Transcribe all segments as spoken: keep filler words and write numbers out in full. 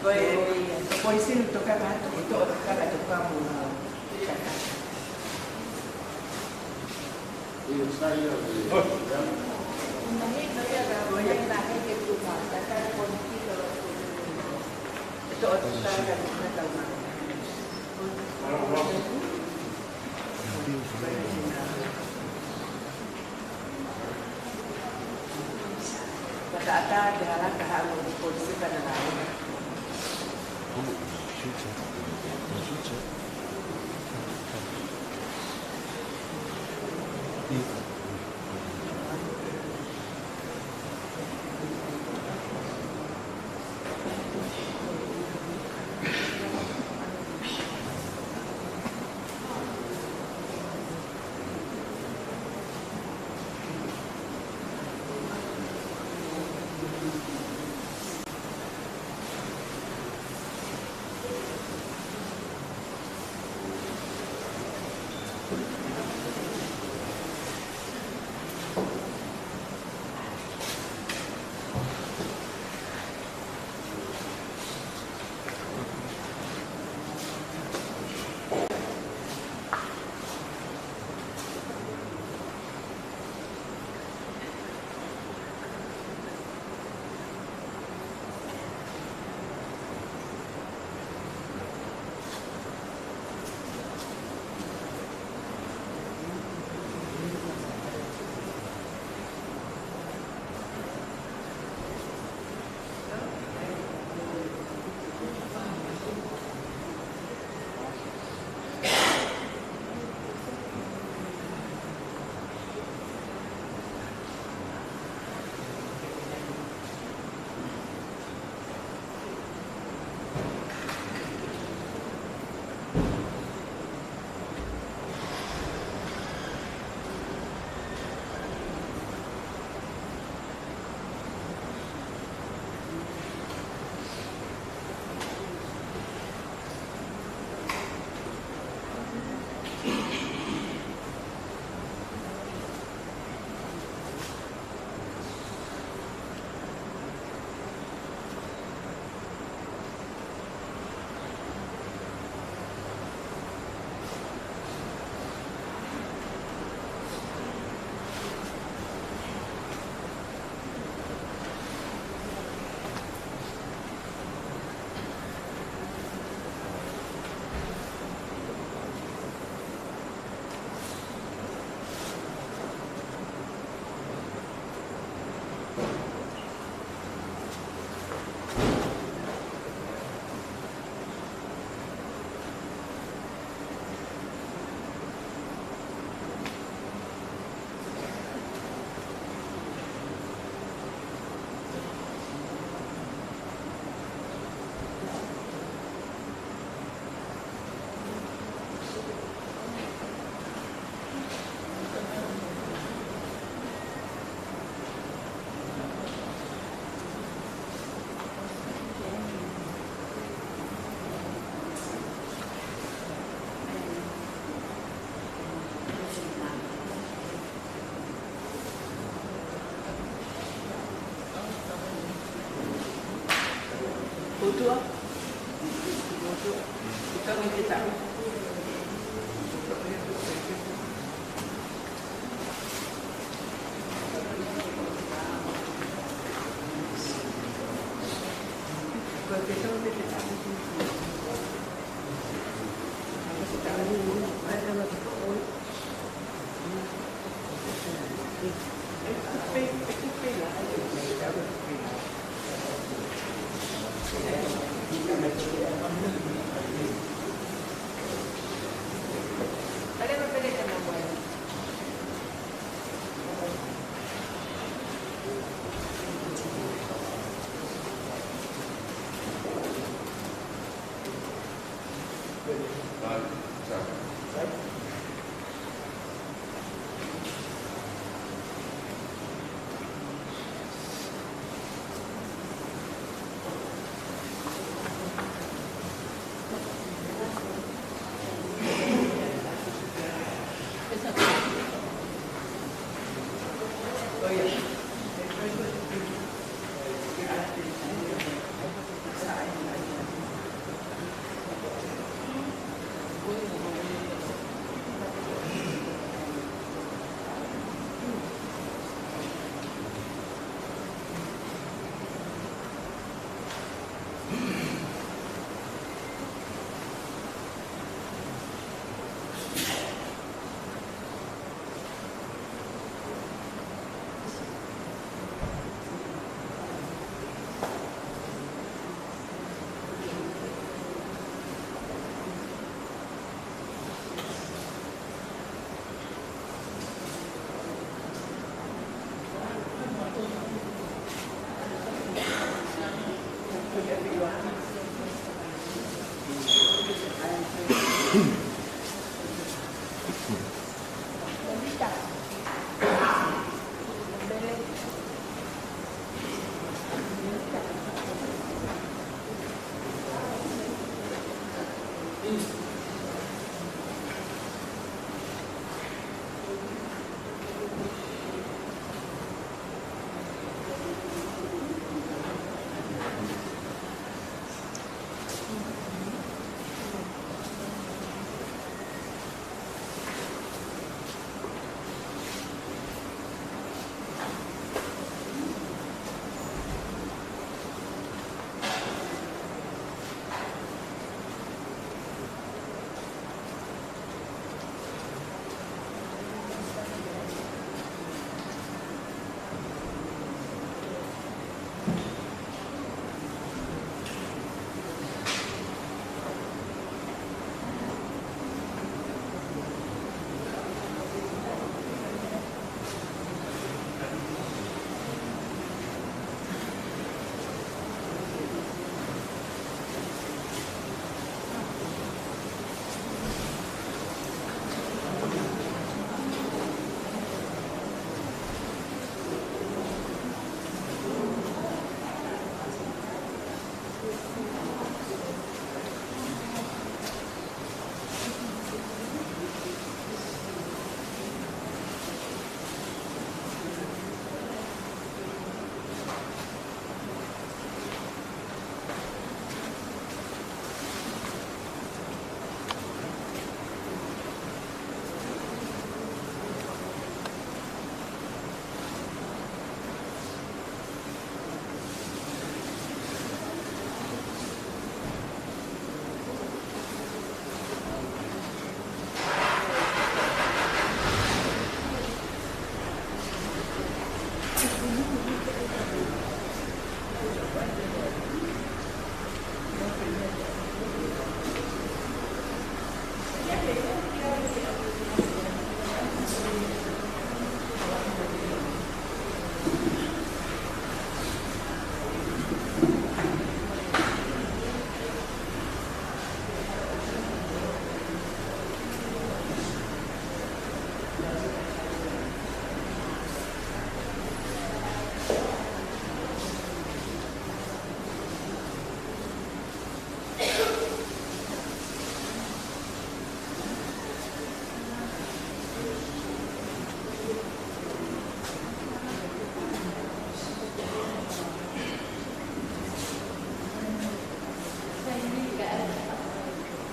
Ko e, ko e sinu toka ka, ko e toka ka, toka mo.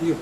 ʻIo.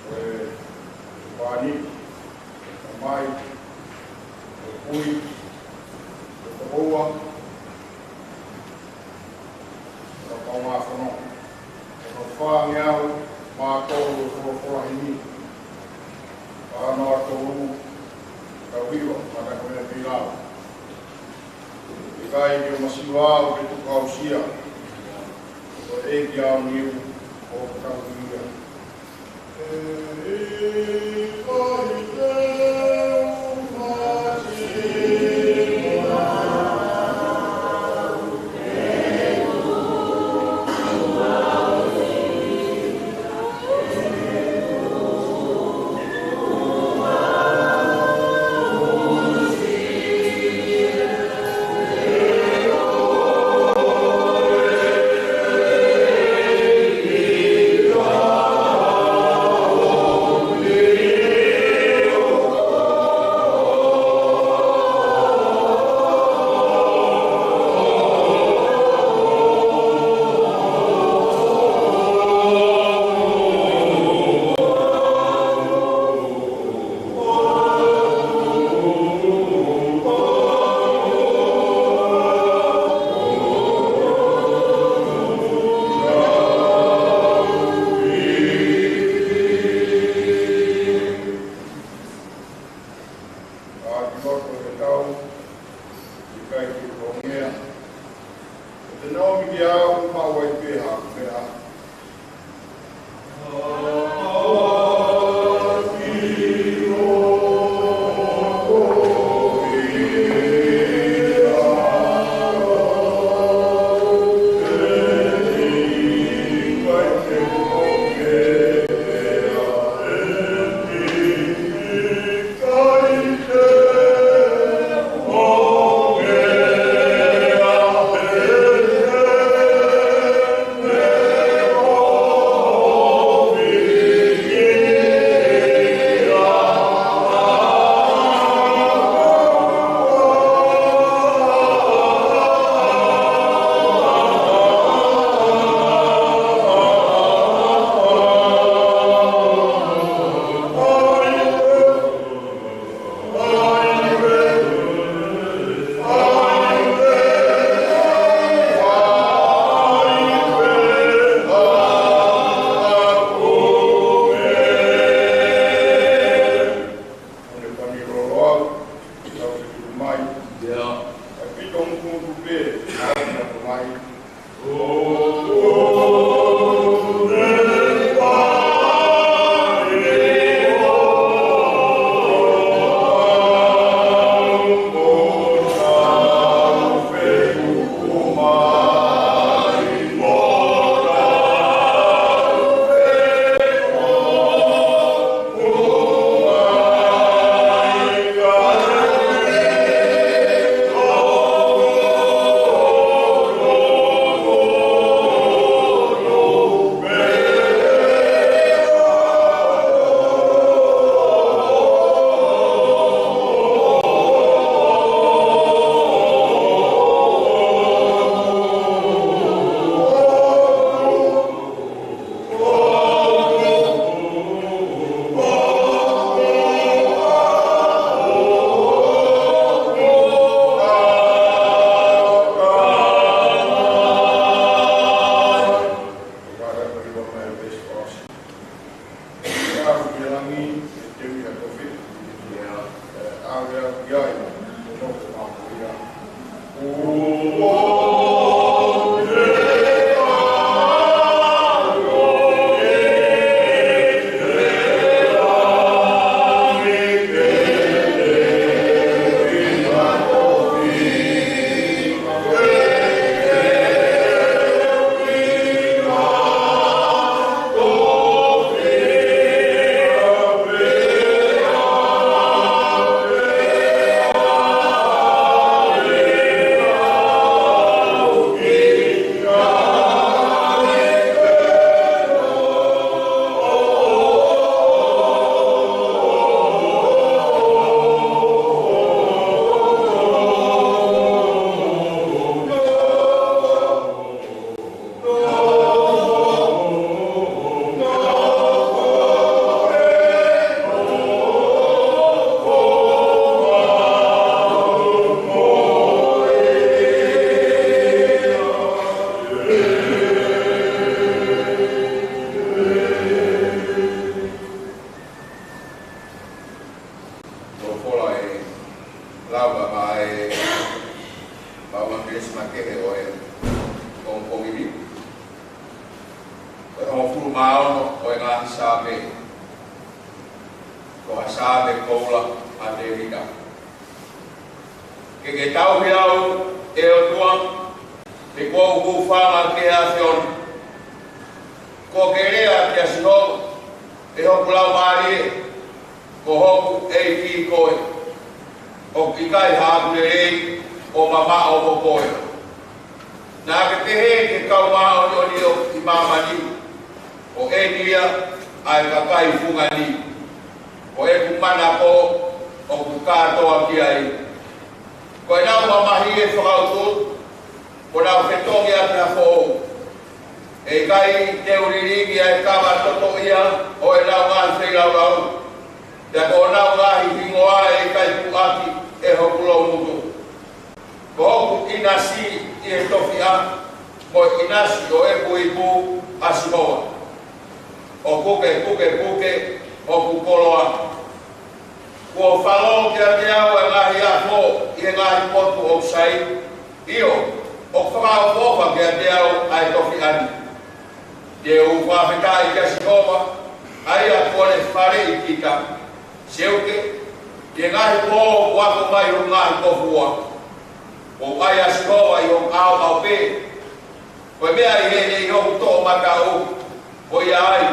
Ko e pāni, ko e tamai, ko e kui, ko e tokoua, ko e kaungāfononga. Ko e fāngeau mā tolu ʻo e folofola himi. Fānau ʻa tolu, ka viva, ka Ko e pila. ʻIkai ke masiva au ke tuku au sia. Ko e ʻEiki au niu, ʻoku tau ia. ʻA ki loto he tau, ʻikai ke kongea. Ko te naomi ki au, maʻu ai pē haʻaku meʻa. Lau mai e, lau mai e kelesi makehe ʻo e pongipongi ni. Ko e hongofulu mā ono ʻo e ngaahi Saame. Ko e Saame koula ʻa Tēvita. Ke ke tauhi au, ʻe ʻOtua, he kuo u hūfanga ki he ʻAfiona. Kuo ke lea kia Sihova, ʻe hoku laumālie, ko hoku ʻEiki koe. ʻOku ʻikai haʻaku lelei ʻo mamaʻo mo koe. Naʻa ke pehē ki he kau māʻoniʻoni ʻi māmani, ko eni ia ʻa e kakai fungani. Ko ʻeku manako ʻoku kātoa ki ai. Ko ʻenau mamahi ʻe fakautuutu, ko ʻenau fetongi ʻaki ha foʻou. ʻE ʻikai te u lilingi ʻa e kava totoʻia ʻo ʻenau ngaahi feilaulau. Pea ko honau ngaahi hingoa ʻe ʻikai puʻaki ʻe hoku loungutu. Ko hoku ʻinasi ʻi he tofiʻa, mo e ʻinasi ʻo ʻeku ipu, ʻa Sihova. ʻOku ke pukepuke hoku koloa. Kuo falō kiate au ʻa e ngaahi afo ʻi he ngaahi potu ʻoku sai. ʻIo, ʻoku fakaʻofoʻofa kiate au ʻa e tofiʻa ni. Te u fakafetaʻi kia Sihova, ʻa ia kuo ne faleʻi kita. Seuke, ʻi he ngaahi pō kuo ako mai hoku ngaahi kofuua. Kuo u ʻai ʻa Sihova ʻi hoku ʻaoʻao pē. Ko e meʻa ʻi heʻene ʻi hoku toʻomataʻu, ko ia ai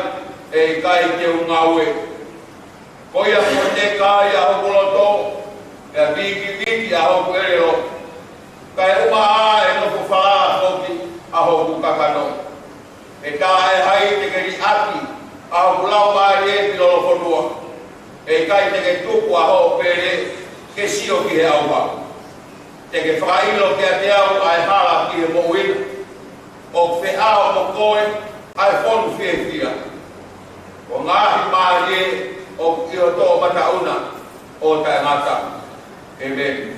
ʻe ʻikai te u ngāue. Ko ia kuo teka ai ʻa hoku loto, pea vikiviki ʻa hoku ʻelelo. Kae ʻumaʻā ʻe nofo falala foki ʻa hoku kakano. ʻE taʻe hai te ke liʻaki ʻa hoku laumālie ki lolofonua. ʻE ʻikai te ke tuku ʻa hoʻo pele ke sio ki he ʻauha. Te ke fakaʻilo kiate au ʻa e hala ki he moʻui na. ʻOku feʻao mo koe ʻa e fonu fiefia. Ko e ngaahi mālie ʻoku ʻi ho toʻomataʻu na ʻo taʻengata. ʻĒmeni.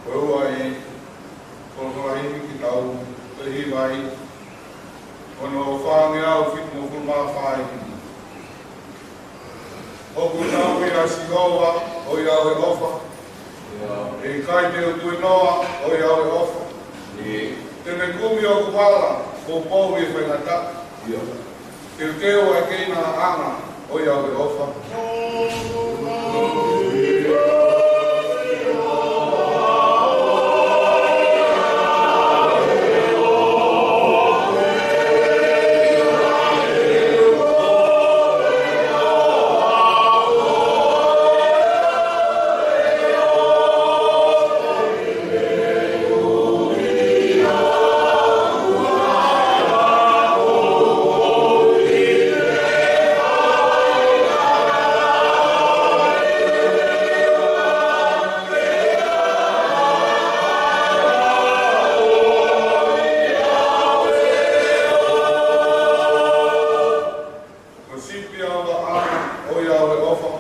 Ko e ua ē, ko e ua ē ke tau toe hiva ai, ko hono fāngeau fitungofulu mā fā ē. ʻOku tau ʻia Sihova, ʻo ia ʻoku ʻofa. ʻE ʻikai te u tuenoa, ʻo ia ʻoku ʻofa. Te ne kumi hoku hala, kuo povi e faingataʻa. Teuteu ʻa e keinanga, ʻo ia ʻoku ʻofa. Ko e sipi ʻa e vaʻa, ʻo ia ʻoku ʻofa.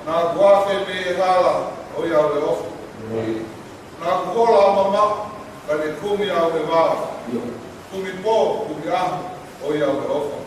Naʻa ku afe mei he hala, ʻo ia ʻoku ʻofa. Naʻa ku hola ʻo mamaʻo, ka ne kumi au he vao. Kumi pō, kumi ʻaho, ʻo ia ʻoku ʻofa.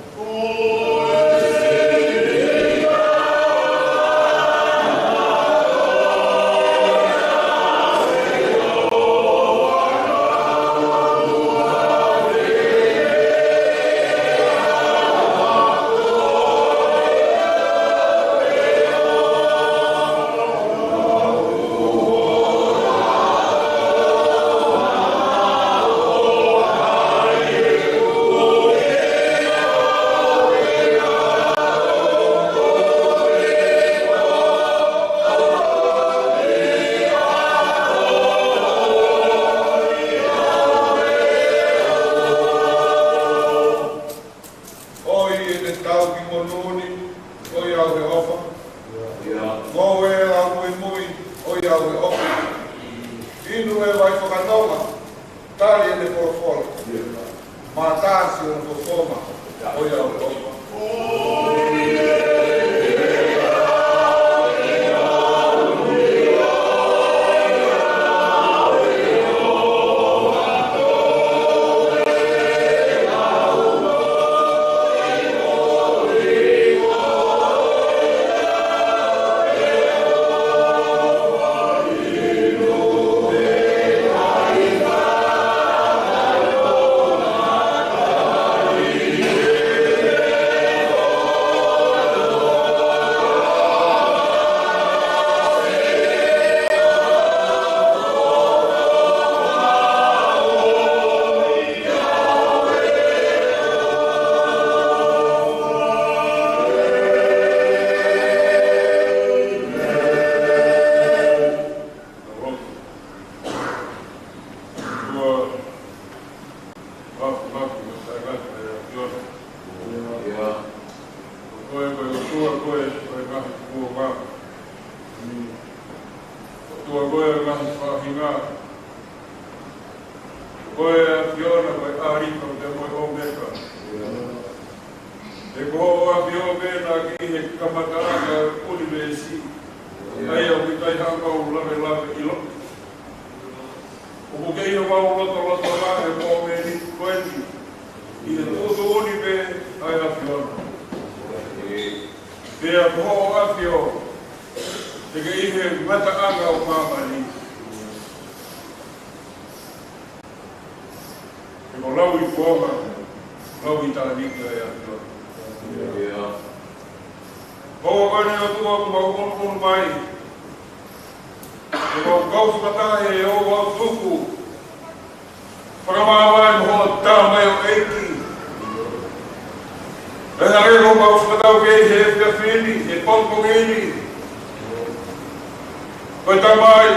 ʻOi ʻe te tau ki monū ni, ʻo ia ʻoku ʻofa. Ngoue ʻa e muimui, ʻo ia ʻoku ʻofa. Inu ʻa e vai fakanonga, tali ʻene folofola. Mātā siʻono fofonga, ʻo ia ʻoku ʻofa. Faʻahinga. Ko e ʻAfiona, ko e ʻAlifa, pea mo e ʻOmeka. He ko hoʻo ʻAfio pē naʻa ke ʻi he kamataʻanga ʻo e ʻunivēsi. ʻA ia ʻoku ʻikai haʻamau lavelave ʻiloʻi. ʻOku ke ʻi homau lotolotonga he mōmeniti ko eni. ʻI he tuʻutuʻuni pē ʻa e ʻAfiona. Pea ko hoʻo ʻAfio, te ke ʻi he ngataʻanga ʻo māmani. He ko lau ʻi kuonga, lau ʻi tānaki ʻa e ʻAfiona. Ko e ʻOtua ʻoku mau ʻunuʻunu mai, ʻoku mau kau fakataha he ʻoku mau tuku fakamāvae mo hoʻo tamaioʻeiki. ʻE hangē ko ʻemau fakatau ki he efiafi ni, he pongipongi ni. Ko e tamai,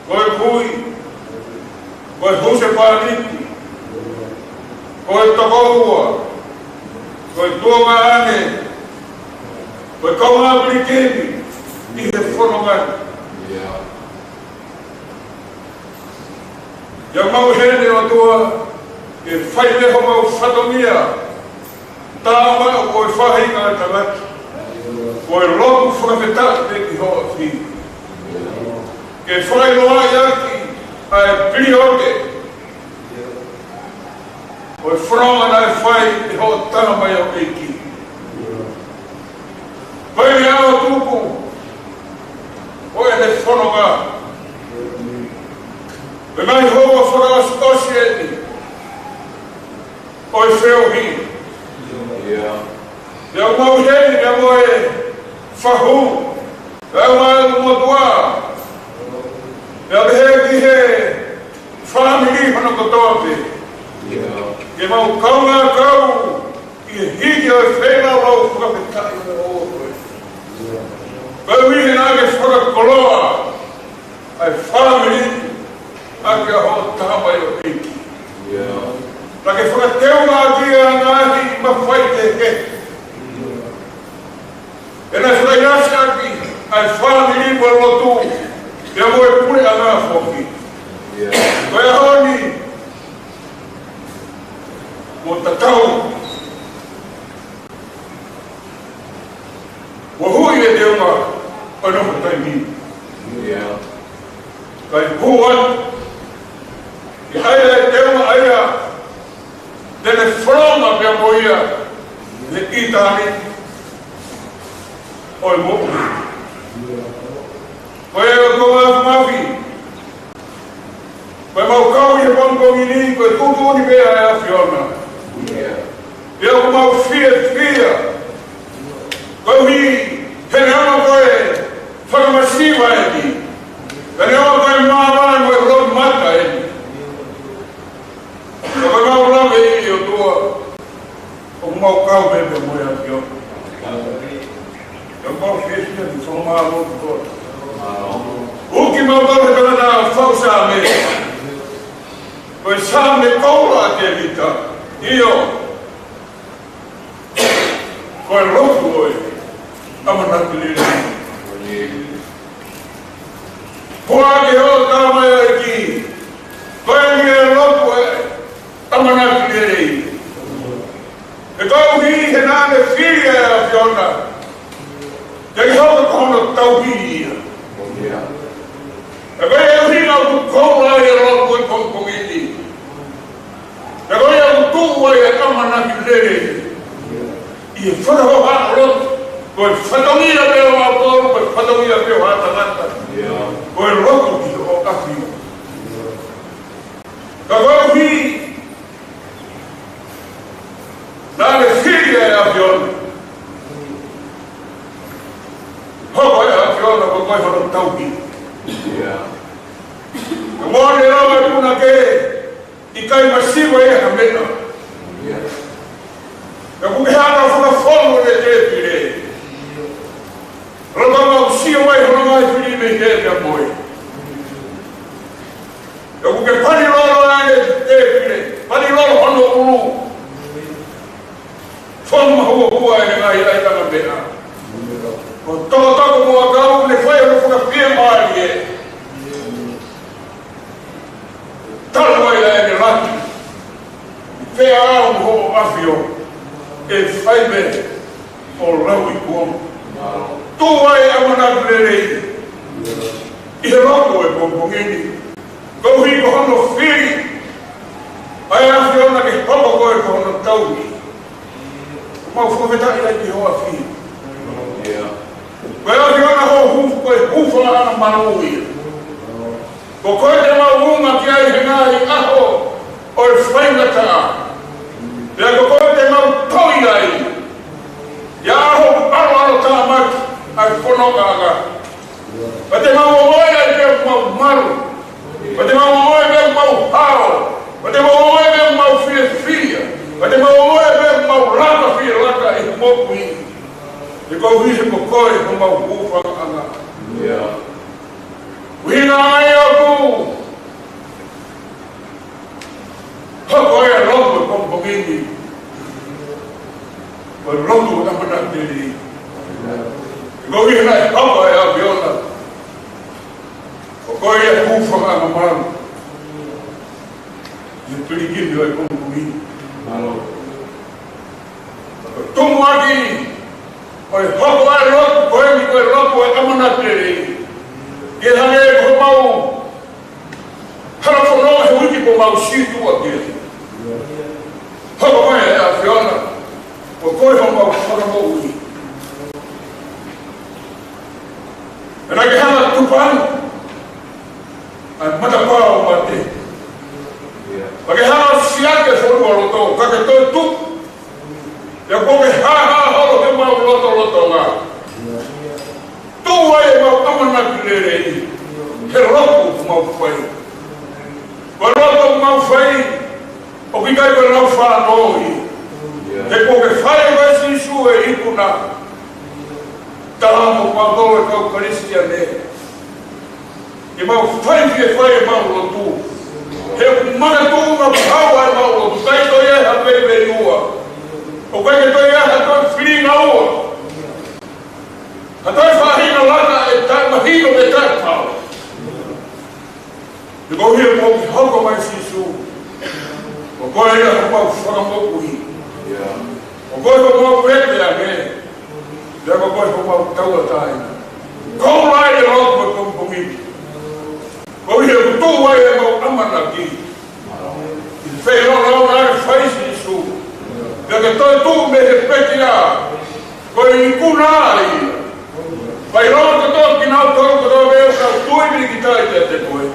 ko e kui, ko e husepāniti, ko e tokoua, ko e tuongaʻane, ko e kaungā pilikimi ʻi he fononga ni. ʻIo mau heni ʻOtua, ke fai mei homau fatongia, tā maʻu ko e faʻahinga ʻo e tangata, ko e lotu fakafetaʻi pē ki hoʻo ʻAfio. Ke fai loa ʻaki ʻa e pilione, ko e fononga naʻe fai ʻe hoʻo tamaioʻeiki. Ko e meʻa ʻoku tuku, ko ʻene fononga. Pea ʻi he houa fakaʻosi eni ʻo e feohi. Pea ʻoku mau heni pea mo e fahu, pea mo e motuʻa, pea pehē ki he fāmili hono kotoa pē. Ke mau kaungā kau ʻi he hiki ʻo e feinga lau fakafetaʻi ʻo e ʻOtua. Koeʻuhi he naʻa ke fakakoloa ʻa e fāmili ʻaki ʻa hoʻo tamaioʻeiki. Naʻa ke fakateunga ʻaki ʻa e ngaahi mafai kehekehe. Pea naʻe fakaʻinasi ʻaki ʻa e fāmili mo e lotu, pea mo e puleʻanga foki. Ko e ʻaho ni, mo tatau mo hui e teunga ʻo e nofo taimi. Kae puan, ʻi ai e teunga ʻa ia te ne fononga pea mo ia he ʻitāniti ʻo e moʻui. Ko e ʻOtua Māfimafi, ko ʻemau kau ʻi he pongipongi ni, ko e tuʻutuʻuni pē ʻa e ʻAfiona. Pea ʻoku mau fiefia koeʻuhi he neongo ko e fakamasiva eni, he neongo ko e māvae mo e loʻimata eni, ka ko ʻemau lave ʻi he ʻOtua, ʻoku mau kau pē pea mo e ʻAfiona. ʻOku mau fiefia ni, fakamālō kotoa. ʻUki mau kau he tangata faʻu Saame. Ko e Saame koula ʻa Tēvita. ʻIo. Ko e lotu ʻo e ʻamanaki lelei. Puake hoʻo tamaioʻeiki. Ko e ʻi he lotu ʻo e ʻamanaki lelei. He koeʻuhi he naʻa ne fili ʻa e ʻAfiona, ke hoko ko hono tauhi ia. He ko e ʻuhinga ʻoku koula ai e lotu ʻi he pongipongi ni. He ko ia ʻoku tuʻu ai e ʻamanaki lelei. ʻI he fakahoha lotu, ko e fatongia pē ʻo ʻapolo, ko e fatongia pē ʻo ha tangata. Ko e lotu ki hoʻo ʻAfio. Ka koeʻuhi naʻa ne fili ʻa e ʻAfiona, hoko e ʻAfiona ko e, ko e hono tauhi. Ka mo ne lau e punake, ʻikai masiva ia ha meʻa. Ka ʻoku ke hanga fakafonu e tēpile. Lolotonga ʻoku sio mai hono ngaahi fili mei hē pea mo e. Ka ʻoku ke pani lolo ʻa e tēpile, pani lolo hono ʻulu. Fonu mahuohua e ngaahi ʻaitanga meʻa. Ko e tokotoko mo e ʻakau ne fai hono fakafiemālie. ʻAfio, ʻe fai mei he lau ʻi kuonga. Tuʻu ai ʻamanaki lelei ʻi he lotu ʻo e pongipongi ni. Koeʻuhi ko hono fili ʻa e ʻAfiona ke hoko ko e ko hono tauhi. Mau fakafetaʻi ai ki hoʻo ʻafio. Ko e ʻAfiona hoʻo hū, ko e hūfangaʻanga malu ia. Ko koe te mau unga ki ai he ngaahi ʻaho ʻo e faingataʻa. Pea ko koe te mau toi ai ʻi he ʻaho ʻaloʻalo tāmaki ʻa e fonongaʻanga. Pea te mau ongoʻi ai pē ʻoku mau malu. Pea te mau ongoʻi ai pē ʻoku mau hao. Pea te mau ongoʻi ai pē ʻoku mau fiefia. Pea te mau ongoʻi ai pē ʻoku mau laka fie laka ʻi he moʻui. He koeʻuhi he ko koe homau hūfangaʻanga. ʻUhinga ia ʻoku hoko ai e lotu ʻo e pongipongi ni. Ko e lotu ʻo e ʻamanaki lelei. He koeʻuhi he naʻe hoko ʻa e ʻAfiona. Ko koe ia hūfangaʻanga malu ʻi he pilikimi ʻo e pongipongi ni. Ko e tumuʻaki ʻo e hoko ʻa e lotu ko eni ko e lotu ʻo e ʻamanaki lelei. Ke hangē ko homau hala fononga he uike kuo mau situʻa ki ai. Hoko mai ʻa e ʻAfiona, ko koe homau fakamoʻui. Pea naʻa ke hanga ʻo tupu ʻa e matapā ʻo mate. Pea ke hanga ʻo siʻaki e fonualoto, ka ke toe tuʻu. Pea kuo ke hāhā holo ke mau lotolotonga. Tuʻu ai ʻemau ʻamanaki lelei he lotu ʻoku mau fai. Ko e lotu ʻoku mau fai, ʻoku ʻikai ko e lau fānau ia. He kuo ke fai ʻe Sīsū e ikuna. Tala mo kimautolu e kau Kalisitiane, ke mau fai fie fai ʻemau lotu. He ʻoku makatuʻunga pau ʻa ʻemau lotu. ʻIkai toe ʻi ai ha veiveiua. ʻOku ʻikai ke toe ʻi ai ha toe filingaua. Ha toe faʻahinga laka ʻe taʻemahino pe taʻepau. He koeʻuhi he kuo ke hoko mai Sīsū. Ko koe ia homau fakamoʻui. Ko koe homau vete ange. Pea ko koe homau tauʻatāina. Koula ai e lotu ʻo e pongipongi ni. Koeʻuhi he ʻoku tuʻu ai ʻemau ʻamanaki ʻi he feilaulau naʻe fai ʻe Sīsū. Pea ke toe tuʻu mei he pekia. Ko e ikuna ia. Fai lotu kotoa kinautolu kotoa pē ʻoku nau tui pilikitai kiate koe.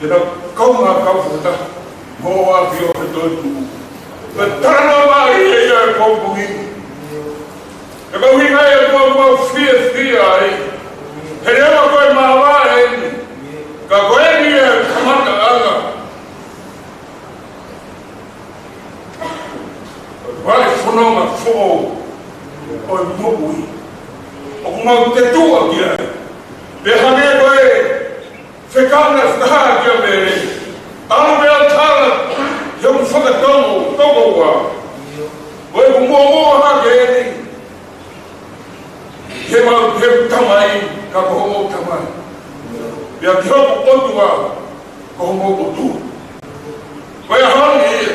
Ke nau kaungā kau fakataha mo hoʻo ʻAfio he toetuʻu. Pea talanoa mai ʻa e pongipongi ni. He ko e ʻuhinga ia ʻoku mau fiefia ai. He leva ko e māvae eni. Ka ko eni e kamataʻanga ʻo e fononga foʻou ʻo e moʻui. ʻOku mau tetuʻa ki ai. Pea hangē ko e fekau naʻe fakahā kia Mele. ʻAlu pē ʻo tala ki hoku fakatonga, tokoua. Ko ʻeku muʻomuʻa hake eni. He mau, he Tamai, ka ko hoʻo Tamai. Pea ki hoku ʻOtua, ko hoʻo ʻOtua. Ko ia honi ia.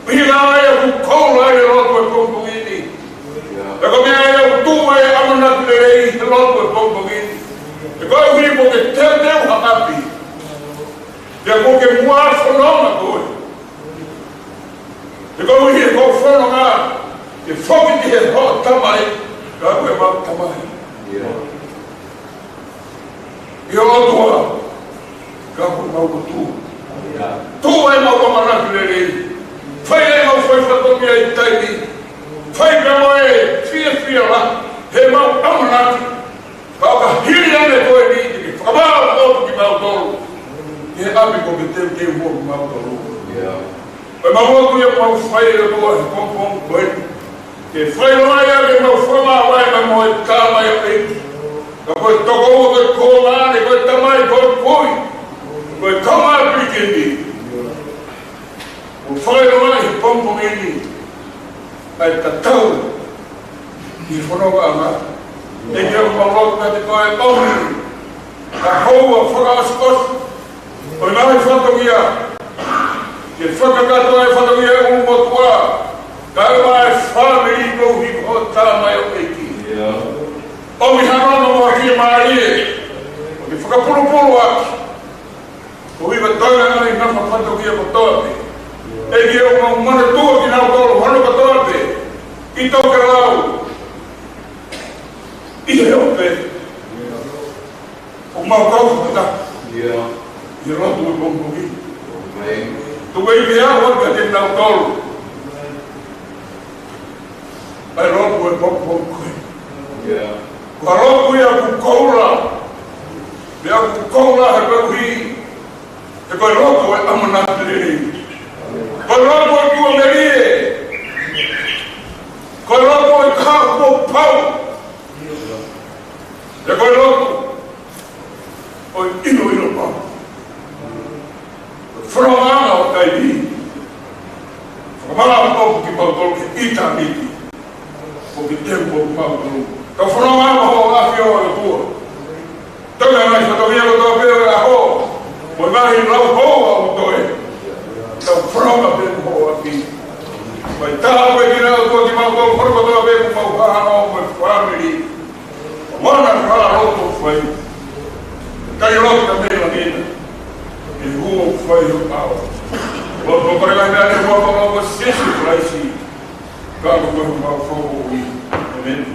ʻUhinga ia ʻoku koula ai e lotu ʻo e pongipongi ni. Pea ko e meʻa ia ʻoku tuʻu ai e ʻamanaki lelei he lotu ʻo e pongipongi ni. He koeʻuhi kuo ke teuteu ha ʻapi. Pea kuo ke muʻa fononga koe. He koeʻuhi he ko e fononga ke foki ki he hoʻo Tamai, ka ko ʻemau Tamai. ʻI he ʻOtua, ka ko ʻemau ʻOtua. Tuʻu ai ʻemau ʻamanaki lelei. Fai ai ʻemau fai fatongia ʻi taimi. Fai pē mo e fiefia lahi heʻemau ʻamanaki. Ka ʻoka hili ange ko eni ke ke fakamaau atu kimautolu. Ke ʻapi kuo ke teuteu mo kimautolu. Ko ʻemau lotu ia ʻoku mau fai ʻe ʻOtua he pongipongi ko eni. Ke fai loa ia ke mau fakamaau ai pea mo e tama ia ʻEiki. Ka ko e tokoua, ko e kōmane, ko e tamai, ko e kui, ko e kaungā pilikimi. ʻOku fai loa he pongipongi ni ʻa e tatau ʻi he fonongaʻanga. ʻEiki ʻoku mau lotu kiate koe ʻomi ʻa e houa fakaʻosiʻosi ʻo e ngaahi fatongia. Ke Kakato e fatongia ʻo e motuʻa, kae ʻumaʻā e fāmili koeʻuhi ko hoʻo tamaioʻeiki. ʻOmi hano ʻofa mo e fiemālie, ʻo ke fakapulupulu ʻaki. Ko e ʻuhinga tonu ʻa e ngaahi fatongia kotoa pē. ʻEiki, ʻoku mau manatua kinautolu hono kotoa pē, ʻi tokelau, ʻi he ope. ʻOku mau kau fakataha ʻi he lotu ʻo e pongipongi. Tuku ʻEiki ʻa e ʻofa kiate kinautolu. ʻA e lotu ʻo e pongipongi ko ē. Ko e lotu ia ʻoku koula. Pea ʻoku koula he koeʻuhi he ko e lotu ʻo e ʻamanaki lelei. Ko e lotu ʻo e tuʻamelie. Ko e lotu ʻo e kahaʻu kuo pau. He ko e lotu ʻo e ʻiloʻilo pau. Ko e fononga ʻo e taimi. Fakamālō atu kimautolu ki he ʻitāniti. Ko e temipale ʻo kimautolu. Ko e fononga ʻo e ʻAfio ʻo e ʻOtua. Tau ngaahi fatongia kotoa pē ʻo e ʻaho, mo e ngaahi lau houa ʻoku toe. Tau fononga pē mo hoʻo ʻAfio. Mai tā pē kinautolu kimautolu, hono kotoa pē ʻoku mau hanga mo e fāmili. Mana ka loto fai. Kai loto ka mei la nina. E huo fai ho pao. Loto pare ngai nani mo pao mo Sīsū Kalaisi. Ka ko e mau fou ui. ʻĒmeni.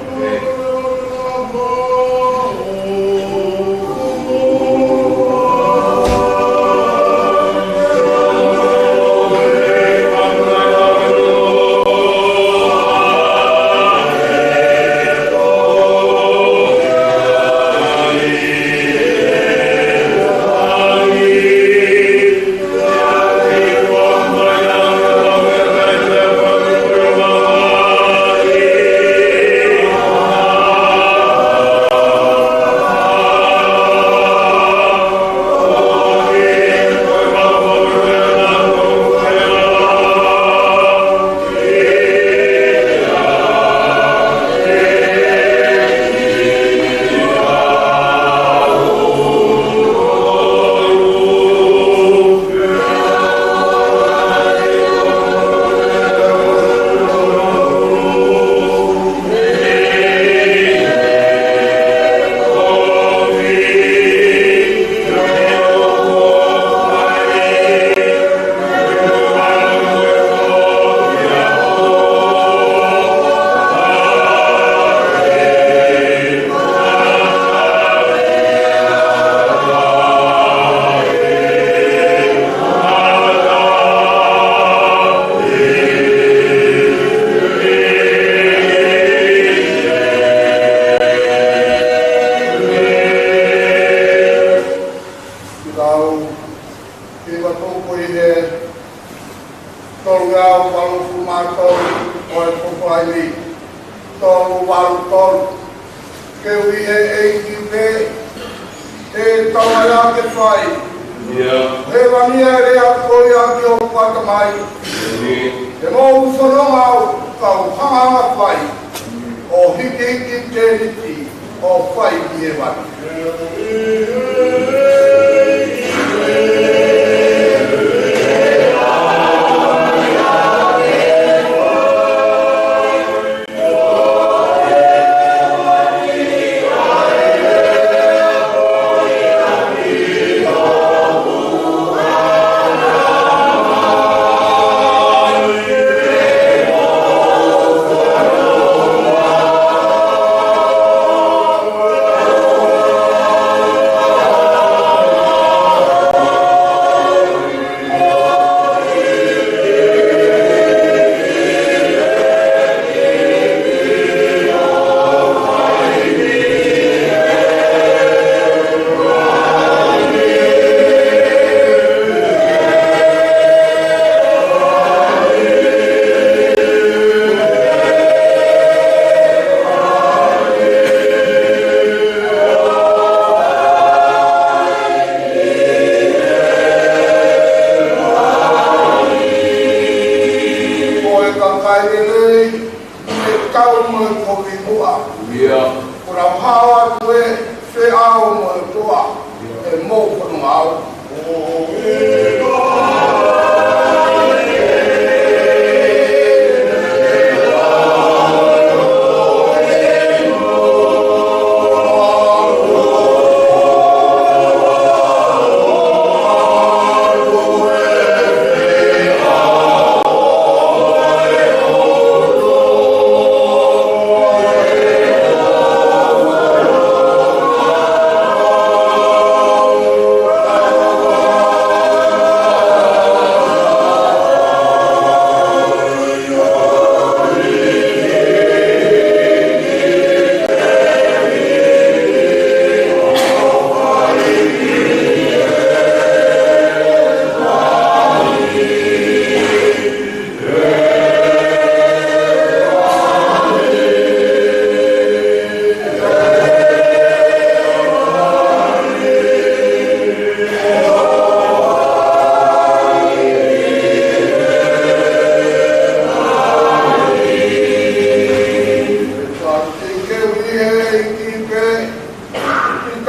Tau hiva tuku ʻi he tolu ngaahi valungofulu mā tolu ʻo e Kupuʻi Laini, tolu valu tolu. Ke ui he ʻEiki pē, ʻe tau ala ke fai. He vania e lea ko ia ki hoku ʻatamai. He mou fononga au, kau hanga ʻo fai. ʻO hikihiki tēniti, ʻo fai ki he vani.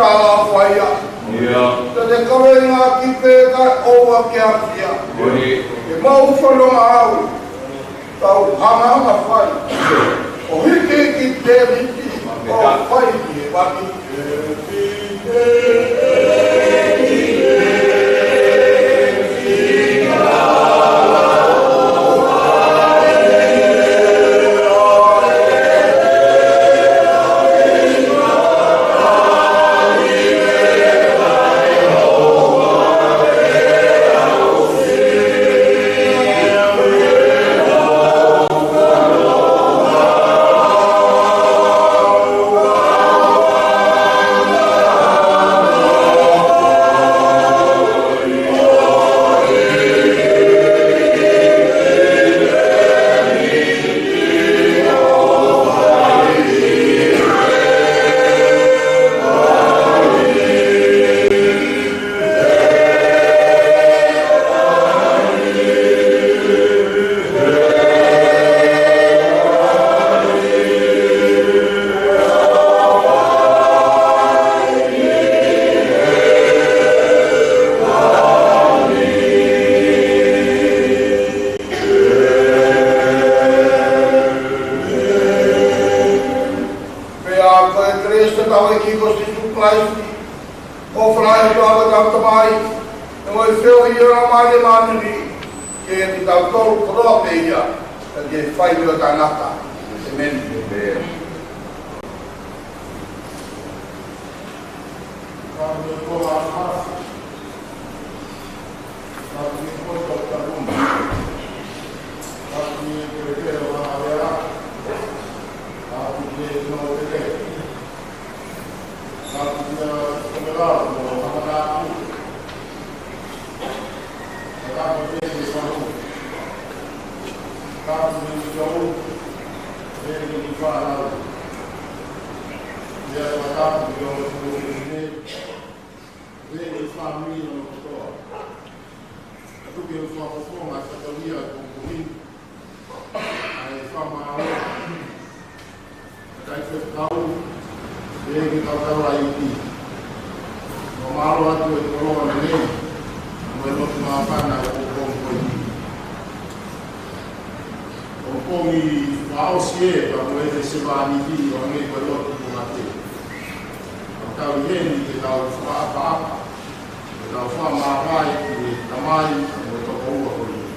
Tala fai ia. Ia. Te te kaveinga ki pē kae ʻoua ke afia. Ko eni. Ke mau fanongo au. Tau hanga ʻo fai. ʻO hiki ki Tēvita. ʻO fai ki he vaki. Pea ko e kelesi ʻa hotau ʻEiki ko Sīsū Kalaisi, ʻofa lahi ʻa e ʻOtua ko e Tamai, mo e feohi ʻa e Laumālie Māʻoniʻoni, ke ʻiate kitautolu kotoa pē ia, kae fai pē ʻo taʻengata. ʻĒmeni. ʻĒmeni. Pea ko e fāmili hono kotoa. Ka tuku ke u fakafofonga ʻa e fatongia ʻo e pongipongi ni, ʻa e fakamālō. Kakai fefakau, ʻEiki Taukaula ʻi ʻIti. Fakamālō atu e koloa lelei, mo e lotu māfana ʻo e pongipongi ko eni. Pongipongi fakaʻosi ē, pea mo e sevāniti ʻo hangē ko e lotu kuo mate. Ka tau ʻi heni ke tau fakaʻapaʻapa, ke tau fakamāvae ki he Tamai mo e tokoua ko ia.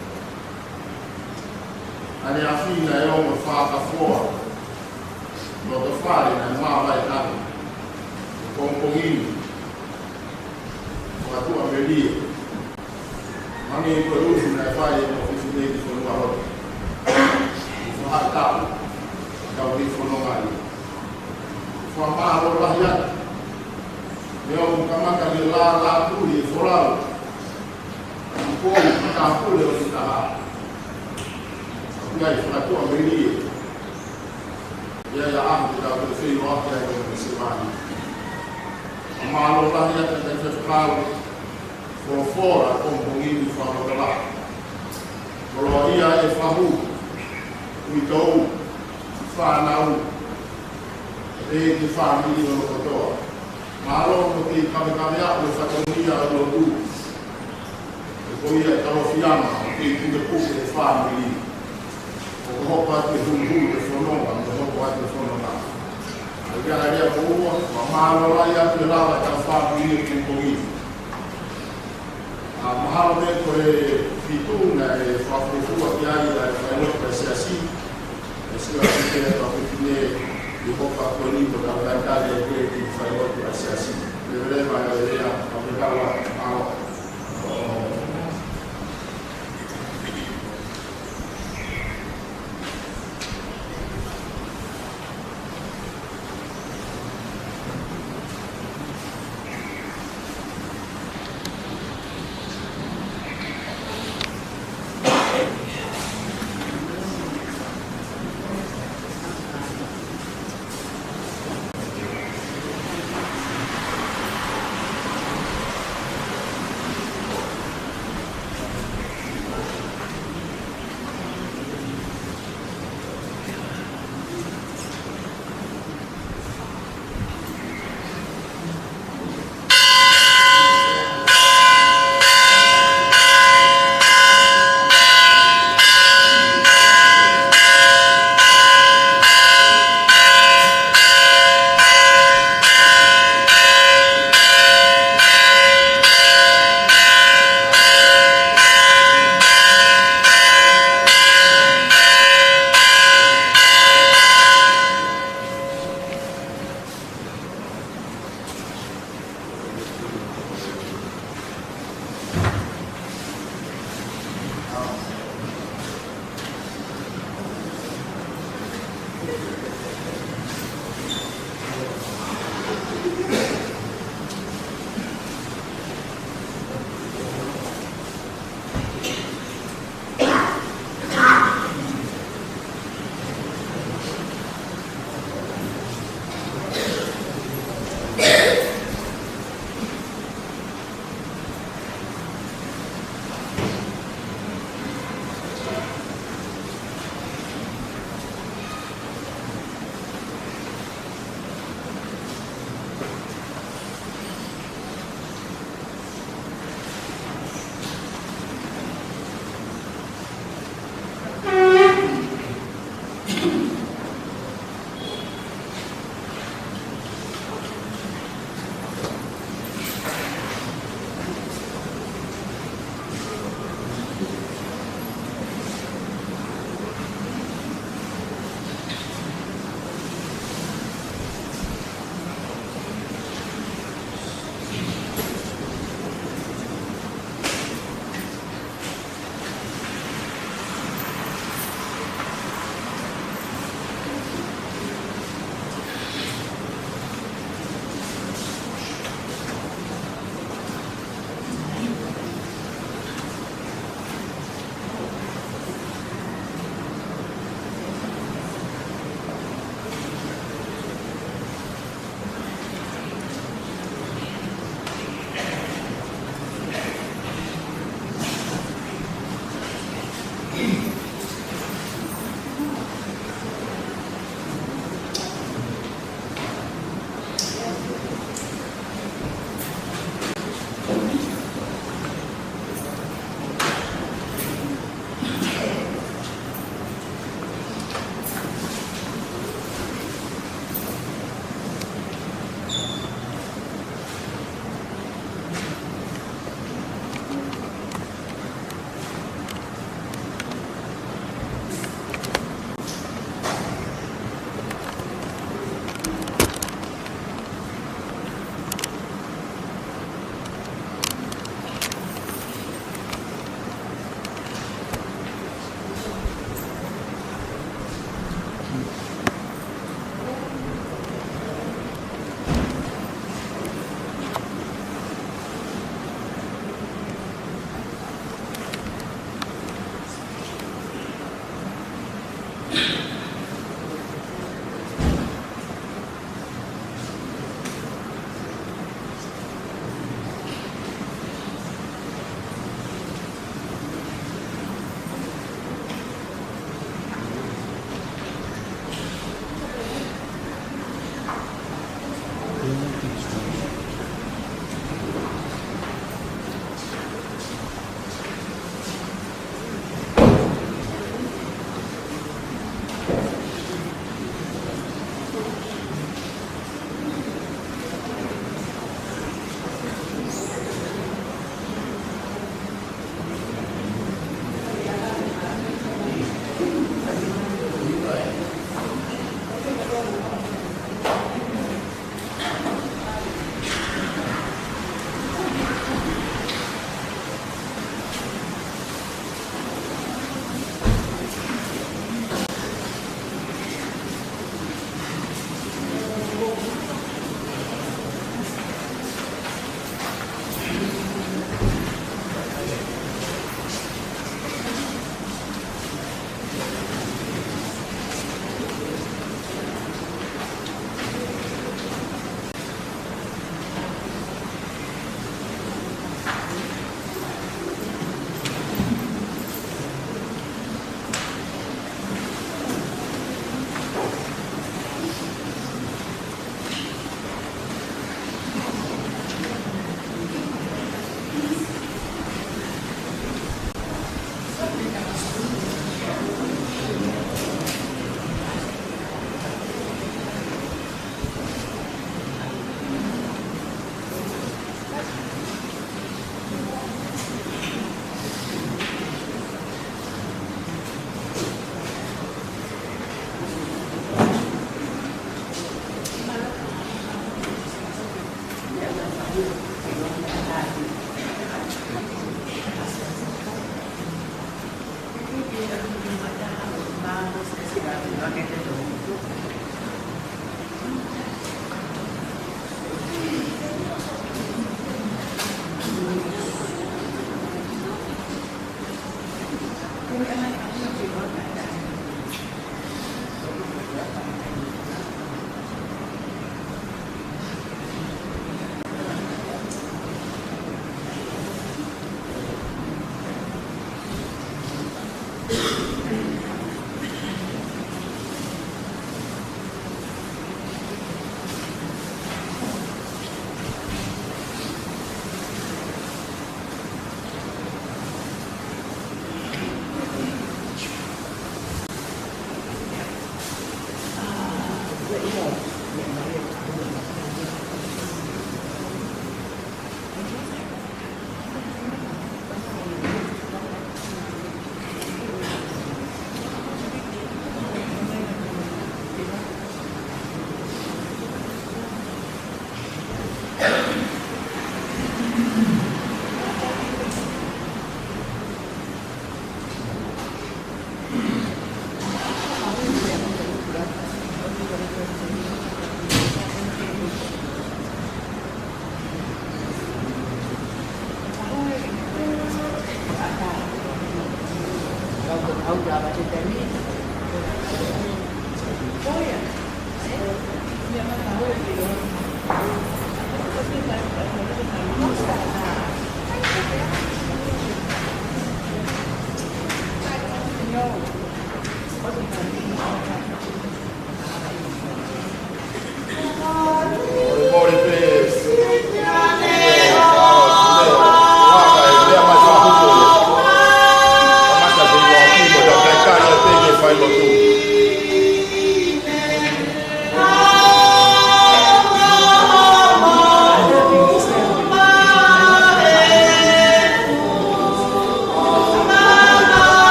ʻAneafi naʻe ongo fakafoa, loto fale naʻe māvae taha. Ko e pongipongi ni, fakatuʻamelie. Hangē ko e ʻuhinga naʻe fai ʻe he ʻofisi nei ki Fonualoto. ʻI he faʻahitaʻu, tau kei fononga ai. Fakamālō lahi atu. Meʻa ʻoku kamata ke lālā tuli e folau. Kuo u tāpule ʻo e taha. ʻOku ʻi ai e fakatuʻamelie. ʻI ai ʻa e ʻaho te tau toe feʻiloaki ai mo e sevāniti. Fakamālō lahi atu e kakai fefakau. Folofola ʻo e pongipongi ni fakalotolahi. Koloaʻia e fahu, uitou, fānau, pea ki he fāmili hono kotoa. Mālō hoʻo kei kavekave ʻa e fatongia ʻo e lotu. He ko ia e kalofiama, hoʻo kei pukepuke e fāmili. ʻO hopo atu e huhuʻi e fononga, mo hopo atu e fononga. ʻA ia ʻa e lea ko ua, fakamālō lahi atu e lava ʻetau fāmili he pongipongi ni. ʻA, mahalo pē ko e fitu naʻe fakafuofua ki ai ʻa e failotu ʻa e siasi. ʻE sio atu pē ʻa e kau fefine, ʻi he hopo ko eni ko e kau talitali ʻa e failotu ʻa e siasi. Leveleva e lea, kau fekau ʻa, ʻa,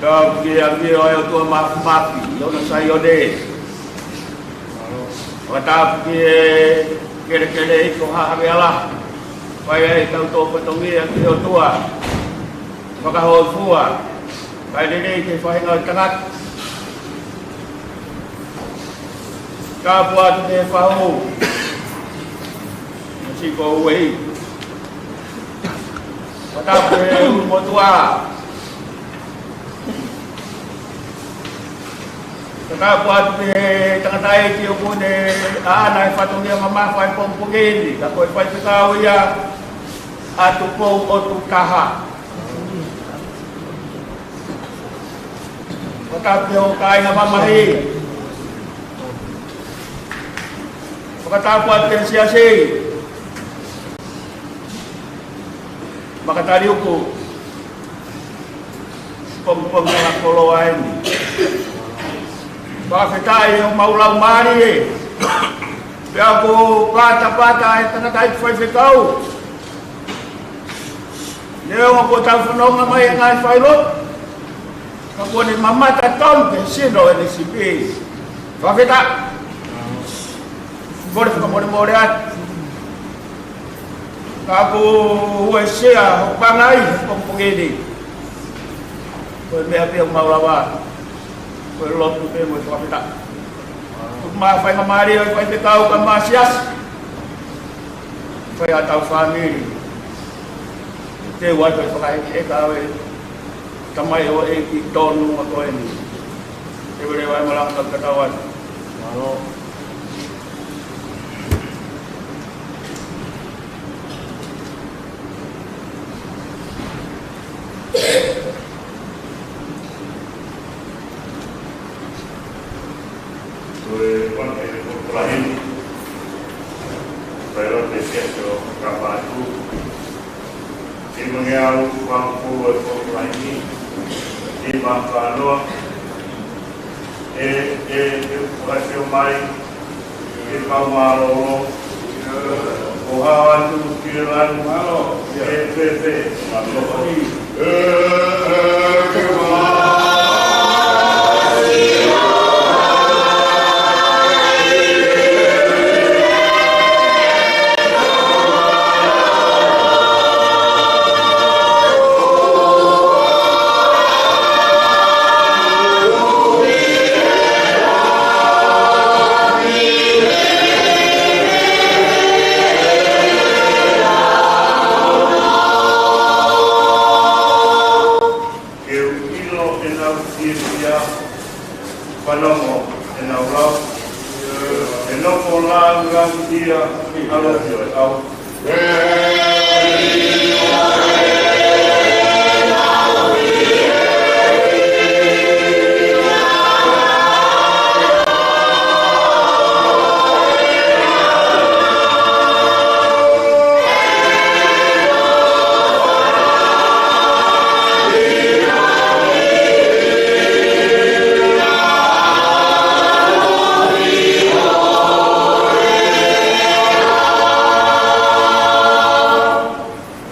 Fakatapu ki he ʻafio ʻa e ʻOtua Māfimafi ʻi hono Saione. Fakatapu ki he kelekele ʻi ko Haʻa Havea Lahi. Fai ai ʻetau tō fatongia ki he ʻOtua. Fakahōifua. Kae lelei ki he faʻahinga ʻo e tangata. Tapu atu ki he fahu. Masiʻi ko Uei. Fakatapu ki he ʻulumotuʻa. Fakatapu atu ki he tangataʻeiki ʻoku ne ʻaʻana e fatongia mamafa ʻi he pongipongi ni, ka ko e faifekau ia ʻa Tupou ʻOtu Taha. Fakatapu ki he kāinga mamahi. Fakatapu atu ki he siasi. Makataliuku. Pongipongi ʻa e koloa eni. Fakafetaʻi ʻo mau lau mālie. Pea ko patapata e tangataʻeiki faifekau. Neongo ko ʻetau fononga mai e ngaahi failotu, ka kuo ne mamata tonu ki he sino ʻo e N S B. Fakafetaʻi. Mole fakamolemole atu. Ka ʻoku uesia hoku pangai he pongipongi ni. Ko e meʻa pē ʻoku mau lava, ko e lotu pē mo e fakafetaʻi. Tuku mai e faingamālie ʻo e faifekau kae ʻumaʻā e siasi. Fai ʻa ʻetau fāmili. Te u ʻai ko e fakaheka ʻe he kau e tamaioʻeiki tonu ʻa ko eni. Te u lele ʻa e malanga kae tau ʻai. Mālō. Ko e ʻuhinga ʻo e koloa eni, ko e lotu ʻa e siasi ʻo Kapatu. Kimuʻa ke u fakafoki e koloa eni, ʻi he māfanoa, ʻe, ʻe, ʻe, ʻoku ʻafio mai, ʻe kau mālōlō, ʻo hao atu ki he langi, ʻe fēfē, mālōlō. Ke u ʻilo ʻenau fiefia, fanongo ʻenau lau, ʻe nofo lāngilangiʻia ʻa e ʻAlo ʻo e ʻAho.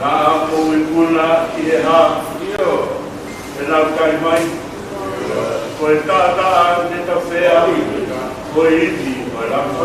Naʻa mou ikuna ʻi he hā, ʻio, ʻenau kai mai. Ko e taʻataʻa ne tafea, ko e ivi ʻo e lama.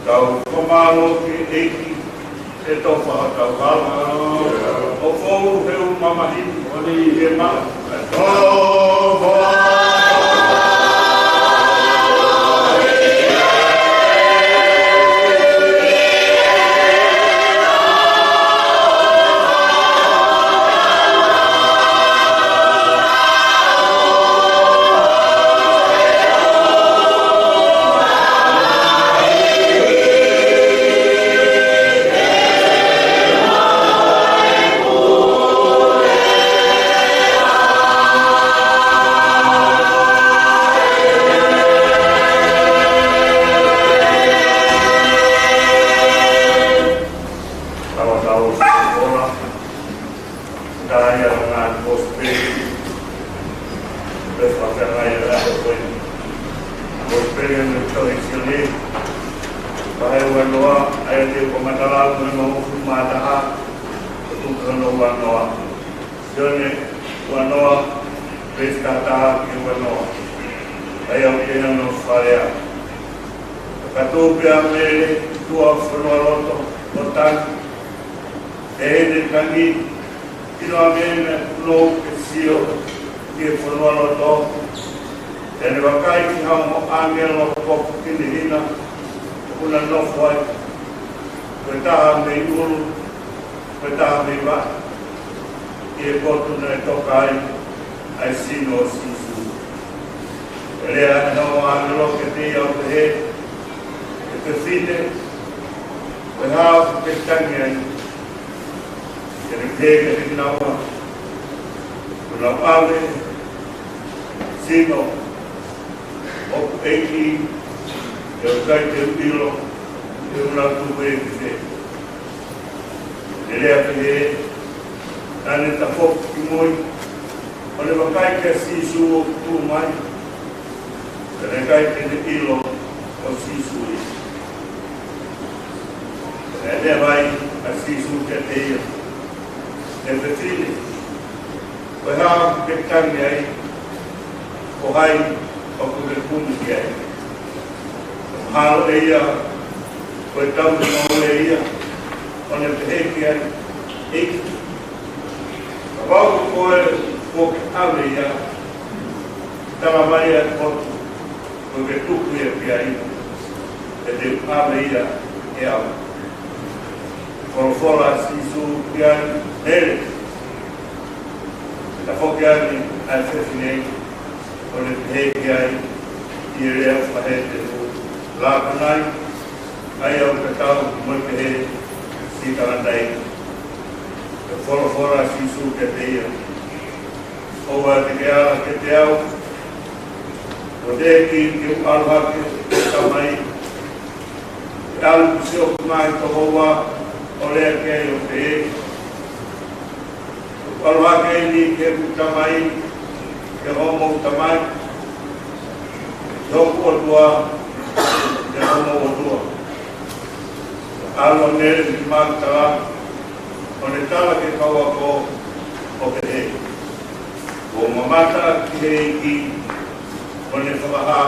Tau fakamālō ki he ʻEiki, he tofa ʻetau hala. ʻO fou he ʻū mamahi, ʻo ni ke maʻu. Pea fakafeangai ʻa e ʻaho ko eni. Ko e pele me tohi Sione, vahe uanoa, ʻa ia te u kamata lau mei he hongofulu mā taha, ʻo tuku ki he uanoa. Sione uanoa, veesi taha taha ki he uanoa. ʻA ia ʻoku ʻi ai hono fakalea. Ka tō pē ʻa Mele, ʻi tuʻa ʻo e fonualoto, ʻo tangi. ʻI heʻene tangi, ʻiloa mei he punou ke sio ki he fonualoto, pea ne vakai ki ha ongo ʻāngelo kofu hinehina, ʻoku na nofo ai, ko e taha mei ʻulu, ko e taha mei vaʻe, ʻi he potu naʻe toka ai ʻa e sino ʻo Sīsū. Pea lea ʻa e ongo ʻāngelo kiate ia ʻo pehē, ʻE fefine, ko e hā ʻoku ke tangi ai? Pea ne pehē kiate kinaua, Kuo nau ʻave e sino hoku ʻEiki, pea ʻoku ʻikai te u ʻilo pe ʻoku nau tuku ia ki fē. Ne lea pehē, naʻa ne tafoki ki mui, ʻo ne vakai kia Sīsū ʻoku tuʻu mai, ka naʻe ʻikai te ne ʻilo ko Sīsū ia. Pea ne lea mai ʻa Sīsū kiate ia, ʻE fefine, ko e hā ʻoku ke tangi ai? Ko hai ʻoku ke kumi ki ai? Mahalo ʻe ia ko e tauhi ngoue ia, ʻo ne pehē ki ai, ʻEiki, kapau ko koe kuo ke ʻave ia, tala mai ʻa e potu kuo ke tuku ia ki ai, pea te u ʻave ia ʻe au. Folofola ʻa Sīsū ki ai, Mele. Pea tafoki ange ʻa e fefine, ʻo ne pehē ki ai ʻi he lea fakaHepelū, Lāpanai, ʻa ia ʻoku tatau mo e pehē siʻi tangataʻeiki. Pea folofola ʻa Sīsū kiate ia, ʻOua te ke ala kiate au, ʻoua te ke ke u ʻalu hake ki he Tamai. ʻE ʻalu ki siʻoku ngaahi tokoua ʻo lea ki ai ʻo pehē, ʻOku ʻalu hake eni ki heʻeku Tamai, ki hoʻomou Tamai, ki hoku ʻOtua, ki hoʻomou ʻOtua. ʻAlu ʻa Mele ki Makitala, ʻo ne tala ki he kau ako, ʻo pehē, Kuo u mamata ki he ʻEiki, ʻo ne fakahā,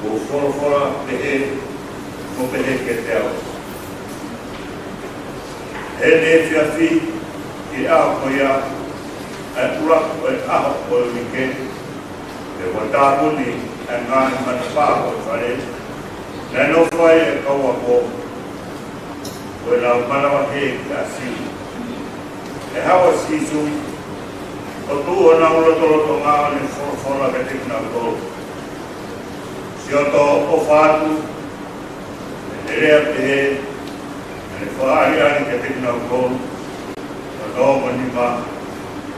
kuo folofola pehē, mo pehē kiate au. He naʻe efiafi ʻi he ʻaho ko ia, ʻa e ʻuluaki ʻo e ʻaho ʻo e uike, pea kuo tāpuni ʻa e ngaahi matapā ʻo e fale naʻe nofo ai ʻa e kau ako, ko ʻenau manavahē kia Sīsū. Pea haʻu ʻa Sīsū, ʻo tuʻu honau lotolotonga ʻo ne folofola kiate kinautolu, Siʻoto ʻofa atu. Pea ne lea pehē, pea ne fakaʻaliʻali kiate kinautolu, ʻo ne ongo nima,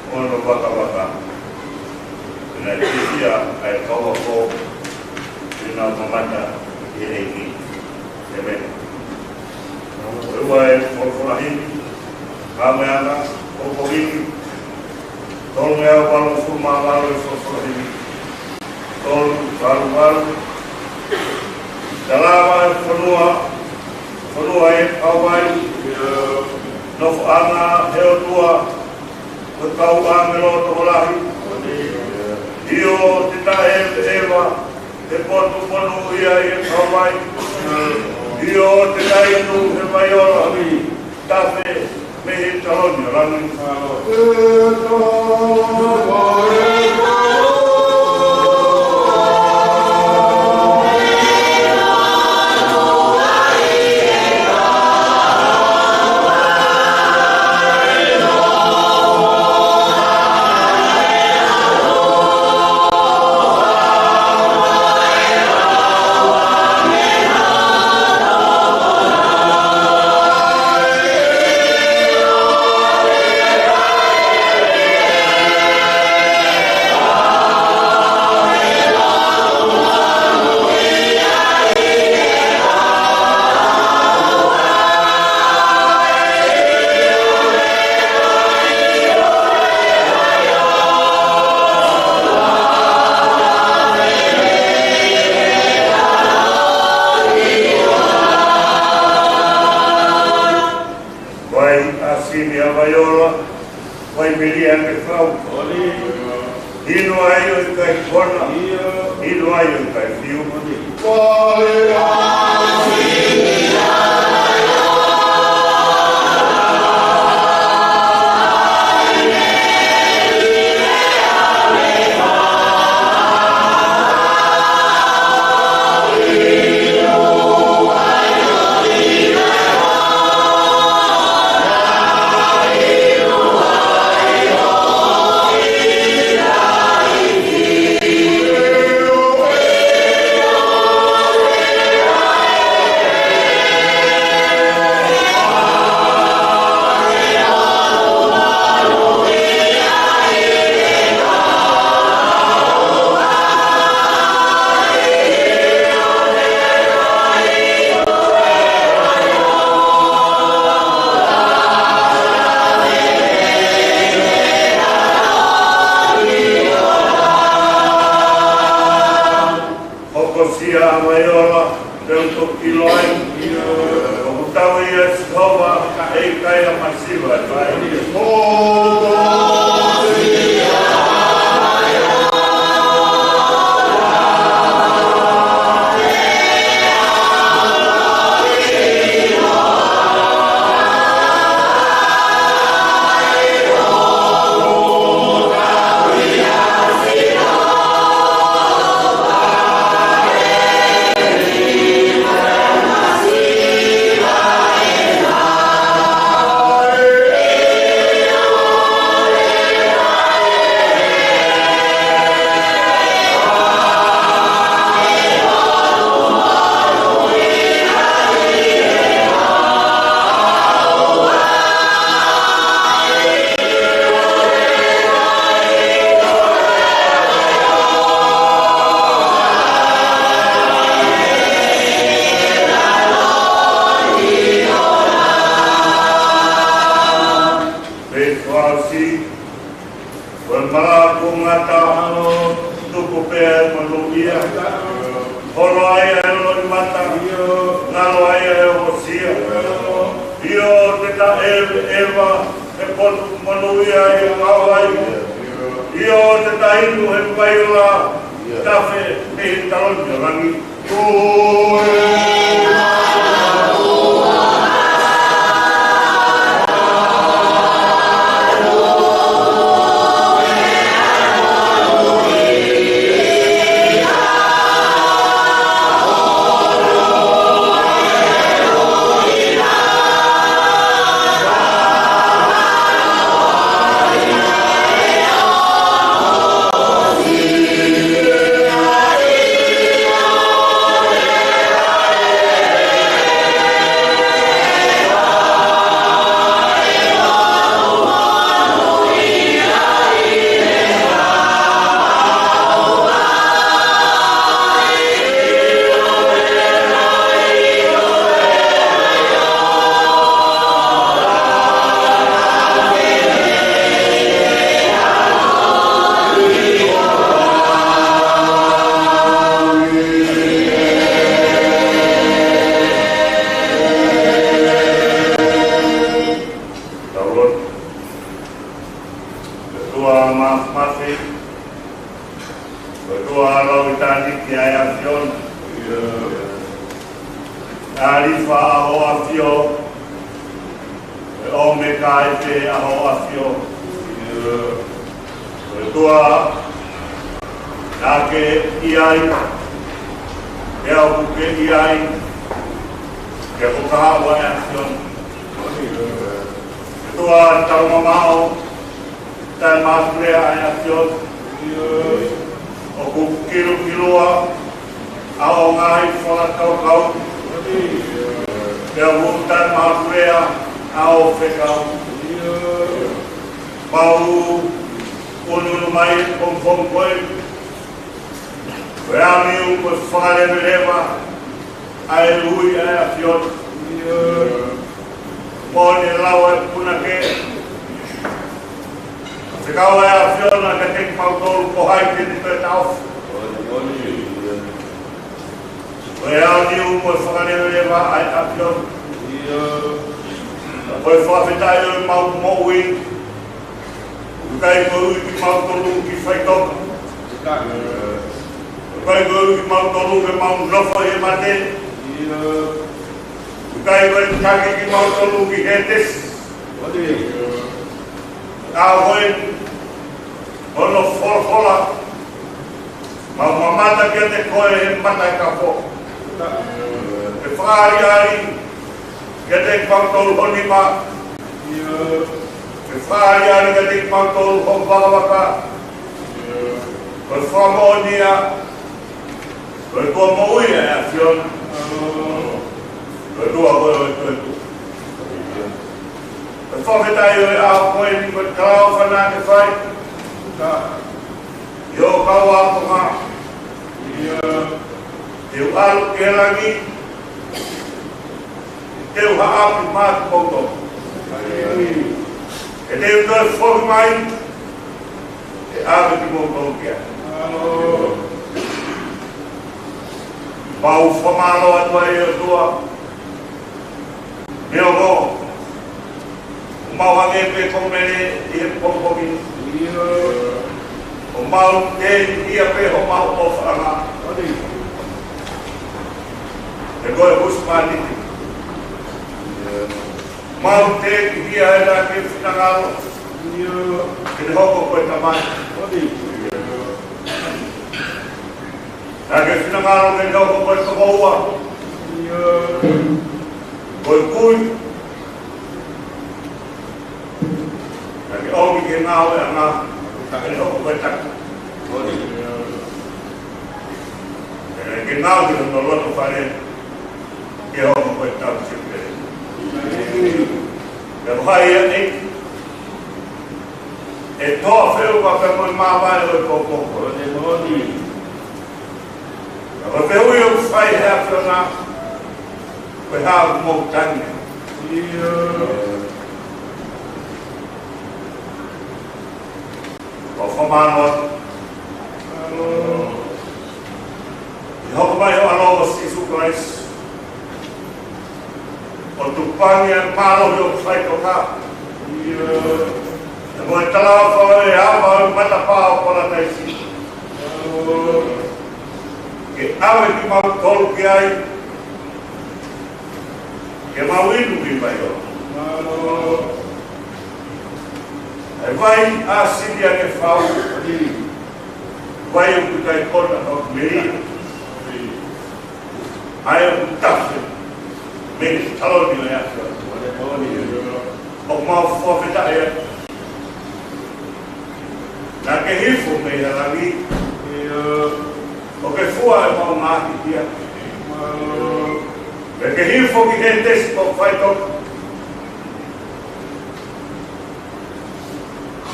ʻo ne vakavaka. Pea naʻe fiefia ʻa e kau ako, ʻi heʻenau mamata ki he ʻEiki. ʻĒmeni. Ko e ua e folofola himi, ka me ana, ko ko himi, tolungeau valungofulu mā valu e folofola himi. Tolu, valu, valu. Tala mai e fonua, fonua ʻe ʻauai, nofoʻanga ʻo e ʻOtua, ko e kau ʻāngelo tokolahi. ʻIo, te taʻe ʻeveʻeva he potu monūʻia ʻi he kauvai. ʻIo, te taʻe inu he vai ola tafe mei he taloni ʻo langi. ke fau. Hino ai ʻo ʻikai kona. Hino ai ʻo ʻikai fiu. Hokosia mai ola, teu toki loa ai. ʻOku tau ia Sihova, ʻe ʻikai ha masiva ʻe fai. Pea fasi, ko e malanga kuo ngata, tuku pē ʻa e monūʻia. Holo ai ʻa e loʻimata, ngalo ai ʻa e ongosia. ʻIo, te ta ʻeveʻeva he potu monūʻia ʻi Hawaii. ʻIo, te ta inu he vai ola, tafe mei he taloni ʻo langi. ʻOtua Māfimafi, ʻOtua Lauitani ki ai ʻAfiona. ʻAlifa ʻa Hoʻo ʻAfio, ʻe ʻOmeka ʻi he ʻAho ʻo ʻAfio. ʻOtua, naʻa ke ʻi ai, pea ʻoku ke ʻi ai, ke fakahā ʻa e ʻAfiona. ʻOtua, taumamaʻo, taʻemāfilea ʻa e ʻAfiona. ʻOku kilukilua ʻa hoʻo ngaahi fakakaukau, pea ʻoku taʻemāfilea ʻa hoʻo fekau. Mau ʻunuʻunu mai ʻa e pongipongi ko eni, ko e ʻAmiu ko e Fakaleveleva ʻa e ui ʻa e ʻAfiona. Mo ne lau ʻa e punake, fekau ʻa e ʻAfiona kiate kimautolu ko hai te ne toe taʻofi. Ko e ʻAmiu ko e Fakaleveleva ʻa e ʻAfiona. Ko e fakafetaʻi ʻo ʻemau moʻui, ʻIkai ko e ui kimautolu ki faʻitoka. ʻIkai ko e ui kimautolu ke mau nofo he mate. ʻIkai ko e taki kimautolu ki Hētesi. ʻA koe, hono folofola, mau mamata kiate koe he mata e kafo. Ke fakaʻaliʻali kiate kimautolu ho nima. Ke fakaʻaliʻali kiate kimautolu ho vakavaka. Ko e fakamoʻoni ia, ko e ʻOtua moʻui ʻa e ʻAfiona. Ko e ʻOtua ko e ʻOtua. Ko e fakafetaʻi ʻo e ʻaho ko eni ko e talaʻofa naʻa ke fai ʻi hoʻo kau ākonga. Te u ʻalu ki langi, te u haʻapi mai kimoutolu. Ke te u toe foki mai, ke ʻave kimoutolu ki ai. Mau fakamālō atu ai ʻOtua, meʻa ko ʻemau hangē pē ko Mele ʻi he pongipongi ni. ʻOku mau teʻeki pē homau ʻofaʻanga. He ko e husepāniti. Mau teʻeki ʻi ai ha ke finangalo. Ke ne hoko ko e tamai. Naʻa ke finangalo ke ne hoko ko e tokoua. Ko e kui. Naʻa ke ʻomi ke ngāueʻanga ke ne hoko ko e taki. Naʻa ke ngāue ki hono loto fale ke hoko ko e tau sipele. Pea ko hai ia ʻEiki ʻe toa feʻunga pea mo e māvae ʻo e pōpō. Ko e fehuʻi ʻoku fai he ʻAfiona, ko e hā ʻoku mou tangi ai? Ko e fakamālō atu ʻi he hoko mai ho ʻAlo ko Sīsū Kalaisi, ʻo tupangi ʻa e mālohi ʻoku faʻitoka. Pea mo e talaʻofa ʻo e ava ʻo e matapā ʻo Palataisi, ke ʻave kimautolu ki ai, ke mau inu ki ai ʻo e vai ʻa Silia ke fau, vai ʻoku ʻikai kona ʻo meʻa. ʻA ia ʻoku tafe mei he taloni ʻo e ʻAfiona. ʻOku mau fakafetaʻi atu naʻa ke hifo mei he langi ʻo ke fua ʻemau ngaahi hia. Pea ke hifo ki Hētesi ko e faʻitoka.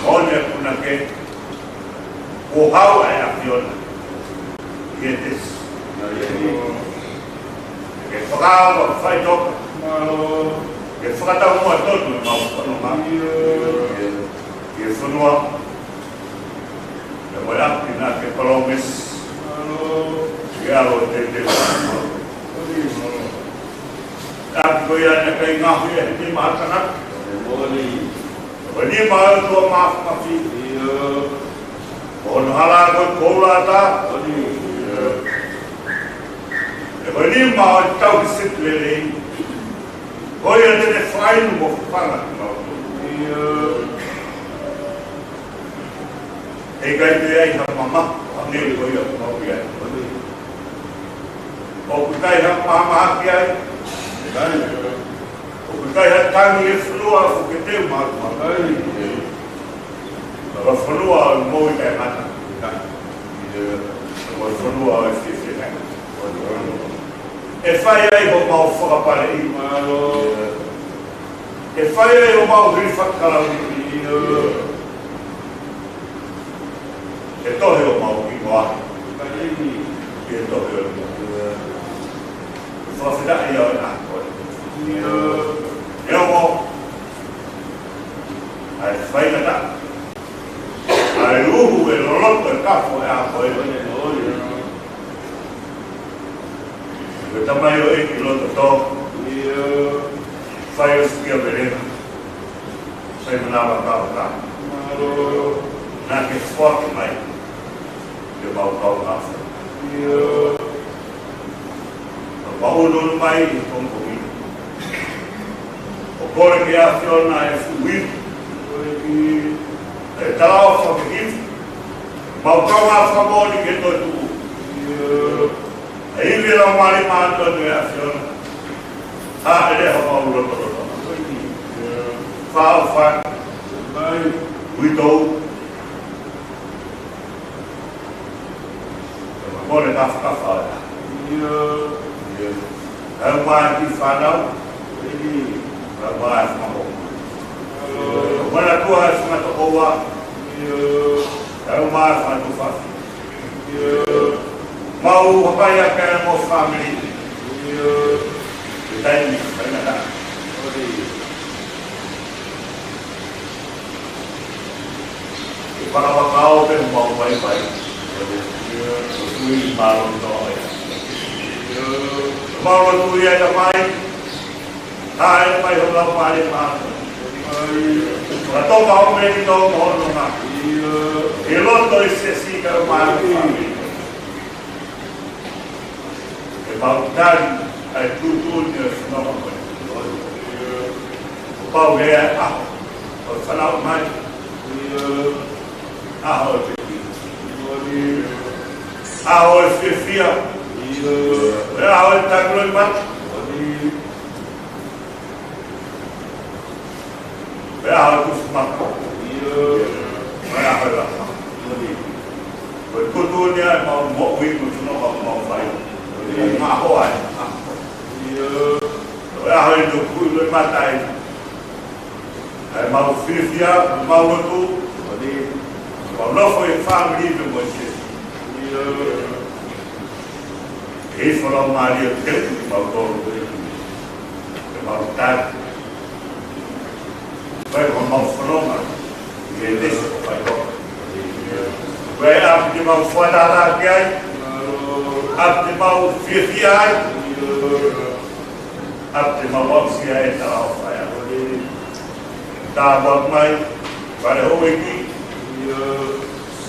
Moʻoni ʻaupito naʻa ke, kuo haʻu ʻa e ʻAfiona ki Hētesi ke fakaava faʻitoka, ke fakataumuʻa tonu ʻemau fononga ʻi he fonua. Pea mo e ʻapi naʻa ke palōmesi ke ʻalu ʻo teuteu. ʻApi ko ia naʻe ʻikai ngaohi ʻe he nima ʻa e tangata. Ko e nima ʻo e ʻOtua Māfimafi. Ko hono hala ko e koula ʻatā. Ko e nima ʻo e tauhi sipi lelei. Ko ia te ne fakainu mo fafanga kimautolu. ʻE ʻikai toe ʻi ai ha mamahi ʻo hangē ko ia ʻoku mau ʻi ai. ʻOku ʻikai ha mahamahaki ai. ʻOku ʻikai ha tangi ʻi he fonua ʻoku ke teu maʻamautolu. Ko e fonua ʻo e moʻui taʻengata. Ko e fonua ʻo e fiefia taʻengata. ʻE fai ai homau fakapaleʻi. ʻE fai ai homau hili fakakalauni. ʻE tohi homau hingoa ʻi he tohi ʻo e moʻui. Fakafetaʻi ʻa e ʻOtua. ʻE ongo ʻa e faingataʻa, ʻa e uhu ʻe loloto e kafo ʻa e ʻaho ko eni. Ko e tamaioʻeiki loto tō, fai ʻo sikia velenga, fai manava kau ka. Naʻa ke foaki mai ke mau kaungā fai. Mau ʻunuʻunu mai ʻi he pongipongi ni. ʻO kole ki he ʻAfiona e fuʻu ivi, e talaʻofa ke hifo. Mau kaungā fakamoʻoni ke toetuʻu. ʻA e ivi ʻa e Laumālie Māʻoniʻoni ʻo e ʻAfiona. ʻA e lea homau lotolotonga. Fāʻofaki. Uitou. Mo e kafakafa. Kae ʻumaʻā e kiʻi fānau. Kae ʻumaʻā e fanga moʻui. Mo e ʻOtua e fanga tokoua. Kae ʻumaʻā e fanga tuofāfine. Mau hapai ʻaki ʻa e mo e fāmili. Ke taimi, taimi na. Ke fakavakau pē homau vaivai. Ko e tui mālōlō ia. Mau lotu ia, Tamai. Kae ʻumaʻā ho Laumālie Māʻoniʻoni. Ka toka o meni tō mo hono ngaahi. ʻI loto ʻi he siasi kae ʻumaʻā e fāmili. Ke mau tali ʻa e tuʻutuʻuni ʻo e fononga ko eni. Kuo pau ke ʻaho ʻo e fanauʻi mai. ʻAho ʻo e pekia. ʻAho ʻo e fiefia. ʻAho ʻo e tangaloʻi mata. Pea ʻaho ʻo e tuʻusi maka. Pea ʻaho ʻo e laka. Ko e tuʻutuʻuni ʻa e mau moʻui mo e fononga mau fai. Ko e ʻaho ʻa e. Ko e ʻaho ʻo e tuʻusi maka ʻa e mau fiefia, mau lotu. Mau nofo ʻi he fāmili mo e siasi. ʻEiki, Laumālie, ke mau tō, ke mau tali. Fai ko mau fononga, ke te so fai ko. Ko e ʻapi te mau fuatā ki ai, ʻapi te mau fiefia ai, ʻapi te mau aʻusia e talaʻofa ʻa e ʻOtua. Tāpuaki mai, fale houʻeiki.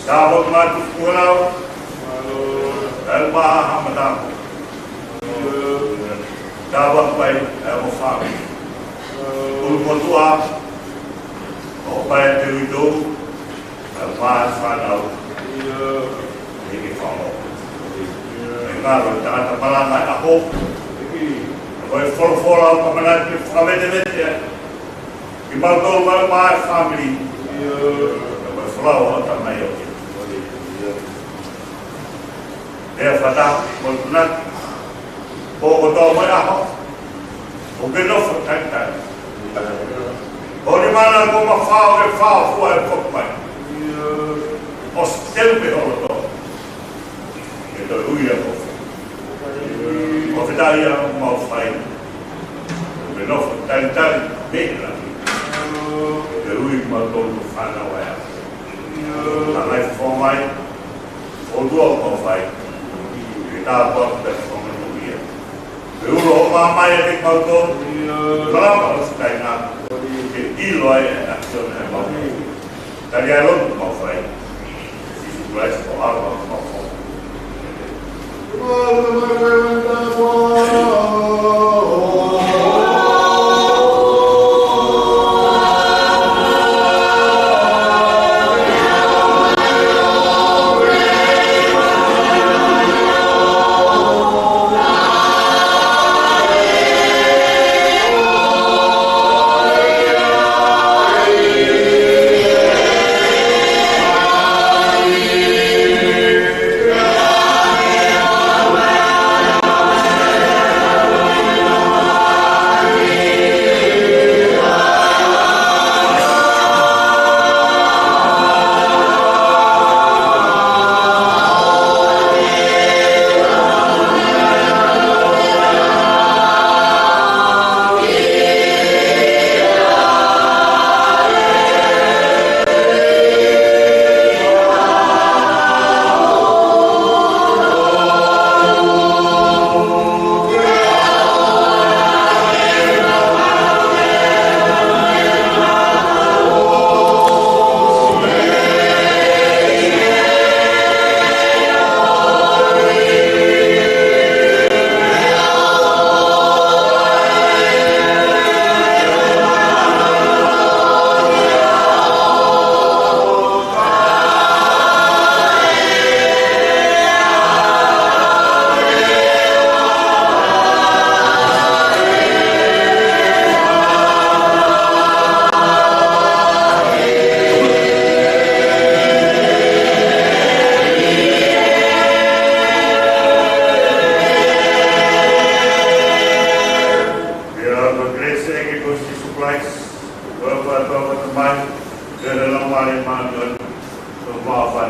Tāpuaki mai Tuʻi Fualau. Kae ʻumaʻā Haʻa Matamua. Tāpuaki mai ʻa e mo e fāmili. ʻUlumotuʻa, ʻo pai te uitou, kae ʻumaʻā e fānau. ʻEiki, ke fāmili. ʻE ngalo tangata malanga ʻa hoku. Ko e folofola ʻoku ʻamanaki ke fakavetevete ai kimautolu kae ʻumaʻā e fāmili. Ko e folau ʻa e Tamai ʻo e. Pea fata, mo tuna, ʻo kotoa mo e ʻaho, ʻoku ke nofo talitali. ʻO ni mana ko ma fao ke fao fua e foki mai. ʻOsi teu pē ho loto. Ke toe ui ʻa e kofi. Ko e fetaʻi ia ʻoku mau fai. Ke nofo talitali mei he langi. Ke ui kimautolu ko e fānau ʻa e ʻAfiona. Ka mai fō mai, ʻOtua ʻoku mau fai. Ke tāpuaki pē fō mai ko ia. Ke ulo ʻo māmai ʻa kimautolu. Kalama ʻo sikai na. Ke ʻilo ai ʻa e ʻAfiona ʻa e mau. Tali ʻa e lotu mau fai. Sīsū Kalaisi ko e ʻAlo ʻo mau fai.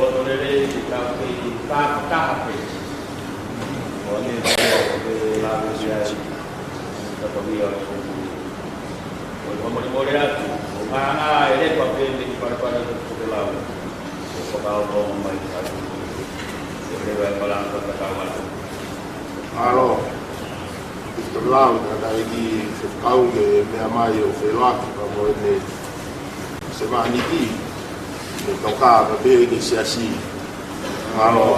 loto lelei ke tau kei tāpataha pē. ʻO ne te lave ki ai. Ka ko ia ko ʻo fakamolemole atu, ʻo ngāngā e lepa pē mei he palapala ko te lau. ʻO fakaongo mai atu. ʻO leva e palanga ka tau atu. Mālō. Ko te lau, ka tai ki he kau ke meʻa mai ʻo feʻiloaki pea mo ʻene sevāniti. Ke toka pē ki he siasi. Mālō.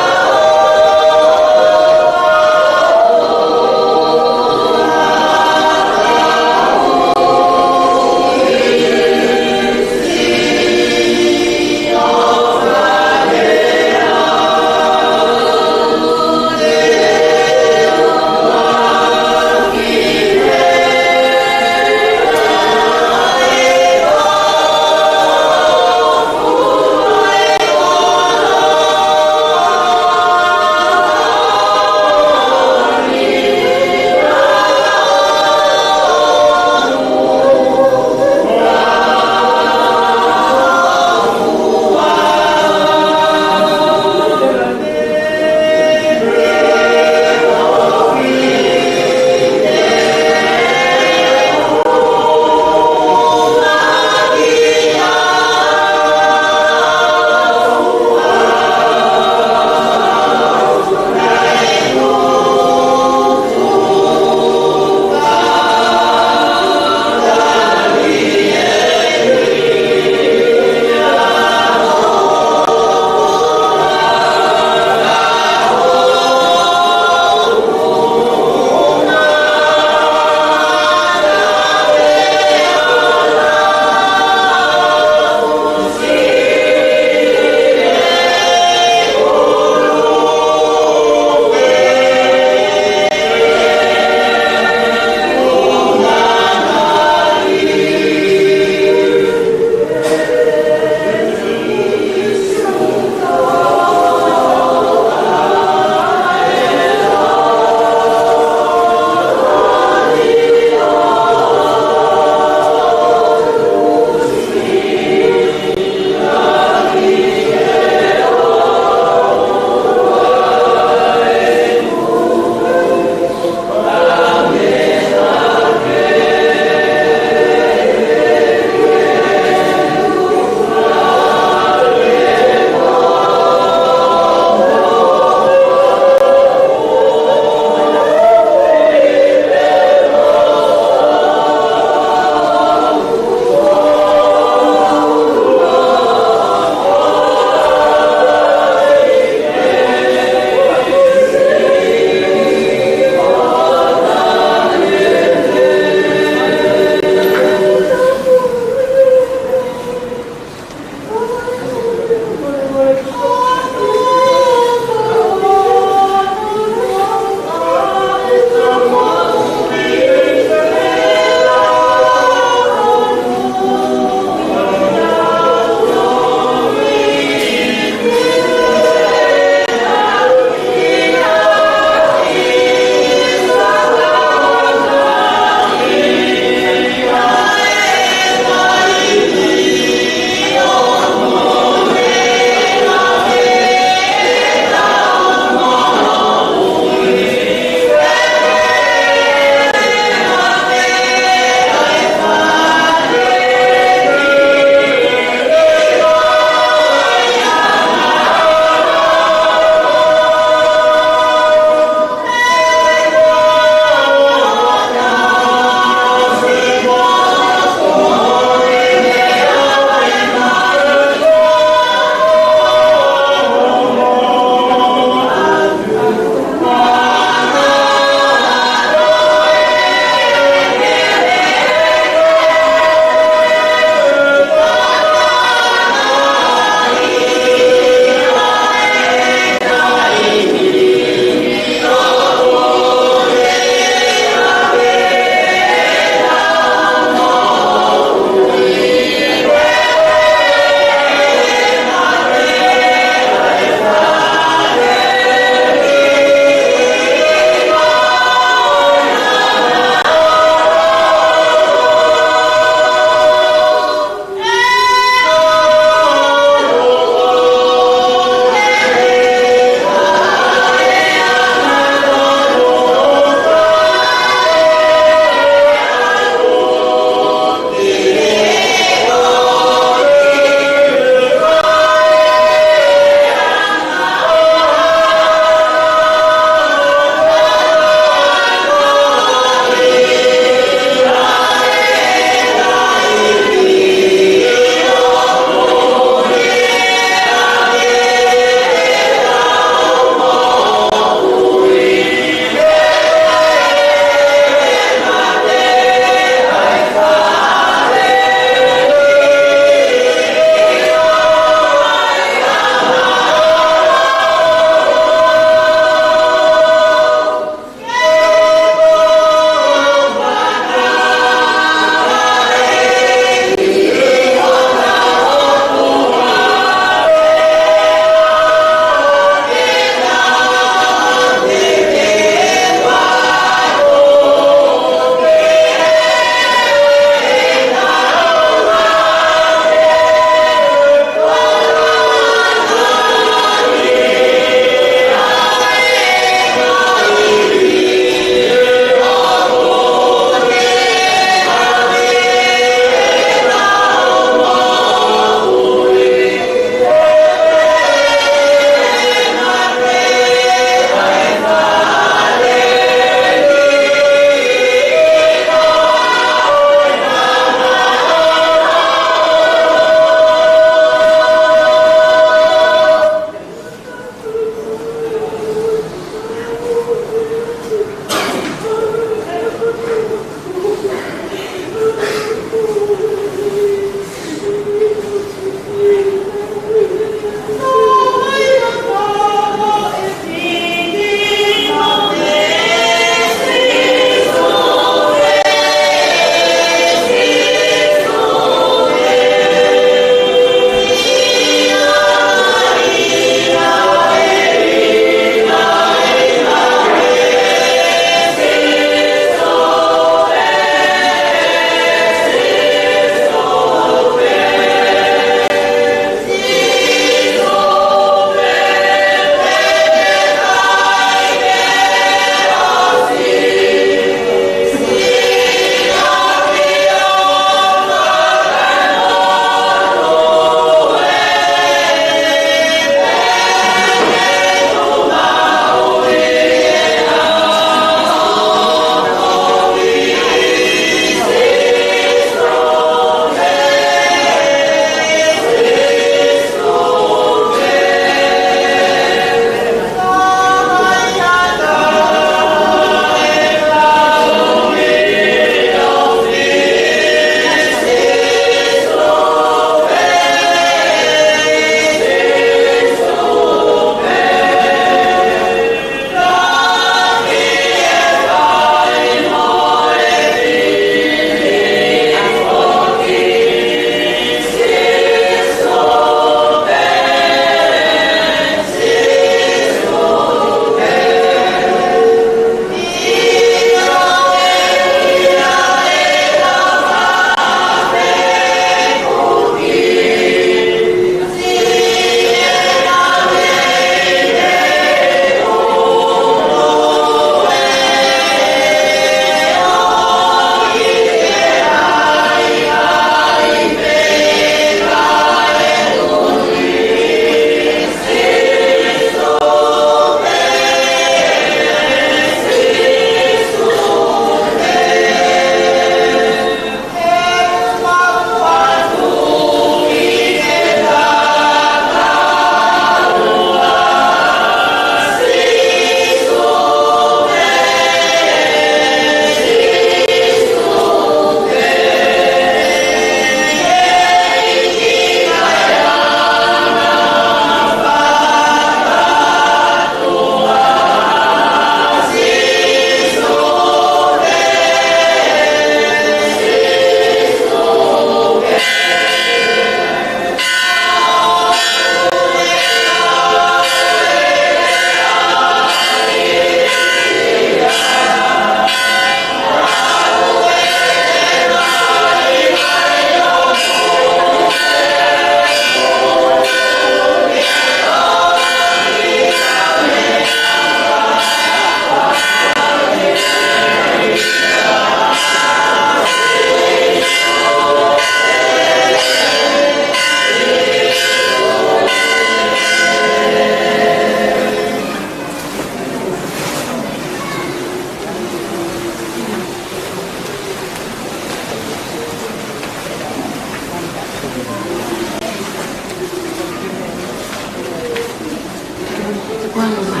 Kuangi mai,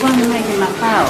kuangi mai ke ma pao.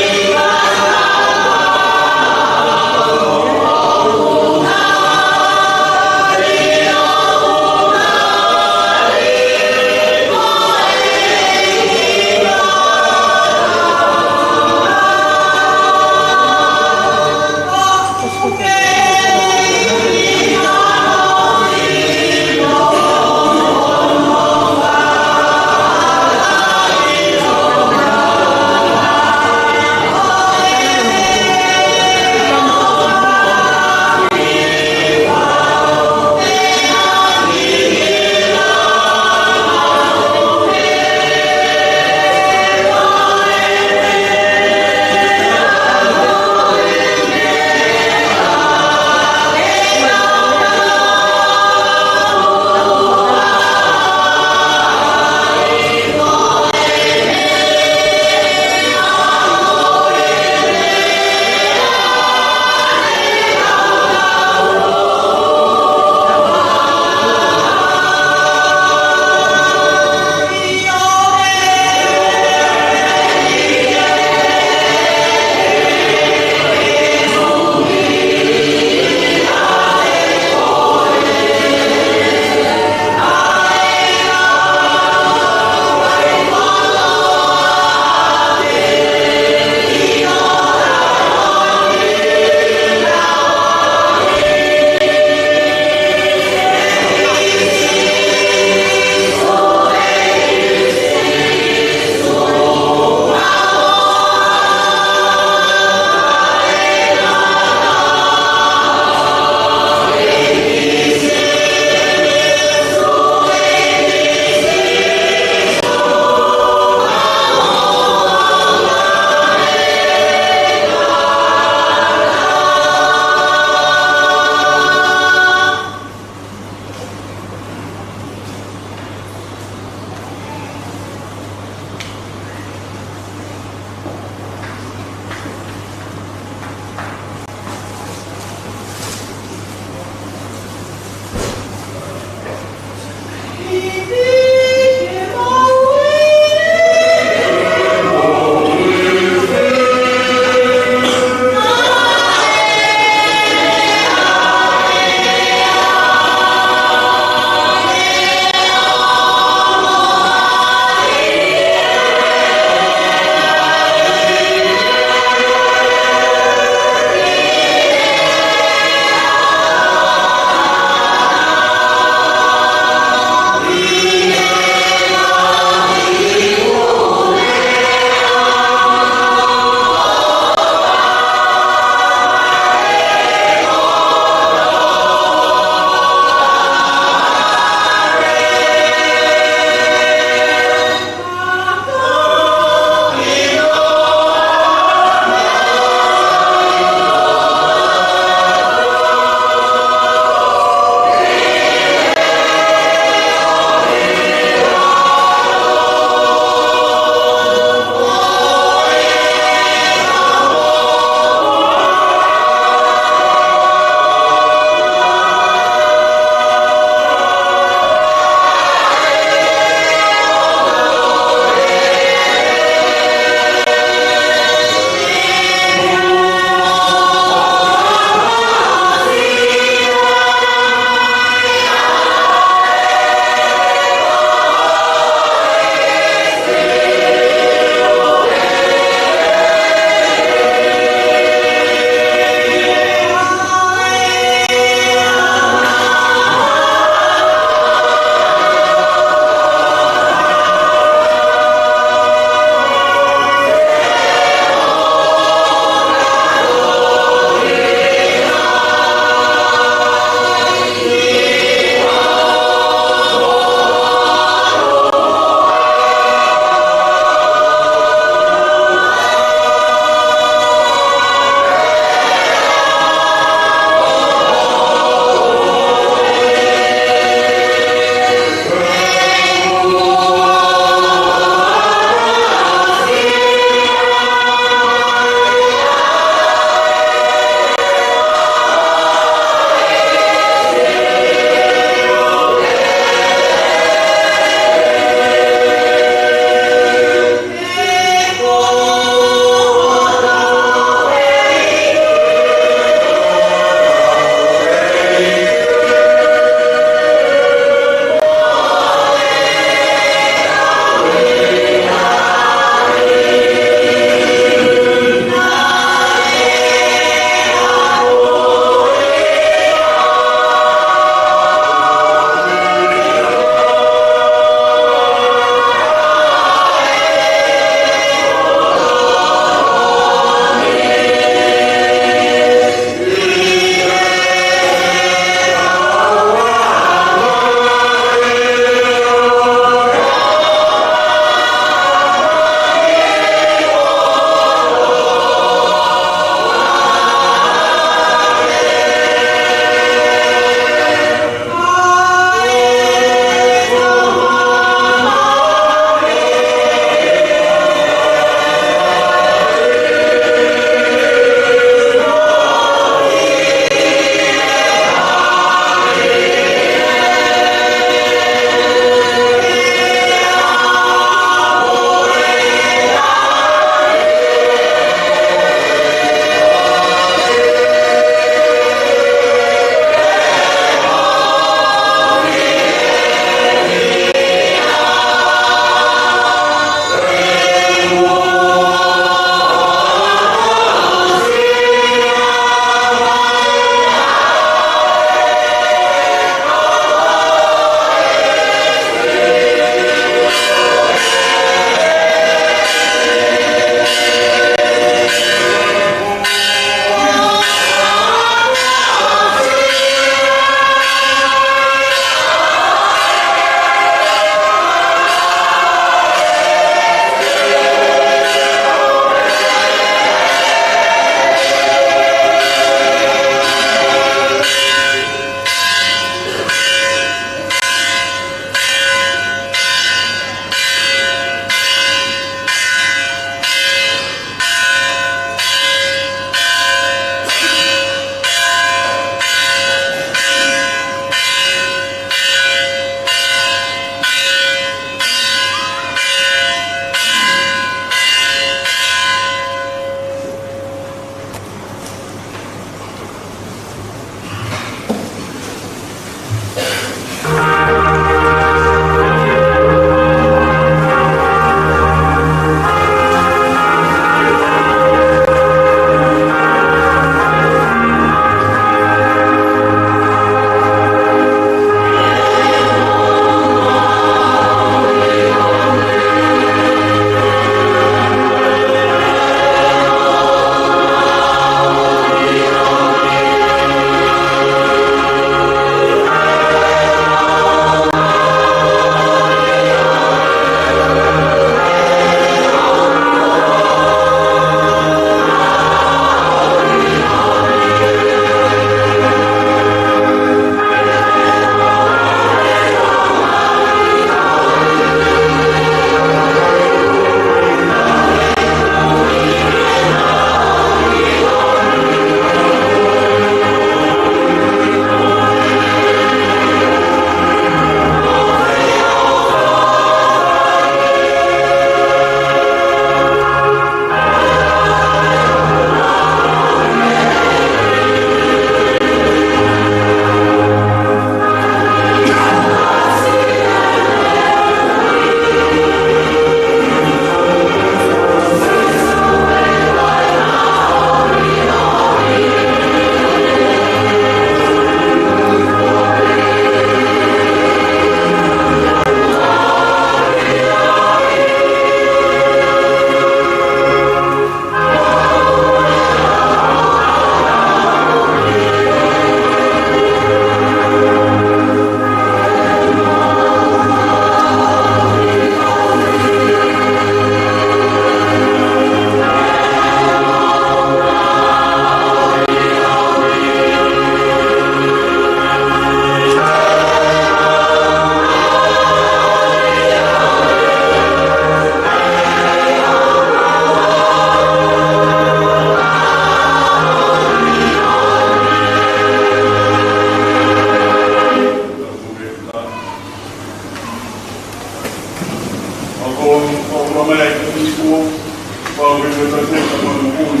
Ko e tau te ka moʻui.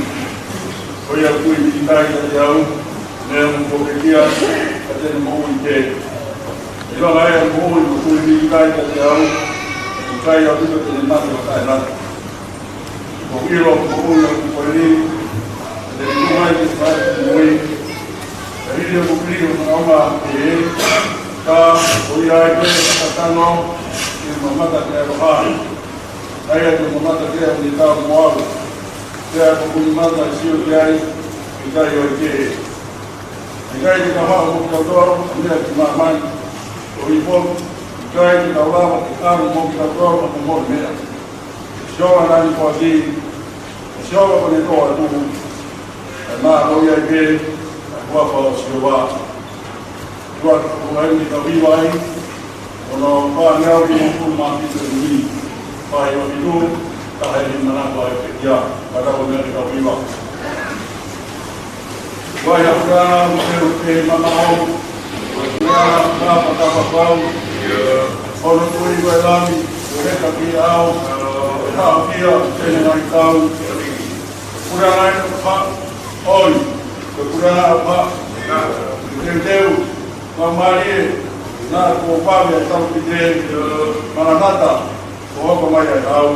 Ko ia ʻoku ʻikai kiate au, neongo kuo pekia, ka te ne moʻui pē. ʻIlonga ʻa e moʻui, ʻoku ʻikai kiate au, ʻikai ʻaupito te ne mate ʻo taʻengata. Kuo u ʻilo, kuo u ʻilo, kuo u ʻilo, te ne tuʻu mai ke fai ki mui. Ka hili ʻoku pili ʻo naʻa ma e, ka ko ia ai pē ka tano, ke mamata ke aloha. ʻA ia te u mamata ki ai ʻi he tau mo au. Pea ko ʻeku mamata ʻe sio ki ai, ʻikai ʻo ʻikai. ʻIkai te ka maʻu mo kitautolu, meʻa ki māmani. ʻOku ʻikai, ʻikai te ka lava ke ʻalu mo kitautolu, ʻo mo meʻa. Sio ana ni ko aki, sio ana ko ne toa tu. ʻE mā ko ia ke, ʻa kuafa ʻo sio ʻa. Ua ko ai ni ka viva ai, ʻo nau pā ngeau ki mokulu mā ki te ni, pā i wa ki tu, ka hai ni mana ko ai ke kia, ka tau meʻa ni ka viva. Ua ia ka, mo te u te mama au, ua ia ka, ka pa ka pa pau, ʻo no tui ko e lami, ʻo e ka ki au, ʻe hao kia, te ne ngai tau, Pura ngai ka pa, ʻoi, ko pura ngai ka pa, teuteu, ka mālie, naʻa ko pave tau ki te, Maranata, ko hoko mai ai au.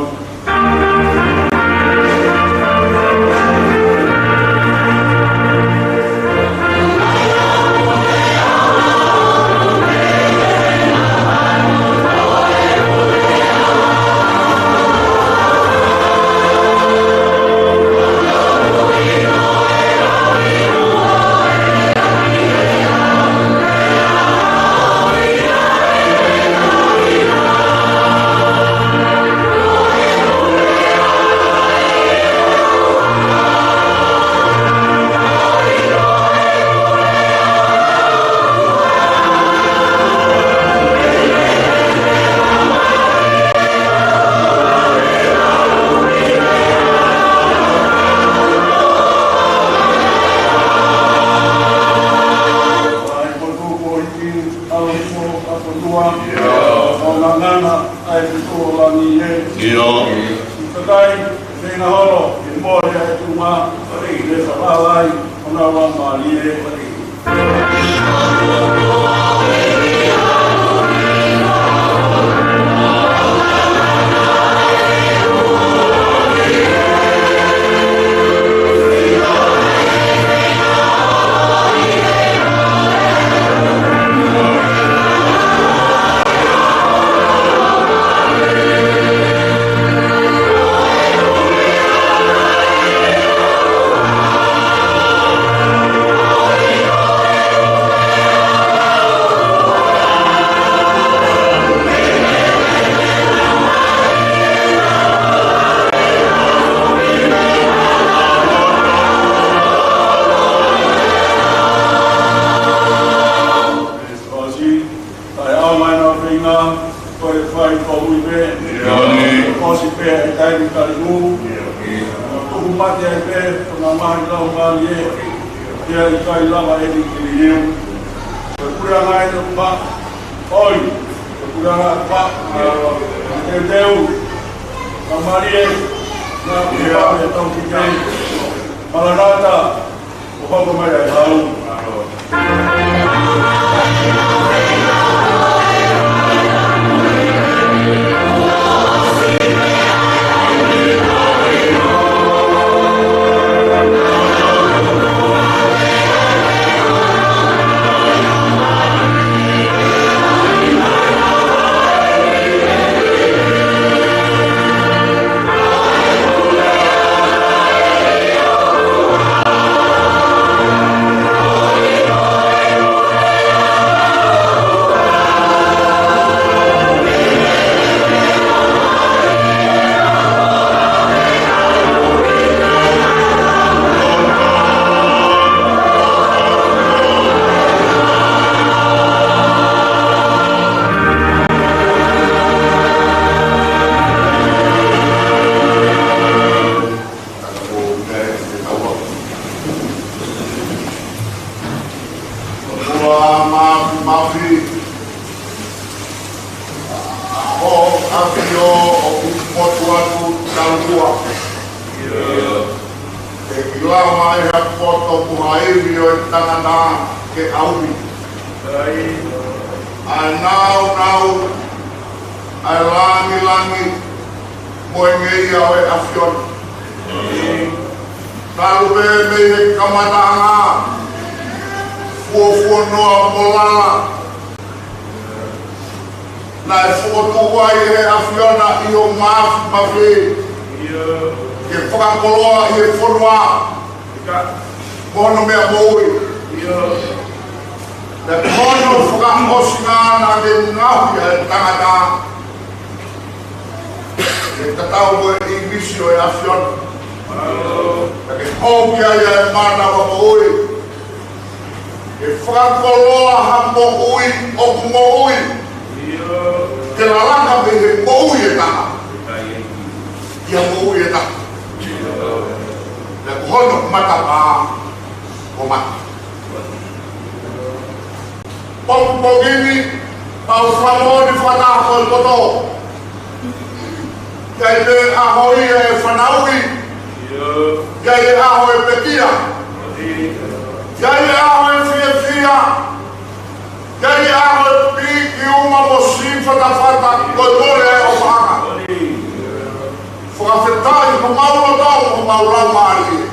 ʻAi ko tuku ʻi ki ʻAlo ʻi ko ʻa ko tua. ʻO ngangana ʻai ko tuku ʻo langi ē. ʻIo. ʻI kakai, te ngaholo, ʻi mō ʻi ai tu mā. ʻI le whakalai, ʻo nau ʻa mālie. ʻOsi, tae au mai nā feinga, ko e fai ko ui pē. ʻIo. ʻOsi pē, e taimi kali ū. ʻIo. Tuku mate ai pē, ko nā mahi lau mālie. Kia ʻikai lava e ni kili iu. Ko e pura ngai no pa, ʻoi, ko e pura ngai pa, teuteu, ka mālie, nā pia e tau ki te, Maranata, ʻo hoko mai ai au. ʻE ʻikai lava ʻe ha poto pe ha ivi ʻo e tangata ke ʻauhi ʻa e nāunau, ʻa e langilangi mo e ngeia ʻo e ʻAfiona. Talu pē mei he kamataʻanga, fuofua noa mo lala, naʻe fokotuʻu ai ʻe he ʻAfiona ʻi ho māfimafi ke fakakoloa ʻi he fonua mo hono meʻa moʻui. Pea ko hono fakaʻosinga naʻa ke ngaohi ʻa e tangata ke tatau mo e ʻīmisi ʻo e ʻAfiona. Pea ke hoko ai ʻa e mana ʻo e moʻui, ke fakakoloa ha moʻui ʻoku moʻui, ke lalanga mei he moʻui ʻe taha ki ha moʻui ʻe taha. Pea ko hono matapā ko mate. Pongipongi ni, mau fakamoʻoni fakataha mo e poto. ʻI ai e ʻaho ia ʻe fanauʻi, ʻi ai e ʻaho ʻe pekia, ʻi ai e ʻaho ʻe fiefia, ʻi ai e ʻaho ʻe piki uma mo sīfatafata ko e mole ʻa e ʻofaʻanga. Fakafetaʻi homau loto mo homau laumālie.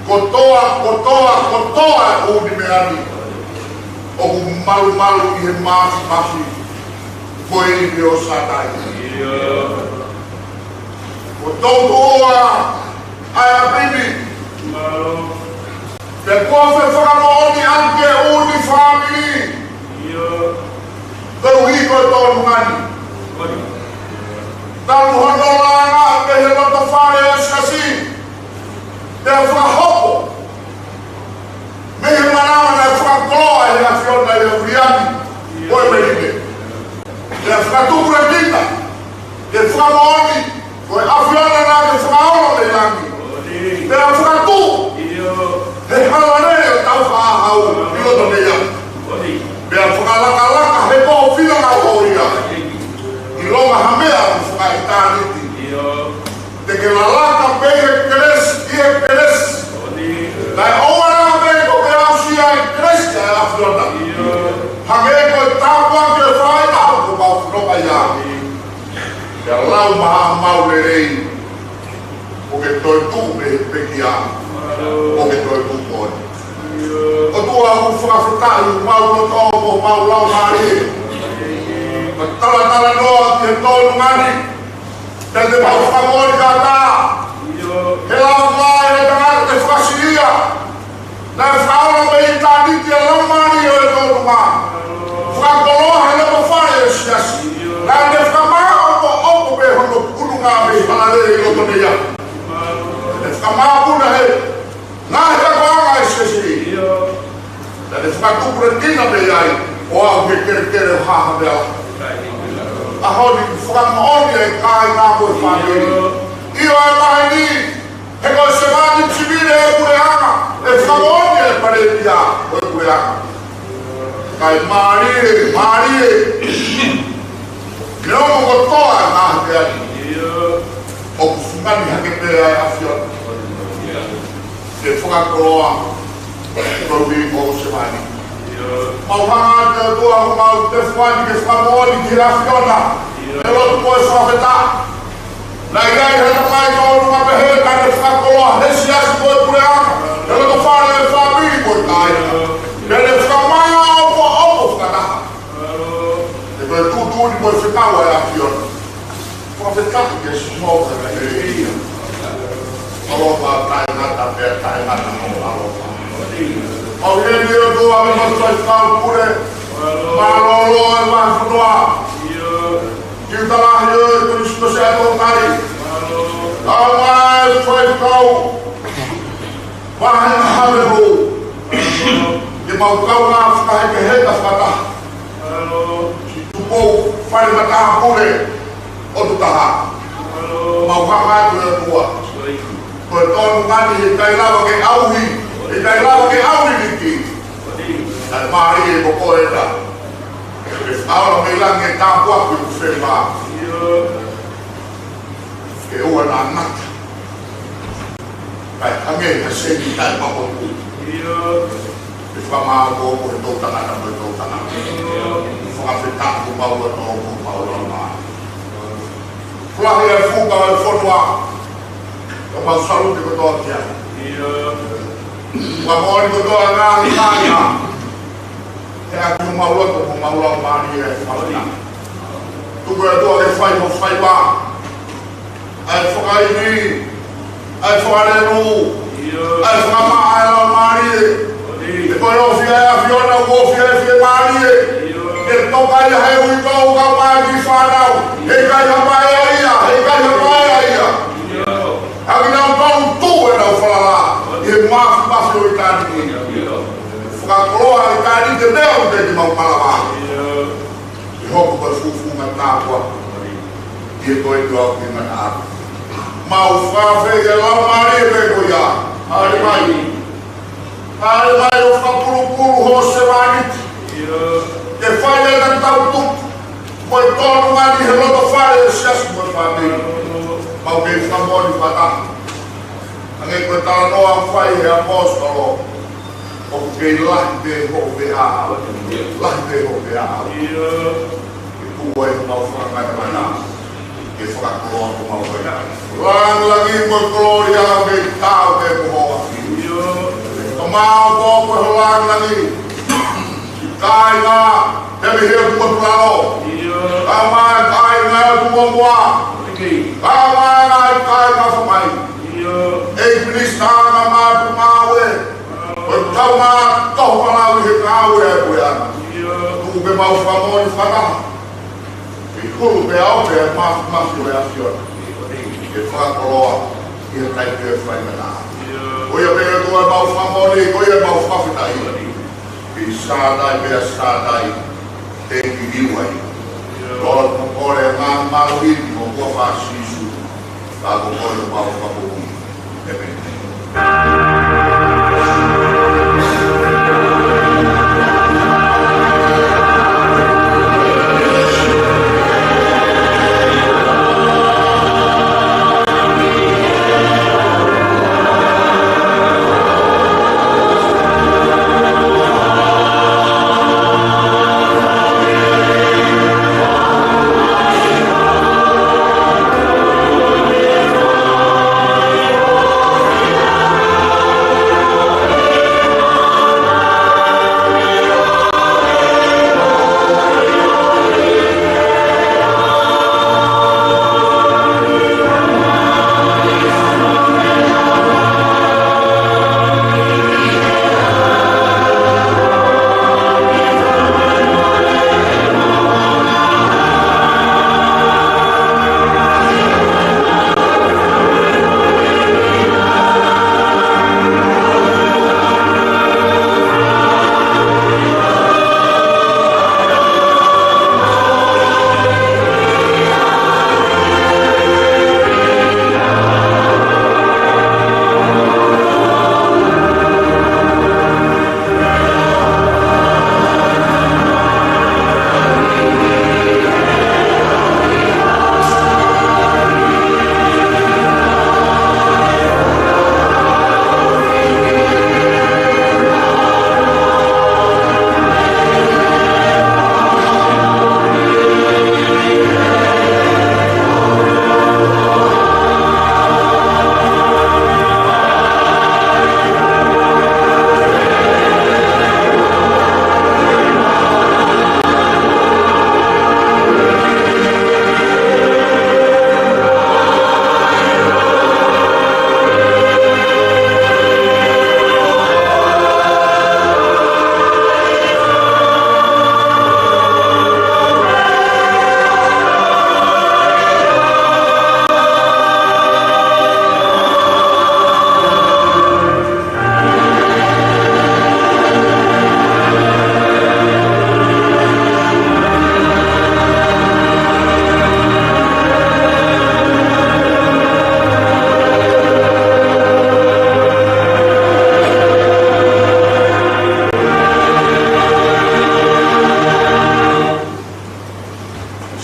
Kotoa, kotoa, kotoa e ʻū meʻa ni ʻoku malumalu ʻi he māfimafi ko e ivi ʻo Sātai. Ko e toutou ʻa e ʻapi ni. Pea kuo fefakamoʻoni ʻaki e ʻū fāmili koeʻuhi ko e tōnunga ni. Talu hono langa mei he loto fale ʻo e siasi, pea fakahoko mei he manava naʻe fakakoloa ʻe he ʻAfiona ʻi he uliani ʻo e melino. Pea fakatupulekina ke fakamoʻoni ko e ʻAfiona naʻa ke fakaola mei langi. Pea fakatuʻu he hala lelei ʻo e tau faʻahau ʻi loto nei ʻapi. Pea fakalakalaka he koho finangalo ʻo ia, ʻilonga ha meʻa ʻoku fakaʻitāniti. Te ke lalaka pē he kelesi ki he kelesi. Kae ʻoua naʻa pehē ʻoku ke aʻusia e kelesi ʻa e ʻAfiona, hangē ko e tāpuaki ʻo e faʻahinga ʻoku mau fononga ʻi ai. Pea lau maʻa mau lelei, ʻoku ke toetuʻu mei he pekia, ʻoku ke toetuʻu moʻoni. ʻOtua, ʻoku fakafetaʻi homau loto mo homau laumālie. Ka talatalanoa ki he tōnunga ni, pea te mau fakamoʻoni kātaki he lava mai e tangata te fakasiʻia, naʻe fakaola mei ʻitāniti e laumālie ʻo e tōnunga, fakakoloa he loto fale ʻo e siasi. Naʻa ne fakamāʻopoʻopo pē hono puʻunga mei he hala lelei ʻi loto nei ʻapi. Ne fakamāʻopoʻopo he ngaahi akoʻanga ʻa e siasi. Naʻa ne fakatupulekina mei ai ʻo aʻu ki he kelekele ʻo Haʻa Haʻapeʻa. ʻAho ni ʻoku fakamoʻoni ʻa e kāinga mo e fāmili. ʻIo, ʻa e maheni, he ko e sevāniti sivile ʻo e puleʻanga, ʻe fakamoʻoni ʻa e palēmia ʻo e puleʻanga. Kae mālie, mālie, neongo kotoa ʻa e ngaahi meʻa ni, ʻoku fungani hake pē ʻa e ʻAfiona ke fakakoloa koeʻuhi ko e sevāniti. Mau hanga atu, ʻOtua, ʻoku mau tefua ni ke fakamoʻoni ki he ʻAfiona, ʻi he lotu mo e fakafetaʻi. Naʻe ʻi ai ha tamai tōnunga pehē, ka ne fakakoloa he siasi mo e puleʻanga, he loto fale ʻo e fāmili mo e kāinga. Pea ne fakamāʻopoʻopo fakataha. He ko e tuʻutuʻuni mo e fekau ʻa e ʻAfiona. Fakafetaʻi ki he Sihova ʻa e lelei. ʻAlofa taʻengata pea taʻengata hoʻo ʻalofa. Mau ʻi heni, ʻOtua, mo e faifekau pule mālōlō ʻo e vahefonua. Kiʻi talahi ʻo e Kuini Siosiua Tokolahi. Kau mai faifekau Vahefonua Havelu, ke mau kaungā fakahekeheka fakataha. Siʻi Tupou Fale Matāpule ʻo Tutaha. Mau hanga atu, ʻOtua, ko e tōnunga ni heʻikai lava ke ʻauhi, heʻikai lava ke ʻauhi liki. Kae mālie ko koe ʻEiki. Ke fakaola mei langi e tāpuaki ʻoku fema. Ke ʻoua naʻa ngata Kae hangē ha sēniti taʻe maʻu ʻaupito. ʻIo. ʻE fakamāʻopoʻopo he toʻutangata mo e toʻutangata. ʻIo. Fakafetaʻi ko maua tō ko maua ma. Fulahi e fuka e fonua. Ka mau salute kotoa ki ai. ʻIo. Fakamoʻoni kotoa ngaahi kāinga. He ʻoku mau loto, ʻoku mau laumālie e fakamoʻoni. Tuku e ʻOtua ke fai mo fai wa. ʻAi fakaivi, ʻai fakalelu, ʻai fakamaʻa e laumālie. He ko e ofi ʻa e ʻAfiona, ʻoku ofi ʻa e fiemālie. Ke toka ia he uitou ka mai ki fānau. Heʻikai hapa ʻe ia, heʻikai hapa ʻe ia. ʻA kinautolu ʻoku tuʻu ʻenau falala ʻi he mafimafi ʻo ʻitāniti. Fakakoloa ʻitāniti ke meʻa ʻo te te mau malava. ʻE hoko ko e fufunga tāpuaki. ʻI he ko e ʻOtua ʻoku ʻi ngata atu. Mau fafei e laumālie pē ko ia. Hale mai. Hale mai ʻo fakapulupulu ho sevāniti. Ke fai e ngaahi tautuku. Ko e tonu ngani he loto fale e siasi mo e fāmili. Mau kei fakamoʻoni fakataha. Hangē ko e talanoa ʻoku fai he ʻaposetolo. ʻOku kei lahi pē hoʻo veʻe ʻaʻau. Lahi pē hoʻo veʻe ʻaʻau. Ke tuʻu ai homau fakangatangata. Ke fakakoloa homau veʻe ʻaʻau. Langilangi mo e kolōlia ʻoku kei taau pē ko hoʻo ʻAfio. Ka mau ko ko ho langilangi. Kāinga, he meʻa he ʻOtua tulalo. Kāinga, kāinga ʻOtua moa. Kāinga, kāinga fomai. ʻEiki Minisitā, kāinga mātuʻa ngāue. Ko e kāinga, tō palau he ngāue ʻa e ʻOtua. Tuku ke mau fakamoʻoni fakataha. Ke hulu pē ʻa e mafimafi ʻo e ʻAfiona. Ke fakakoloa, ʻi he taimi pē ʻe fai mei ai. Ko ia pē ʻOtua ʻemau fakamoʻoni, ko ia ʻemau fakafetaʻi. Ke sātai pea sātai, te ki liu ai. Lord, ko e kole ngā mālō ʻi he huafa ʻo Sīsū. Ka ko e kole ʻemau fakamoʻoni. ʻĒmeni.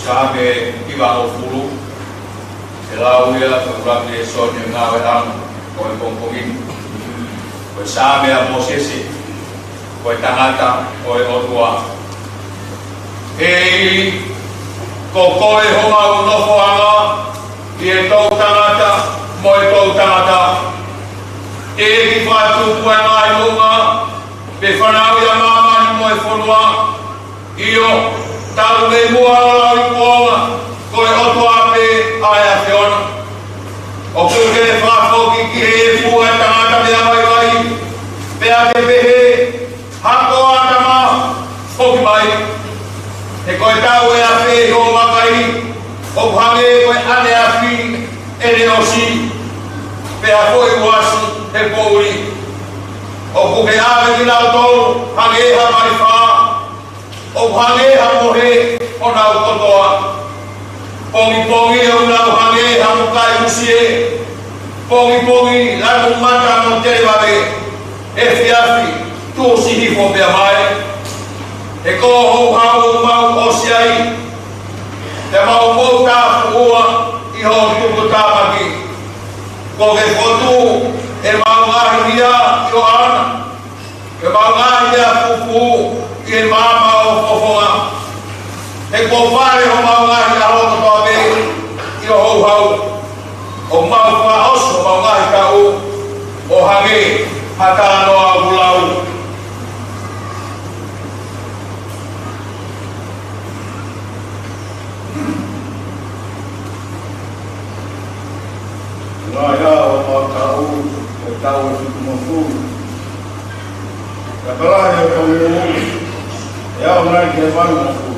Saame hivangofulu, ʻe lau ia ʻe he ʻuluaki lēsoni ʻo e ngāue ʻaho. Ko e pongipongi ni, ko e Saame ʻa Mōsese, ko e tangata ʻo e ʻOtua. ʻEiki, ko koe homau nofoʻanga ʻi he toʻutangata mo e toʻutangata. ʻEiki, fakatupu ʻa e ngaahi moʻunga, pea fanauʻi ʻa māmani mo e fonua. ʻIo, talu mei muʻa ʻo lauikuonga, ko e ʻOtua pē ʻa e ʻAfiona. ʻOku ke fakafoki ki he efu ʻa e tangata meʻa vaivai, pea ke pehē, Hako, ʻAtama, foki mai. He ko e tau ʻe afe ʻi hoʻo vakai, ʻoku hangē ko e ʻaneafi ʻene ʻosi, pea ko e uasi he poʻuli. ʻOku ke ʻave kinautolu hangē ha mali fā, ʻo hangē ha mohe ʻo nau kotoa. Pongipongi ʻoku nau hangē ha mokai usie. Pongipongi lanu mata mo televave. Efiafi tuʻusi hifo pea mae. He ko ho houhau ʻoku mau ʻosi ai. Pea mau mou tāfuʻua ʻi ho tuputāmaki. Kuo ke fotu ʻemau ngaahi hia ʻi ho ʻana. Ke mau ngaahi meʻa fufū ʻi he maama ʻo ho fofonga. He kuo fale homau ngaahi ʻaho kotoa pē ʻi ho houhau. ʻOku mau fakaʻosi homau ngaahi taʻu ʻo hangē ha talanoa ʻoku lau. Ngaahi ʻaho homau taʻu, ko e taʻu ʻe fitu mo e fā. Ka talahi ʻo tau ʻe au nai ke valu mo e fā.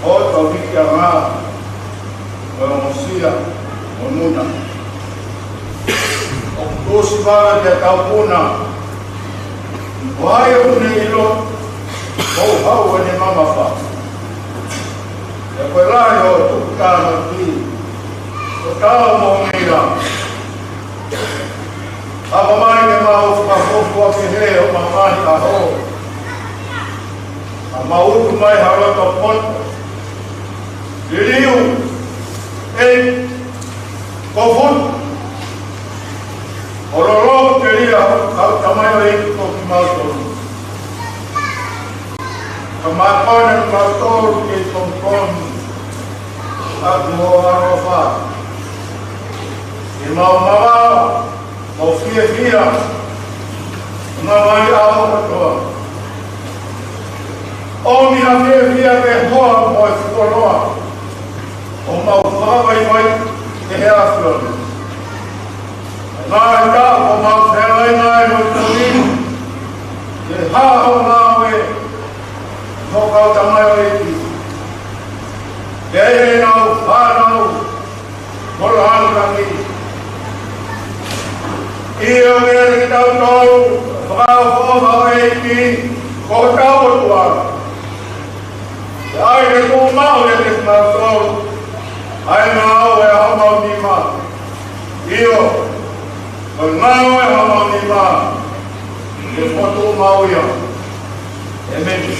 ʻO tau hiki ʻa ngā, ʻo e ongosia, ʻo e muna. ʻOku tuʻusi vave ke tau puna. Ko hai ʻoku ne ʻilo, ko houhau ʻene mamafa. He ko e lahi ʻo e tuputāmaki, ko e tau mo e ngeia. Hapa mai ke mau fakafoki ʻa e pehē ʻo mamahi ʻaho. ʻA mau utu mai ha loto poto. Liliu, ʻe, ko futu. ʻO lolo ke lia, kau tamaioʻeiki ko kimautolu. Ka mākona kimautolu ke tongkong. ʻA kuo ʻaloʻofa. ʻE mau mavae, ʻo fiefia. Mavae ʻaho kotoa. ʻOmi ha fiefia ke hoa mo e fuoloa. ʻO mau fakavaivai ʻe he ʻAfiona. Ngaahi taʻu ʻo mau feʻao ai ngaahi mo toni. Ke haʻo ngāue mo kau tamaioʻeiki. Ke ʻi ai ʻenau fānau mo langilangi. ʻIo, ke ʻi ai kitautolu, fakaʻofoʻofa mo e ʻEiki, ko hotau ʻOtua. ʻAi ke tuʻu maʻu ʻiate kimautolu ʻa e ngāue ʻa homau nima. ʻIo, ko e ngāue ʻa homau nima, ke fokotuʻu maʻu ia. ʻĒmeni.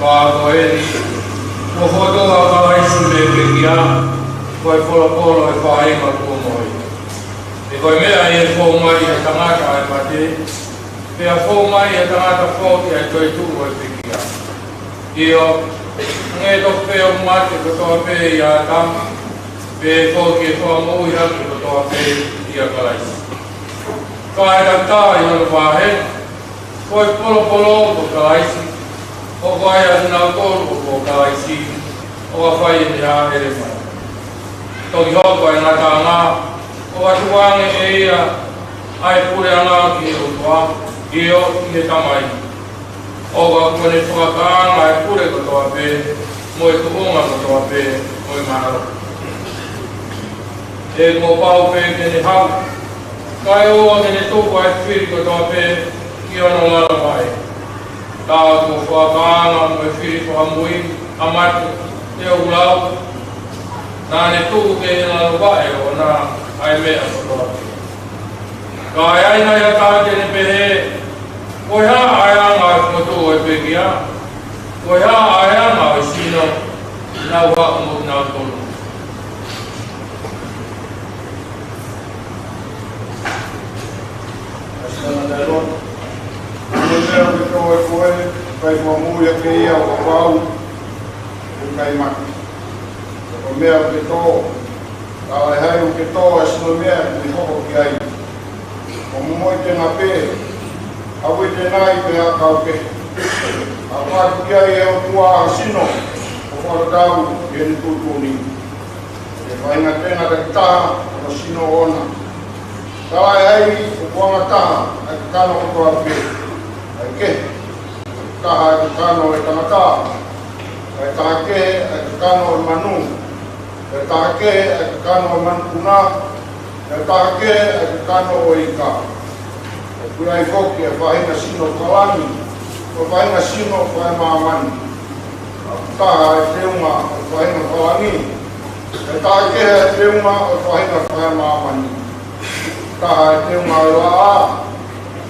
Ka ko eni, kuo fokotuʻu ʻa Kalaisi mei he pekia, ko e polopolo ʻo e faʻahinga kuo moʻui. He ko e meʻa ʻi he fou mai ʻa e tangata ʻa e mate, pea fou mai ʻa e tangata foki ʻa e toetuʻu ʻo e pekia. ʻIo, hangē tofu pē ʻoku mate kotoa pē ʻia ʻĀtama, pea foki ʻe fakamoʻui hake kotoa pē ʻia Kalaisi. Ka ʻe tau tā ʻi hono vahe, ko e polopolo ko Kalaisi, ʻoku ʻi ai ʻa kinautolu ʻoku ʻo Kalaisi, ʻoka fai ʻene hāʻele mai. Toki hoko ʻa e ngataʻanga, ʻoka tuku ange ʻe ia ʻa e puleʻanga ki he ʻOtua, ʻio ki he Tamai. ʻOka kuo ne fakakaanga ʻa e pule kotoa pē, mo e tuʻunga kotoa pē, mo e mālohi. He kuo pau pē ke ne haʻu, kae ʻoua ke ne tuku ʻa e fili kotoa pē ki hono lalo vaʻe. Tā kuo fakakaanga mo e fili fakamui ʻa mate, ʻe ʻoku lau, naʻa ne tuku ki he lalo vaʻe ʻoʻona ʻa e meʻa kotoa pē. Ka ʻe ʻi ai nai ha taha te ne pehē, ko e hā ʻa e anga ʻo e fokotuʻu ʻo e pekia? Ko e hā ʻa e anga ʻo e sino? Nau haʻu mo kinautolu. Ko e meʻa ʻoku ke tō ʻe koe, ʻikai fakamoʻui hake ia ʻo kapau ʻoku ʻikai mate. Ko e meʻa ʻoku ke tō, talaʻehai ʻoku ke tō ʻa e sino meʻa ʻoku ke hoko ki ai. Ko e momoʻi tenga pē, ʻa e tenga ʻi he ʻakau kehe. ʻA ia ʻoku ʻi ai ʻa e ʻOtua ʻa e sino, ʻo fakatatau ki heʻene tuʻutuʻuni. Ko e faʻahinga tenga takitaha, ko hono sino ʻoʻona. Talaʻehai ʻoku angataha ʻa e kakano kotoa pē. ʻA e kehe, taha ʻa e kakano ʻo e tangata. ʻA e taha kehe ʻa e kakano ʻo e manu. ʻA e taha kehe ʻa e kakano ʻo e manupuna. ʻA e taha kehe ʻa e kakano ʻo e ika. ʻOku ʻi ai foki ʻa e faʻahinga sino fakalangi, mo e faʻahinga sino fakaemāmani. ʻOku taha ʻa e teunga ʻo e faʻahinga fakalangi, ʻa e taha kehe ʻa e teunga ʻo e faʻahinga fakaemāmani. Taha ʻa e teunga ʻo e laʻā,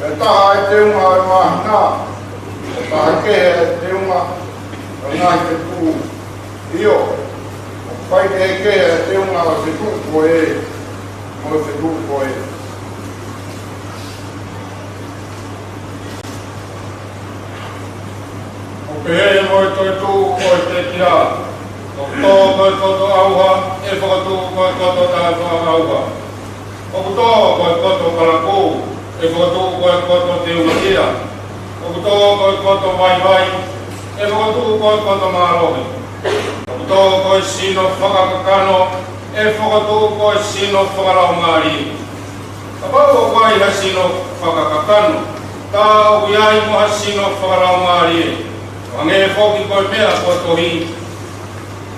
ʻa e taha ʻa e teunga ʻo e māhina, ʻa e taha kehe ʻa e teunga ʻo e ngaahi fetuʻu. ʻIo, ʻoku faikehekehe ʻa e teunga ʻo e fetuʻu ko ē mo e fetuʻu ko ē. ʻOku pehē mo e toetuʻu ʻo e pekia, ʻoku tō ko e koto ʻauha, ʻe fokotuʻu ko e koto taʻefaʻaʻauha. ʻOku tō ko e koto palakū, ʻe fokotuʻu ko e koto teumaʻia. ʻOku tō ko e koto vaivai, ʻe fokotuʻu ko e koto mālohi. ʻOku tō ko e sino fakakakano, ʻe fokotuʻu ko e sino fakalaumālie. Kapau ʻoku ʻi ai ha sino fakakakano, tā ʻoku ʻi ai mo ha sino fakalaumālie. Hangē foki ko e meʻa kuo tohi: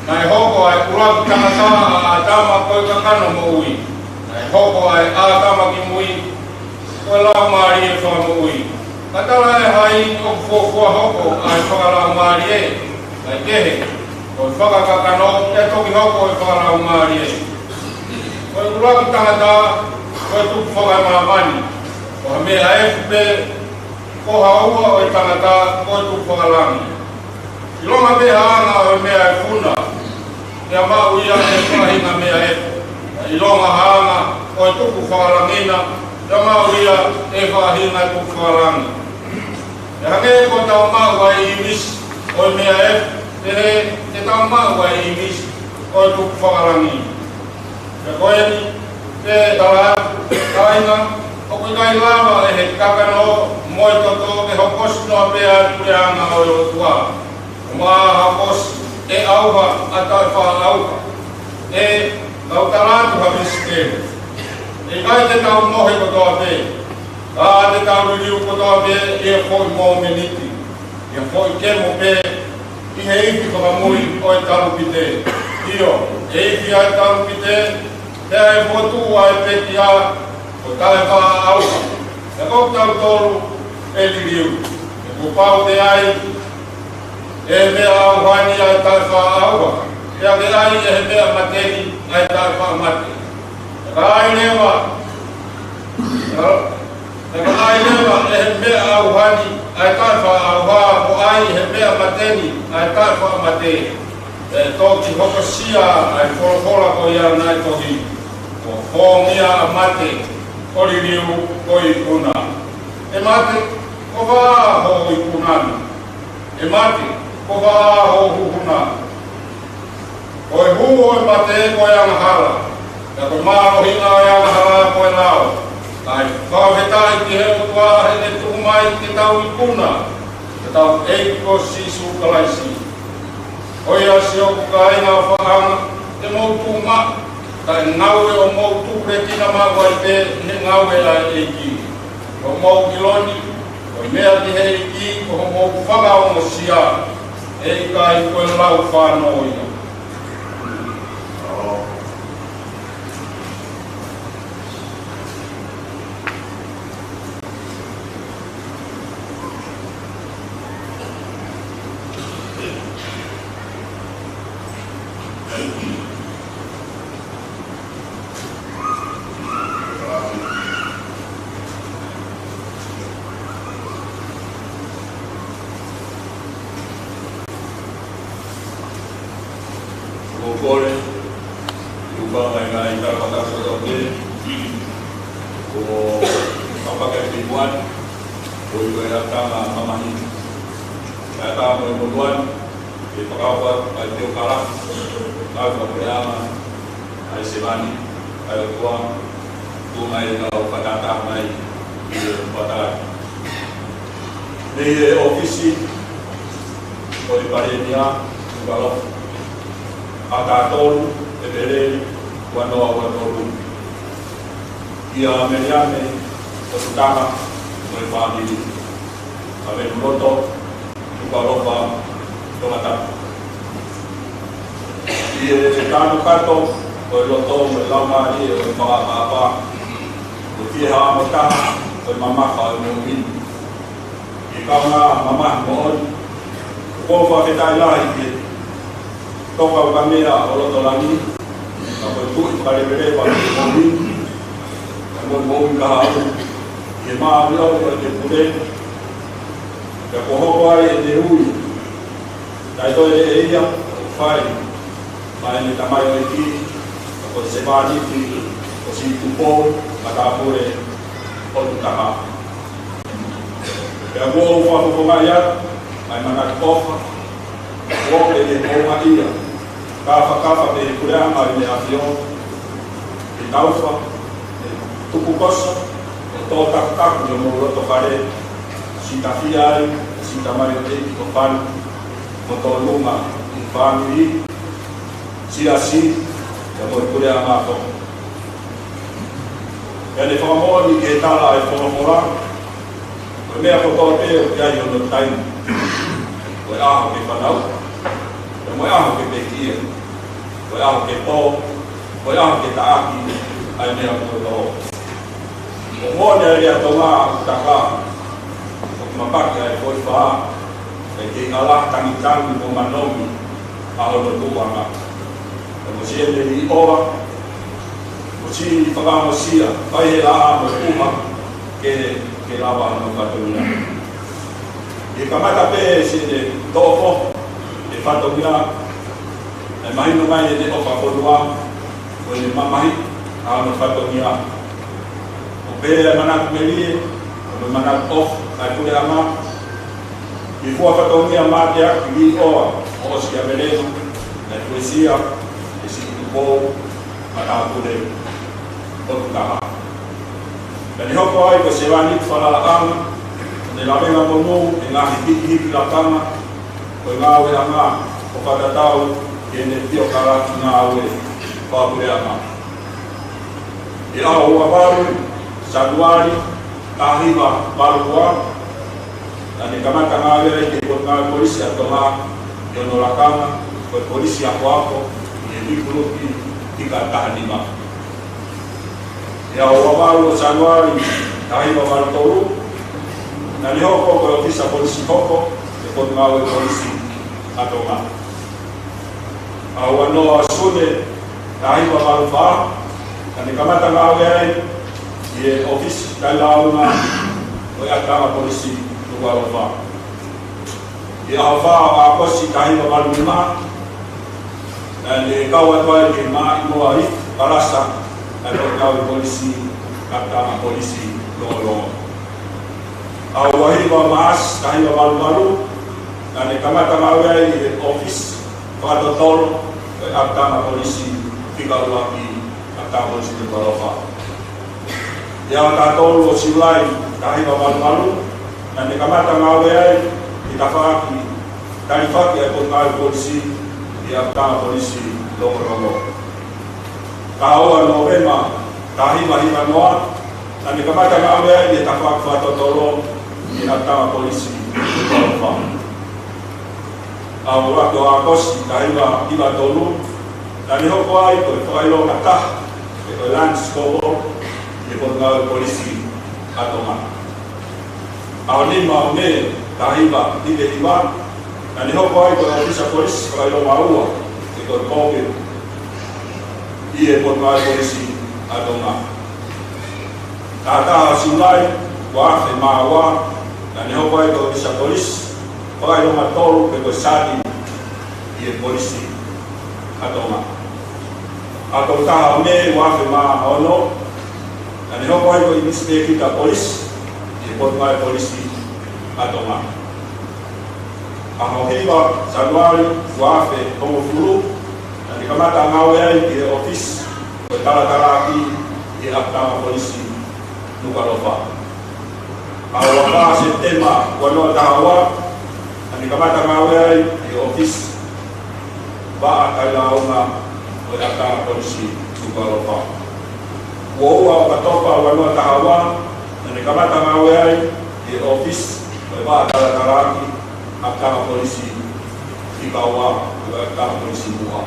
Naʻe hoko ʻa e ʻuluaki tangata, ʻa ʻĀtama, ko e kakano moʻui. Naʻe hoko ʻa e ʻĀtama ki mui, ko e laumālie fakamoʻui. Ka talaʻehai ʻoku fuofua hoko ʻa e fakalaumālie, kae kehe, ko e fakakakano pea toki hoko e fakalaumālie. Ko e ʻuluaki tangata ko e tukufakahēmāmani, ko ha meʻa efu pē. Ko ha ua ʻo e tangata ko e tukufakalangi. ʻIlonga pē ha anga ʻo e meʻa efu na, pea maʻu ia ʻe he faʻahinga meʻa efu. ʻIlonga ha anga ʻo e tukufakalangi na, pea maʻu ia ʻe he faʻahinga tukufakalangi. ʻE hangē ko ʻetau maʻu ʻa e ʻīmisi ʻo e meʻa efu, pehē te tau maʻu ʻa e ʻīmisi ʻo e tukufakalangi. Pea ko eni, pea tala atu, kāinga, ʻoku ʻikai lava ʻe he kakano mo e toto ke hokosi noa pē ʻa e puleʻanga ʻo e ʻOtua. ʻO maʻa ha hokosi ʻe ʻauha ʻa e taʻefaʻaʻauha. ʻE, kau tala atu ha misiteli. ʻE ʻikai te tau mohe kotoa pē, ka te tau liliu kotoa pē ʻi he foʻi mōmeniti, ʻi ha foʻi kemo pē, ʻi he ifi fakamui ʻo e talupite. ʻIo, ʻe ifi ʻa e talupite, pea ʻe fokotuʻu ʻa e pekia ko e taʻefaʻaʻauha. Pea ko kitautolu ʻe liliu. He kuo pau ke ʻai ʻe he meʻa ʻauha ni ʻa e taʻefaʻaʻauha, pea ke ʻai ʻe he meʻa mate ni ʻa e taʻefaʻamate. Pea ka ʻai leva, pea ka ʻai leva ʻe he meʻa ʻauha ni ʻA e taʻefaʻaʻauha, ko hai he meʻa mate ni ʻa e taʻefaʻamate, ʻe toki hokosia ʻa e folofola ko ia naʻe tohi, ko houngaʻia ʻa mate, ʻo liliu ko e ikuna. ʻE mate, ko fē hoʻo ikuna na? ʻE mate, ko fē hoʻo huhu na? Ko e hū ʻo e mate ko e angahala, pea ko e mālohi ʻo e angahala ko e lao. Kae fakafetaʻi ki he ʻOtua heʻene tuku mai ke tau ikuna, ke tau ʻEiki ko Sīsū Kalaisi. Ko ia siʻoku kāinga ʻofaʻanga, ke mou tuʻu maʻu, kae ngāue ʻo mou tupulekina maʻu ai pē ʻi he ngāue ʻa e ʻEiki. Ko hoʻomou ʻilo ni, ko e meʻa ki he ʻEiki, ko hoʻomou fakaongosia, ʻe ʻikai ko e lau fānau ia. Ko kole, ʻi he ʻuhinga ʻa e ngaahi talafakasolo ke, ko Papaka Pipuan, ko e ʻatama mamahi. ʻAtama mo e motuʻa ni, ke fakaʻofa ʻa e teokala, ʻa e fakapuleʻanga, ʻa e sevāniti ʻa e ʻOtua, tuʻu mai ʻo fakatātā mai ʻi he fakatātā. Mei he ʻōfisi ʻo e Palēmia, Tuvalu, ʻaho taha tolu, ʻEpeleli, ua noa ua tolu. Kia Meliame, ʻOtutaha, mo e fāmili. ʻAvenuloto, Nukuʻalofa, Tongatapu. ʻI he tanu kato ʻo e loto mo e laumālie ʻo e fakaʻapaʻapa, ʻo e fie haʻamo taha ʻo e mamafa ʻo e moʻui ni. ʻI he kaungā mamahi moʻoni, ʻoku ou fakafetaʻi lahi ki he Toka Ukamea ʻo Lotolangi, ka ko e Tuʻi Fakaleveleva ʻo e moʻui ni, ka ko e moʻui kahaʻu, ʻi he māʻoniʻoni ʻo ʻene pule, pea kuo hoko ai ʻene ui. Naʻe toe leʻeia ʻo fai maʻa ʻene tamaioʻeiki, ko e sevāniti ko Sītupou Matāpule ʻOtutaha. Pea kuo u fakafofongaʻi atu ʻa e manatu ʻofa, kuo pehē ko e ʻaia, kāfakafa pē ʻi he Puleʻanga ʻo e ʻAfio, ke taufa, ke tukukosa, ʻo tō takutaku ʻi homou loto fale, sitafia ai, siʻi tamaioʻeiki ko Fani, mo tōnunga ʻi he fāmili, siasi, pea mo e Puleʻanga foki. Pea ne fakamoʻoni ke tala ʻa e folofola, ko e meʻa kotoa pē ʻoku ʻi ai hono taimi. Ko e ʻaho ke fanauʻi, pea mo e ʻaho ke pekia, ko e ʻaho ke pō, ko e ʻaho ke taʻaki ʻa e meʻa kotoa. ʻOku moʻoni ʻa e lea Tonga ʻoku taka, ʻoku mapaki ʻa e foʻi fā, ʻe kei ʻala tangitangi mo manomi ʻa hono tuʻuʻanga. Pea mo siʻene ʻiʻoa, mo siʻi fakaongosia, fai he laʻā mo e ʻuha, ke, ke lava hono fatongia. ʻI he kamata pē siʻene toʻo foki e fatongia, ʻe mahino mai ʻene ʻofa fonua, ko ʻene mamahiʻi ʻa hono fatongia. ʻO pehē ʻa e manatu melie, ʻo e manatu ʻofa ʻa e Puleʻanga, ʻi he fua fatongia mateaki ʻiʻoa ʻo ʻOsi ʻAmelenu, naʻe fuesia ʻe Sītupou Matāpule ʻOtutaha. Pea ne hoko ai ko e sevāniti falalaʻanga, ʻo ne lavengamonū ʻi he ngaahi hikihiki lakanga, ko e ngāueʻanga ʻo fakatatau ki heʻene teokala ki he ngāue fakapuleʻanga. ʻI he ʻaho ua valu Sānuali, taha hiva valu ua, naʻa ne kamata ngāue ai ki he Potungāue Polisi ʻa Tonga, ʻi hono lakanga ko e polisi akoako ʻi he Vikuruki Tika taha nima. ʻI he ʻaho ua valu ʻo Sānuali, taha hiva valu tolu, naʻa ne hoko ko e ʻōfisa polisi hoko ʻi he Potungāue Polisi ʻa Tonga. ʻAho ua noa Sune, taha hiva valu fā, naʻa ne kamata ngāue ai ʻi he ʻōfisi tailāunga ʻo e ʻAtama Polisi, Nukuʻalofa. ʻI he ʻaho fā ʻo ʻAokosi taha hiva valu nima, naʻe kau atu ai ki he maʻimoa ʻi Palasa ʻa e Potungāue Polisi, ʻapitanga polisi Longolongo. ʻAho ua hiva ʻo Maʻasi taha hiva valu valu, naʻe kamata ngāue ai ʻi he ʻōfisi fakatotolo ʻo e ʻapitanga polisi fika ua ki he ʻapitanga polisi Nukuʻalofa. ʻI he ʻaho taha tolu ʻo Siulai taha hiva valu valu, naʻe kamata ngāue ai ʻi he tafaʻaki talifaki ʻa e Potungāue Polisi ʻi he ʻapitanga polisi Longolongo. Taha ua ʻo Nōvema taha hiva hiva noa, naʻe kamata ngāue ai ʻi he tafaʻaki fakatotolo ʻi he ʻapitanga polisi Nukuʻalofa. ʻAho ʻuluaki ʻo ʻAokosi taha hiva hiva tolu, naʻe hoko ai ko e fakaʻilonga taha ʻo e Lance Corporal ʻi he Potungāue Polisi ʻa Tonga. ʻAho nima ʻo Mē taha hiva hiva hiva, naʻe hoko ai ko e ʻōfisa polisi fakaʻilonga ua ʻi he Corporal ʻi he Potungāue Polisi ʻa Tonga. Taha taha ʻo Siulai ua afe mā ua, naʻe hoko ai ko e ʻōfisa polisi fakaʻilonga tolu pe ko e Sergeant ʻi he polisi ʻa Tonga. ʻAho tolu taha ʻo Mē ua afe mā ono, naʻe hoko ai ko e Inisipēkita Polisi ʻi he Potungāue Polisi ʻa Tonga. ʻAho hiva Sānuali ua afe hongofulu, naʻe kamata ngāue ai ʻi he ʻōfisi ʻo e talatalaaki ʻi he ʻapitanga polisi Nukuʻalofa. ʻAho ua fā Sepitema ua noa taha ua, naʻe kamata ngāue ai ʻi he ʻōfisi vaʻa tailāunga ʻo e ʻapitanga polisi Nukuʻalofa. Ua ua ʻo ʻOkatopa ua noa taha ua, naʻe kamata ngāue ai ʻi he ʻōfisi ʻo e vaʻa talatalaaki ʻapitanga polisi fika ua ʻo e ʻapitanga polisi Muʻa.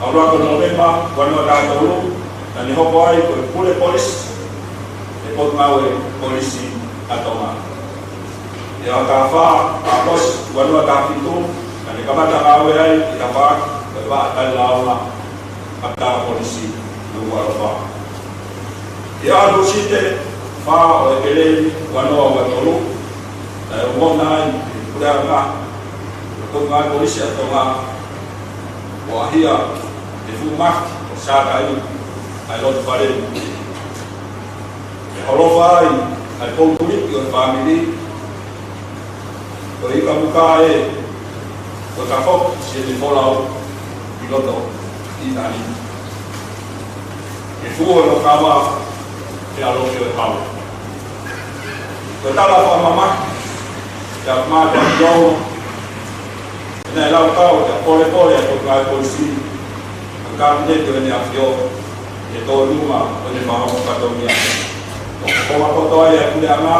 ʻAho ua ʻo Nōvema ua noa taha tolu, naʻe hoko ai ko e pule polisi ʻi he Potungāue Polisi ʻa Tonga. ʻI he ʻaho taha fā ʻo ʻAokosi ua noa taha fitu, naʻe kamata ngāue ai ʻi he tafaʻaki ʻo e vaʻa tailāunga ʻapitanga polisi Nukuʻalofa. ʻI he ʻaho Tūsite fā ʻo ʻEpeleli ua noa ua tolu, naʻe ongona ai ʻe he puleʻanga ʻo e Potungāue Polisi ʻa Tonga, ʻo ʻaʻahia ʻe he fuʻu maki ʻo Sātai ʻa e loto fale. ʻE holofa ai ʻa e poupuliki ʻo e fāmili, ko e ika muka ē, ko e kafoki siʻene folau ʻi loto ʻi Nani. ʻE fuo ʻo kava ʻe ʻalofi ʻo e pau. Ko e tala fakamamahi ʻa e mata ʻi Tonga, naʻe lau kau ʻa e polepole ʻa e Potungāue Polisi, ʻa e Kapineti ʻo ʻEne ʻAfio, ʻi he tōnunga ʻo ʻene fakahoko fatongia. ʻO kotoa kotoa ʻa e puleʻanga,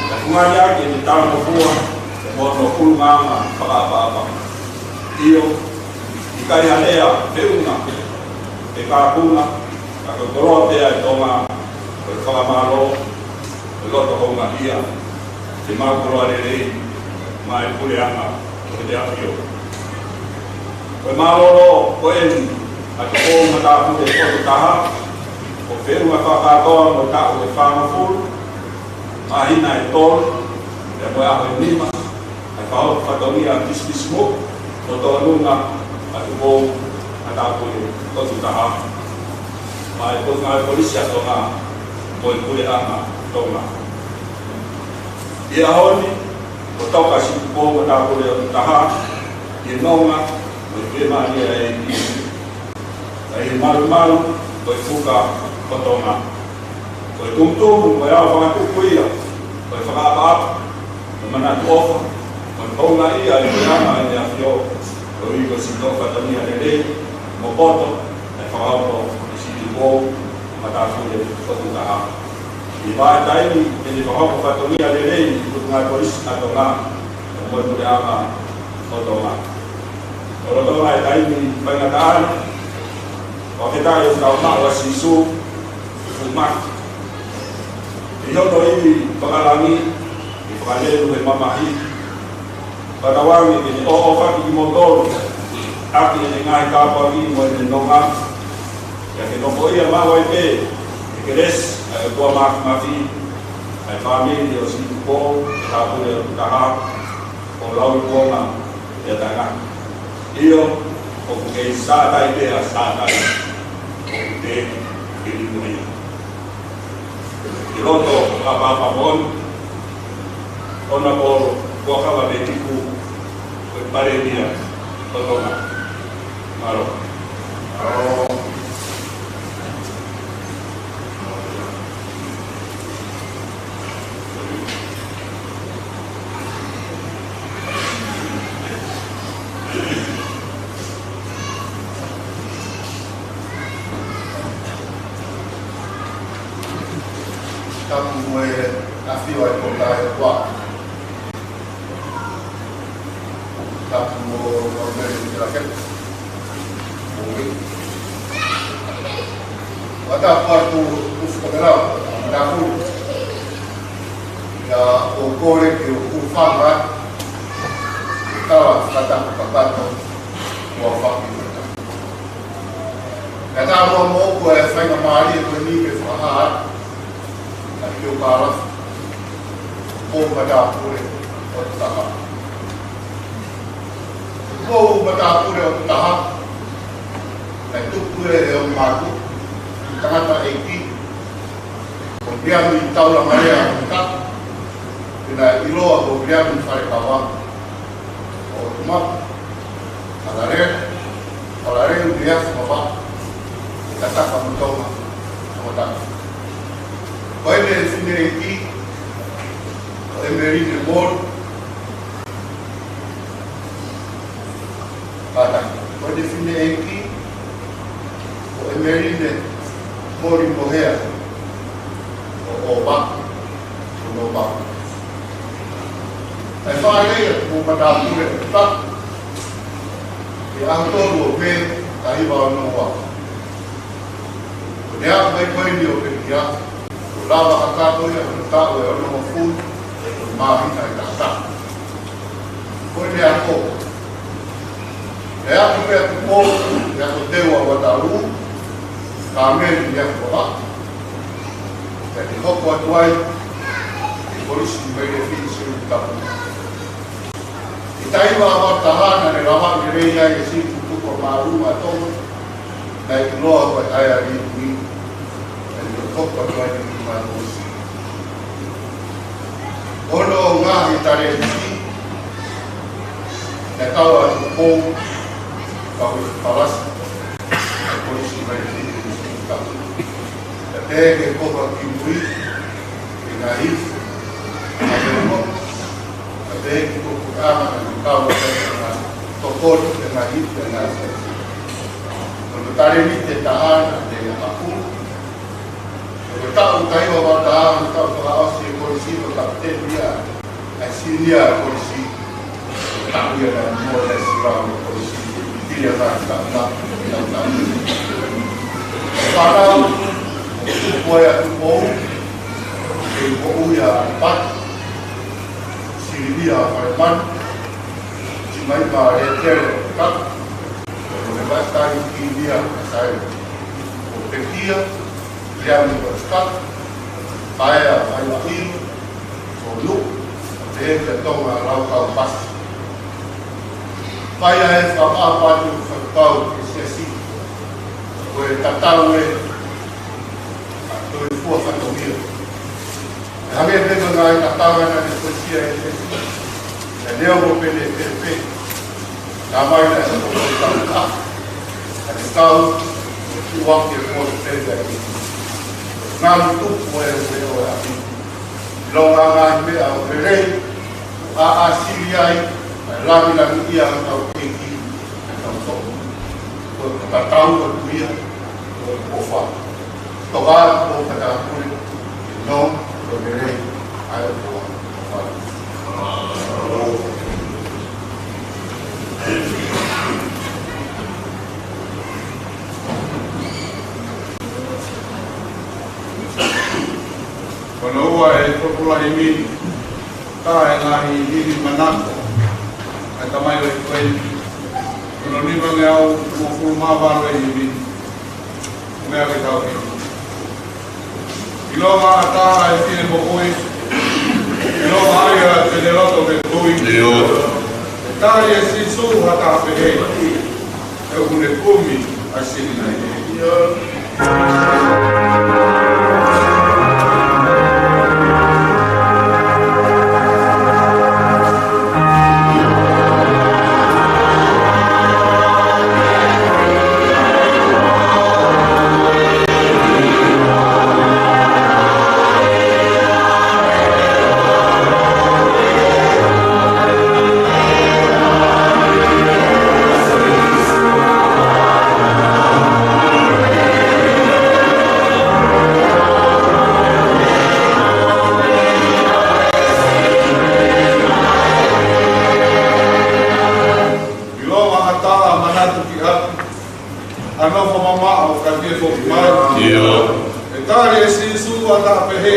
ʻa e fungani ʻaki ʻene talangofua mo hono kulungaanga fakaʻapaʻapa. ʻIo, ʻikai ha lea feʻunga pe kāpuna, ka ko e koloa pē ʻa e Tonga, ko e fakamālō, ko e loto houngaʻia, ke mau koloa lelei maʻa e puleʻanga ʻo ʻEne ʻAfio. Ko e mālōlō ko eni ʻa e Tupou Matāpule Potu Taha, ʻo feʻunga fakakātoa mo e taʻu ʻe fāngofulu, māhina ʻe tolu, pea mo e ʻaho ʻe nima, ʻa e fakahoko fatongia pisinisi moʻui mo e tōnunga ʻa e Tupou Matāpule Potu Taha maʻa e Potungāue Polisi ʻa Tonga mo e Puleʻanga Tonga. ʻI he ʻaho ni, kuo toka siʻi Tupou Matāpule Potu Taha ʻi he nonga mo e fiemālie ʻa e ʻEiki, ʻi he malumalu ʻo e fuka ʻo Tonga. Ko e tumutumu, ko e ʻaho fakatupu ia ʻo e fakaʻapaʻapa, ko e manatu ʻofa, ko e houngaʻia ʻa e puleʻanga ʻo ʻEne ʻAfio, koeʻuhi ko e siʻi fatongia lelei mo poto naʻe fakahoko ʻe siʻi Tupou Matāpule Potu Taha. ʻI he vahaʻa taimi ʻene fakahoko fatongia lelei ʻa e Potungāue Polisi ʻa Tonga mo e Puleʻanga ʻo Tonga. ʻI he lolotonga ʻo e taimi faingataʻa ni, ʻoku fakafetaʻi ʻoku tau maʻu ʻa Sīsū, fuʻu maki. ʻI hono ivi fakalangi, ʻi he fakalelu he mamahi, fakatauange ke ne ʻoʻofaki kimoutolu ʻaki ʻene ngaahi tāpuaki mo ʻene nonga, pea ke nofoʻia maʻu ai pē ʻe he kelesi ʻa e ʻOtua Māfimafi ʻa e fāmili ʻo siʻi Ko e Tāpuni ʻo e Taha, ʻo lauikuonga ʻi he taʻengata. ʻIo, ʻoku kei sātai pē ʻa Sātai, ʻoku teʻeki ke liliu ia. ʻI loto ʻo e Paʻapaʻa Moʻoni, ʻo na polo, kua kava me tiku, ko e Palēmia ʻo Tonga. Mālō. Mālō. Tapu mo e ʻafio ʻa e Potungāue Kua. Tapu mo Maumele Kelakela. Mo Ui. Ua tapu atu ʻUfukāmelau, Matakulu. Ia ʻo kole ke u hūfanga atu. Kala fakatapu kakato, ua faki. Ka tā mua moʻoku e faingamālie ko eni ke fakahā atu ʻa e kiʻi kalafi. Ko e Matāpule ʻo e Taha. Ko e Matāpule ʻo e Taha, naʻe tuku ʻe he ongo mātuʻa, tangataʻeiki, ko Viliami Taulamalea Hokotaka, pea naʻe ʻiloa ko Viliami Falekava, ʻo ʻOtumapu, Falaleu, Falaleu Leafu Vavaʻu, ʻi he Tataka mo Tonga, Hokotaka. Ko ʻene fineʻeiki, ko ʻEmeline Molu, Pata. Ko ʻene fineʻeiki, ko ʻEmeline Moli Mohea, ʻo ʻOvaku, ʻo ʻOvaku. ʻA e fāʻeleʻi ʻa e Matāpule ʻo e Taha, ʻi he ʻaho tolu ʻo Mē, taha hiva ono ua. Ko e meʻa mai ko eni ʻo pekia, kuo lava kakato ia ʻo taʻu ʻe onongofulu, ʻo māhina ʻe taha taha. Ko e meʻa ko, ʻe ʻaku pea ku po, ʻe ʻaku teu ʻa Vatalu, ka meni ʻe ʻaku papa. Pea te hoko atu ai, ʻi he Kolisi Mele Fisi Tapu. ʻI he taimi ʻa Vatalu naʻe lava lelei ai e siʻi tutuku māʻolunga ʻa Tonga, naʻe ʻiloa ko e ʻAea Liuliu, naʻe ʻi he hoko atu ai ki he Kolisi. Ko hono ngaahi talēniti, naʻe kau atu ko, kau ʻi he palasi, ʻa e Kolisi mai ki he Kolisi. Ka pehē ke kopa ki mui, ke ngaahi ifi, ka pehē mo, ka pehē ki ko ko ʻama na ni kau, ka pehē na tokoni, ke ngaahi ifi, ke ngaahi ifi. Ko hono talēniti ʻe taha naʻe ʻaku. Ko e taʻu taha hiva ua taha, ko e taʻu fakaʻosi e Kolisi, ko e kapiteni ia ʻa e senior Kolisi. Taʻu ia naʻe mo e sila mo Kolisi. Pili ʻa e taʻu na, taʻu na. Fānau, ko e ʻAtupou, ko e Poʻuli ʻa Patu, Silivia Falemanu, Simaima Letele ʻo Kaka, ko e Vaʻatai Kilia ʻa Sai, ko Pekia, Liami ʻo Kaka, Paea Faivaʻilo, ko Nuʻu, ko Tehetia Tonga Laukau Pasi. Fai ʻa e fakaʻapaʻapa atu fakapapau ki he siasi. Ko e tatau ē, ʻa e toe fua fatongia. ʻE hangē pē ko e ngaahi tatanga naʻe tosia ʻe he siasi. ʻE leo mo pene pē pē. Ka mai na sa ko ka ka. Ka te kau, ua ke mo te te ai. Ngam tu ko e te o ai. Lo nga nga me a o lelei, a a sili ai, a langi langi ia ka o keiki, ka o so. Ko ka tau ko ia, ko ko fa. Toka ko ka ta ko no, ko lelei, ai ko fa. Ko na ua e tokolahi mini, ka e ngaahi mini manako, e tamai o i koe, ko na nima nge au mo kulu mā valo e mini. Mea ke tau ki. ʻIlonga ʻa tā e fine moʻui, ʻIlonga ia te ne loto ke tui. ʻIo. ʻE tali ʻe Sīsū ha taha pehē, ʻe ʻunu kumi ʻa e sipi naʻe hē. ʻIlonga ha taha manatu ki ʻapi, ʻa nofo mamaʻo ka ke foki mai. ʻIo. ʻE tali ʻe Sīsū ha taha pehē,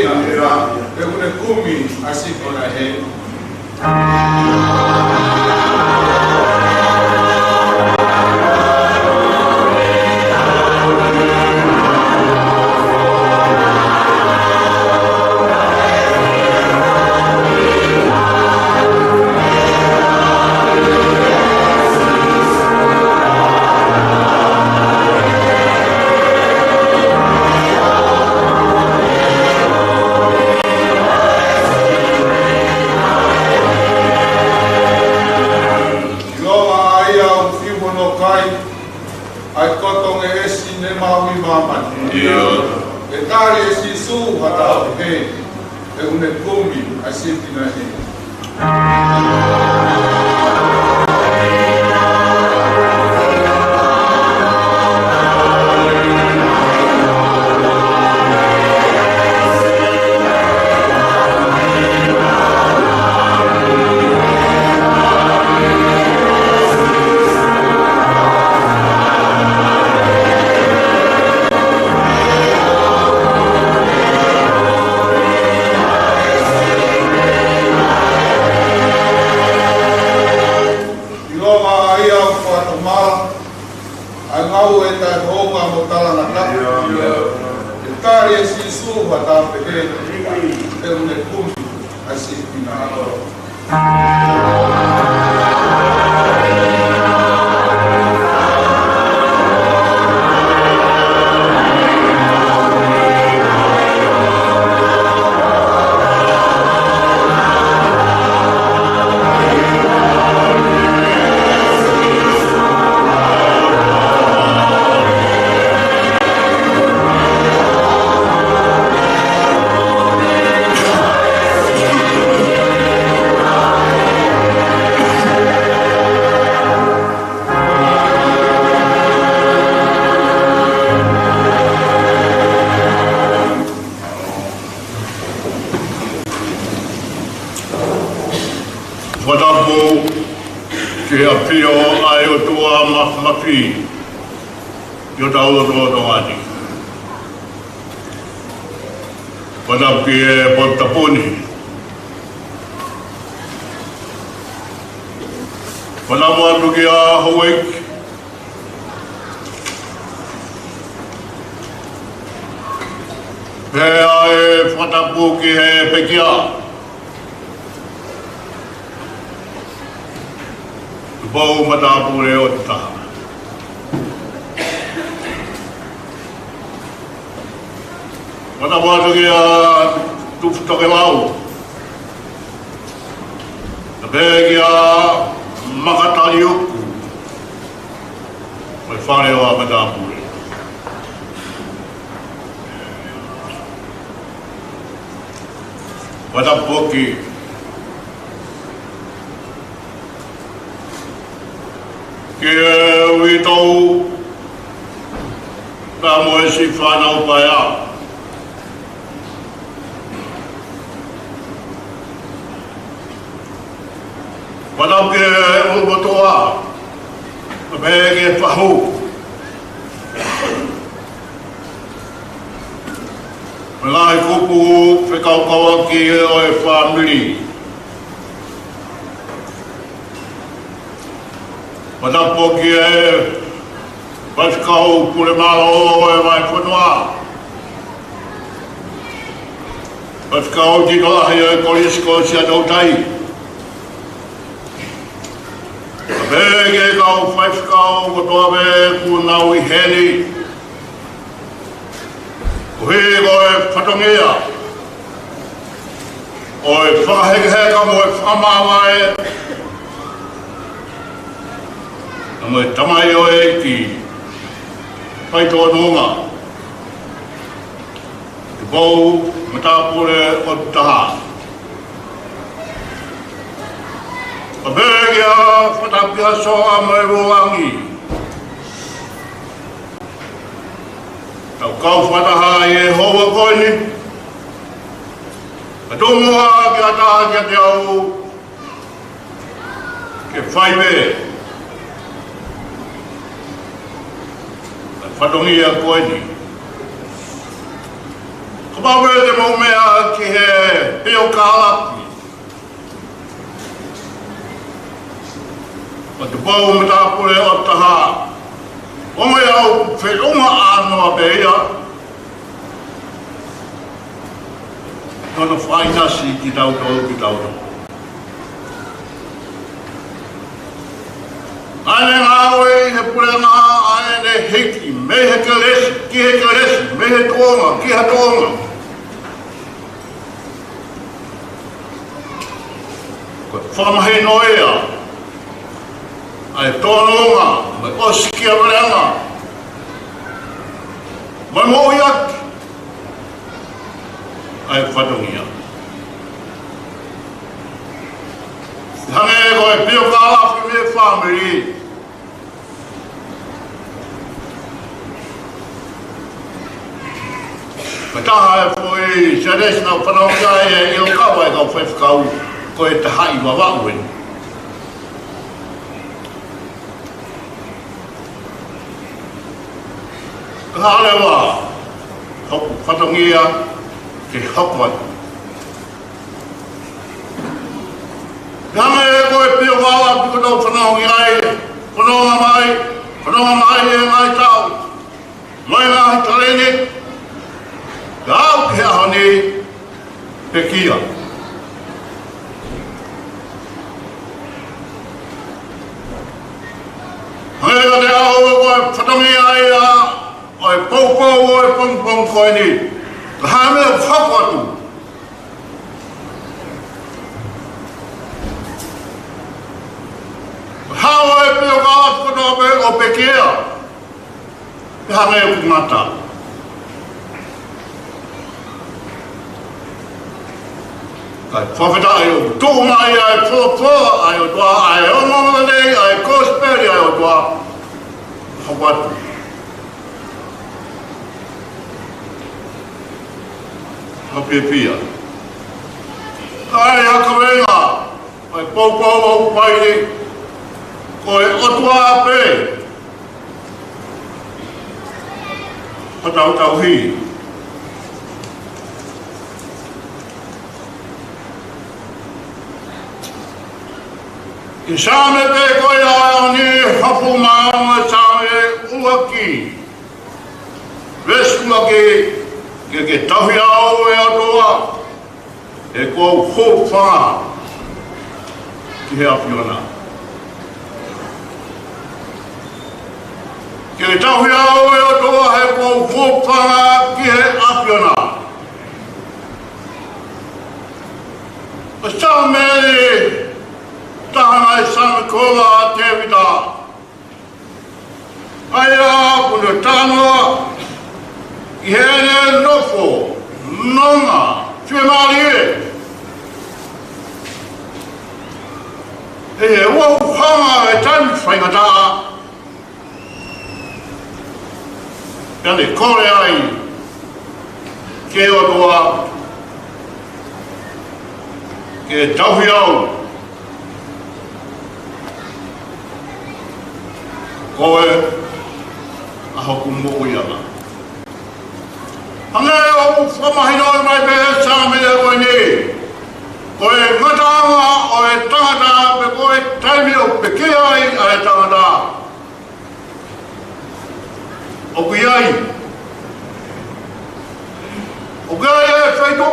ʻe ʻunu kumi ʻa e sipi naʻe hē. ʻIlonga ʻa ia ʻoku fiu hono kai ʻa e koto ngeʻesi ne maʻu ʻi māmani. ʻIo. ʻE tali ʻe Sīsū ha taha pehē, ʻe ʻunu kumi ʻa e sipi naʻe hē. ʻIlonga ʻa ia ʻoku fakatomala ʻa e ngāue taʻehounga mo talangataʻa. ʻE tali ʻe Sīsū ha taha pehē, ʻe ʻunu kumi ʻa e sipi naʻe hē. Fakatapu ki he ʻafio ʻa e ʻOtua Māfimafi ʻi hotau lotolotonga ni. Fakatapu ki he potu tapu ni. Fakatapu atu kia Houʻeiki. Pea ʻe fakatapu ki he pekia. Tupou Matāpule ʻo e Taha. Fakatapu atu kia Tupu Tokelau. Pea pehē kia Maka Taliuku. Mo e fale ʻo e Matāpule. Fakatapu foki ki he uitou pea mo e siʻi fānau paea. Fakatapu ki he ʻulumotuʻa, pea pehē ki he fahu. Mo e ngaahi kupu fekaukauʻaki ʻo e fāmili. Fakatapu ki he faifekau pule mālō ʻo e vahefonua. Faifekau Titolahi ʻo e Kolisi ko Siaʻatoutai. Pea pehē ki he kau faifekau kotoa pē kuo nau ʻi heni. Koeʻuhi ko e fatongia ʻo e fakahekeheka mo e fakamāvae ʻa e tamaioʻeiki faitoʻo nonga, Tupou Matāpule ʻOtu Taha. Pea pehē ki he Fakatapu ʻi he Soa mo e Vālangi. Tau kau fakataha ʻi he houa ko eni. Ka tomuʻa ke ʻatā kiate au ke fai pē ʻa e fatongia ko eni. Kapau pē te mou meʻa ki he pio kālapi ʻo Tupou Matāpule ʻOtu Taha, ʻoku ou feʻunga ʻānoa pē ia. Hono fakaʻinasi kitautolu, kitautolu. ʻA ʻene ngāue ʻi he puleʻanga, ʻa ʻene hiki mei he kelesi ki he kelesi, mei he tōʻonga ki he tōʻonga. Ko e fakamahino ia ʻa e tōnounounga mo e ʻosikiavelenga mo e moʻui ʻaki ʻa e fatongia. Hangē ko e pio kālafi mei he fāmili. Ko e taha e foʻi sēnesi naʻa ku fanongo ki ai ʻi he ʻilo kava e kau faifekau, ko e tahaʻi Vavaʻu eni. Ka hale wa, hoku fatongia ke hoko atu. Hangē ko e pio kālafi kuo tau fanongo ki ai, fanongo mai, fanongo mai e ngaahi tau, mai ngaahi taleni, ka aʻu ki he ʻaho ni, pekia. Hangē ko e ʻaho ko e fatongia ia ʻo e poupou ʻo e pongipongi ko eni. Ka hā e meʻa ʻoku hoko atu? Hā ʻa e pio kālafi kotoa pē ʻo pekia. Pea hangē ʻoku ngata. Kae fakafetaʻi ʻoku tuʻu mai ʻa e folofola ʻa e ʻOtua, ʻa e ongoongolelei ʻa e kosipeli ʻa e ʻOtua. Hoko atu. Hapiepia. ʻA e ʻa kaveinga ʻa e poupou ʻoku fai ni, ko e ʻOtua pē ʻoku tau tauhi. ʻI he Saame pē ko ia ʻa e ʻaho ni, hongofulu mā ono, Saame ʻuluaki. Veesi ʻuluaki, ke ke tauhi au ʻe ʻOtua, he kuo u hūfanga ki he ʻAfiona. Ke ke tauhi au ʻe ʻOtua, he kuo u hūfanga ki he ʻAfiona. Ko e Saame eni, taha e ngaahi Saame koloa ʻa Tēvita. ʻA ia kuo ne talanoa ki heʻene nofo nonga fiemālie. ʻI he ʻuhinga ʻo e taimi faingataʻa, pea ne kole ai ki he ʻOtua, ke tauhi au, ko e ʻa hoku moʻuiʻanga. Hangē ʻoku fakamahinoʻi mai pē ʻe he Saame ko eni, ko e ngataʻanga ʻo e tangata pe ko e taimi ʻoku pekia ai ʻa e tangata, ʻoku ʻi ai, ʻoku ʻi ai e feituʻu,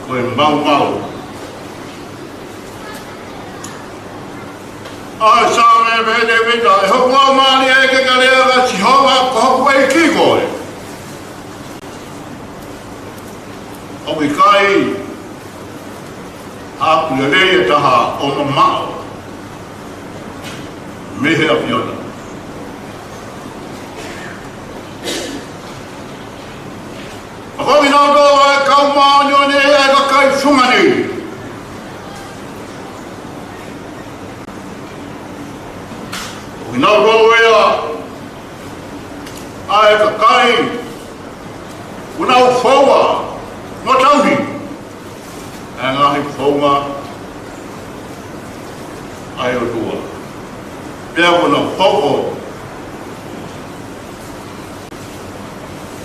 Ko e maumau. ʻA e Saame pehē ʻe Tēvita, ʻe hoku laumālie ke ka lea ʻa Sihova ko hoku ʻEiki koe. ʻOku ʻikai haʻaku lelei ʻe taha ʻo mamaʻo mei he ʻAfiona. Pea ko kinautolu ʻa e kau māʻoniʻoni ʻa e kakai fungani. Ko kinautolu ia ʻa e kakai kuo nau foua mo tauhi ʻa e ngaahi founga ʻa e ʻOtua. Pea kuo nau hoko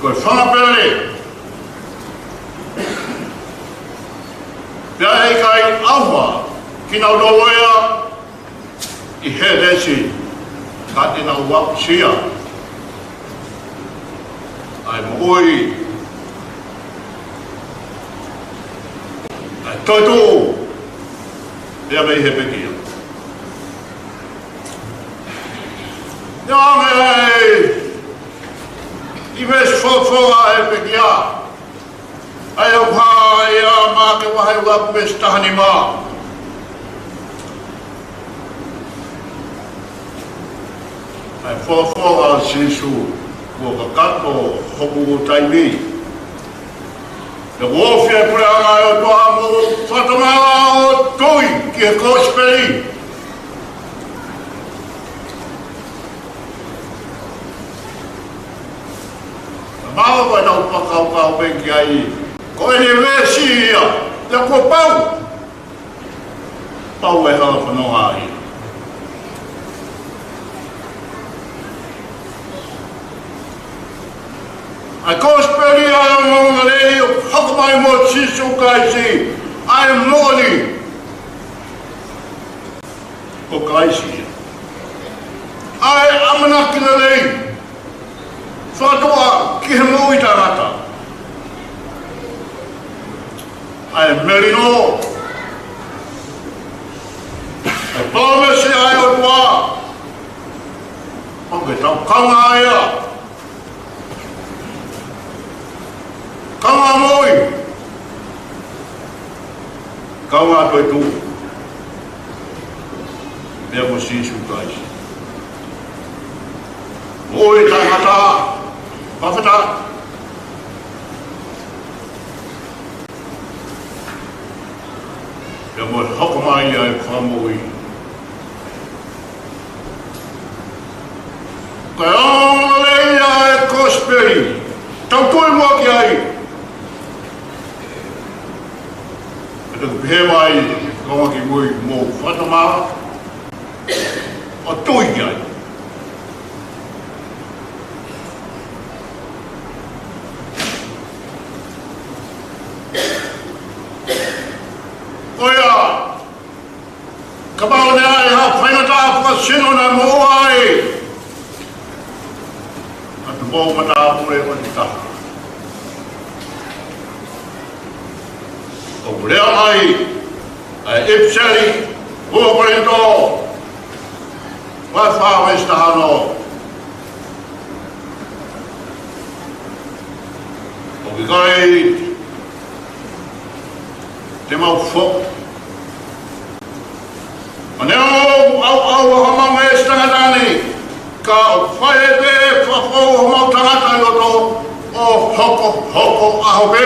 ko e fanga pele. Pea ʻe ʻikai ʻauha kinautolu ia ʻi Hētesi, ka te nau aʻusia ʻa e moʻui, ʻa e toetuʻu, pea mei he pekia. Ia me ai, ʻi he veesi folofola ʻa e pekia. ʻA ia ʻoku hā ia ʻa Maʻake vahe ua veesi taha nima. ʻA e folofola ʻa Sīsū, kuo kakato hoku taimi. Pea ʻoku ofi ʻa e puleʻanga ʻo e ʻOtua, mou fakatomala ʻo tui ki he kosipeli. Mahalo ko ʻetau fakakaukau pē ki ai, ko ʻene veesi ia, ia kuo pau. Pau e hala fononga ai. ʻA e kosipeli ʻa e ongoongolelei ʻoku hoko mai mo Sīsū Kalaisi, ʻa e moʻoni. Ko Kalaisi ia. ʻA e ʻamanaki lelei, fakatuʻa ki he moʻui taʻengata. ʻA e melino, ʻa e palōmesi ʻa e ʻOtua, ʻoku tau kaunga ia. Kaunga moʻui. Kaunga toetuʻu. Pea mo Sīsū Kalaisi. Moʻui taʻengata. Fakafetaʻi. Pea mo e hoko mai ʻa e fakamoʻui. Ko e ongoongolelei ʻa e kosipeli, tau tui muʻa ki ai. Pea te u pehē mai, kaunga kimui, mou fakatomala ʻo tui ki ai. Ko ia, kapau naʻe ʻi ai ha faingataʻa fakasino naʻe moʻua ai, ka tuʻu matāpule ʻo e taha. ʻOku lea mai ʻa e ʻIpiseli ua Kolinitō, vahe fā veesi taha ono. ʻOku ʻikai te mau foki. Neongo ʻoku ʻauʻau ʻa homau meesi tangata ni, ka ʻoku fai pē fakafou homau tangata ʻi loto ʻo hokohoko ʻaho pē.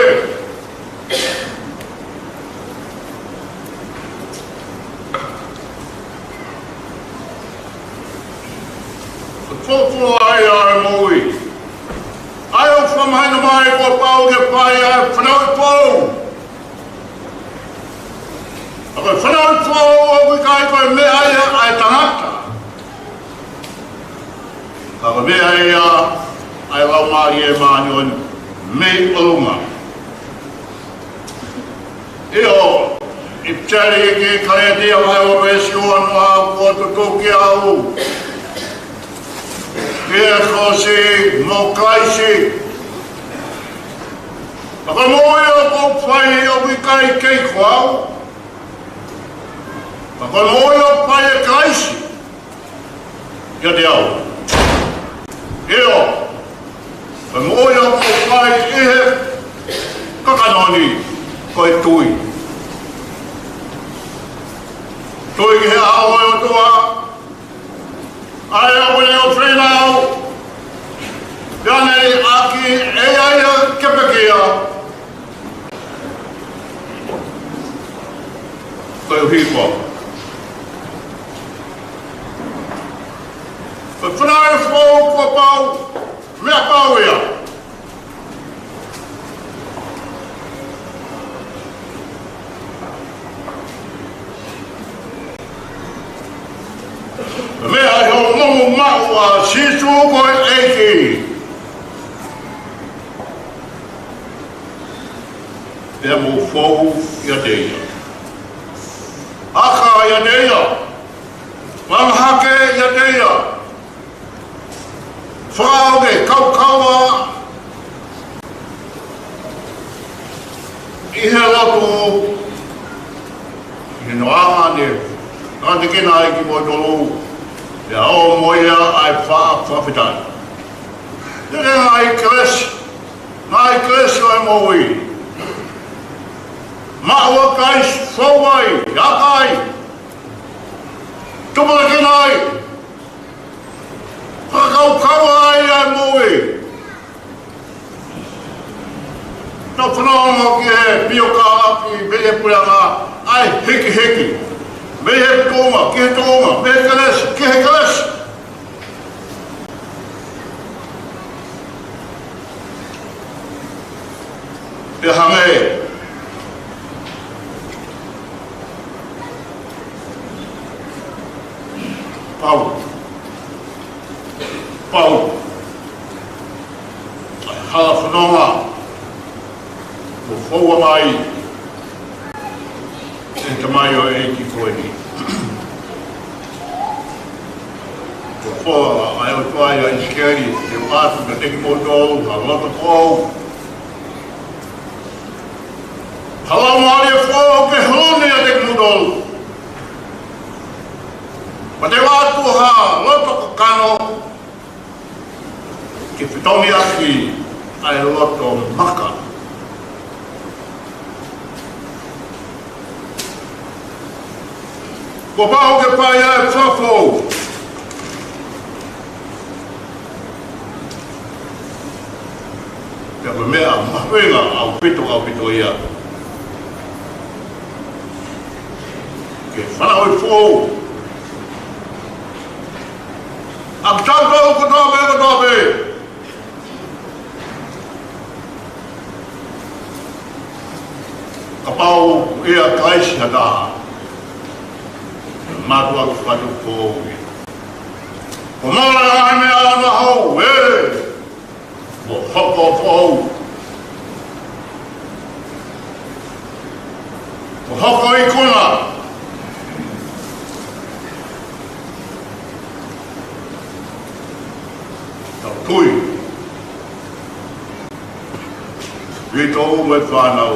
Ko e folofola ia ʻa e moʻui. ʻA ia ʻoku fakamahino mai kuo pau ke fai ʻa e fanauʻi foʻou. Ka ko e fanauʻi foʻou ʻoku ʻikai ko e meʻa ia ʻa e tangata. Ka ko e meʻa ia ʻa e Laumālie Māʻoniʻoni mei ʻolunga. ʻIo, ʻIpiseli ki he Kalētia vahe ua veesi ono, kuo tutuki au ʻi he kolosi mo Kalaisi. Ka ko e moʻui ʻoku ʻoku fai ʻoku ʻikai kei ko au, ka ko e moʻui ʻoku fai ʻe Kalaisi ʻiate au. ʻIo, ko e moʻui ʻoku fai ʻi he kakano ni ko e tui. Tui ki he ʻAlo ʻo e ʻOtua, ʻa ia ʻoku ne ʻofeina au, pea ne ʻaki ʻe ia ia ke pekia, koeʻuhi ko au. Ko e fanauʻi foʻou kuo pau, meʻa pau ia. Meʻa ʻi hoʻomou maʻu ʻa Sīsū ko e ʻEiki, pea mou fou ʻiate ia. Aka ʻiate ia. Langa hake ʻiate ia. Fakaʻau ke kaukaua ʻi he lotu, ʻi he noaʻanga ne ngāueʻaki ai kimoutolu, pea ʻoua ʻe ʻai ha fakafetaʻi. Te ke ngaahi kelesi, ngaahi kelesi ʻo e moʻui. Maʻu ʻa Kalaisi, fou ai, aka ai, tupulekina ai, fakakaukauʻi ai ʻa e moʻui. Tau fanongo ki he pioka ʻaki mei he puleʻanga ʻa e hikihiki, mei he tuʻunga ki he tuʻunga, mei he kelesi ki he kelesi. Pea hangē, pau, pau ʻa e hala fononga kuo foua mai ʻe he tamaioʻeiki ko eni. Kuo foua ʻe he ʻOtua ʻia ʻIsikeli, ke ʻoatu kiate kimoutolu ha loto foʻou, ha laumālie foʻou ke hū ʻiate kimoutolu. Pea te u ʻoatu ha loto kakano ke fetongi ʻaki ʻa e loto maka. Kuo pau ke fai ʻa e fafo. Pea ko e meʻa mahuʻinga ʻaupito, ʻaupito ia, ke fanauʻi foʻou ʻa kitautolu kotoa pē, kotoa pē. Kapau ʻoku ʻia Kalaisi ha taha, mātuʻaki fakatupu foʻou ia. Kuo moʻoni ʻa e meʻa ʻo e houʻeiki, kuo hoko foʻou, kuo hoko ikuna. Tau tui, ʻi he tōʻonga ʻo e fānau.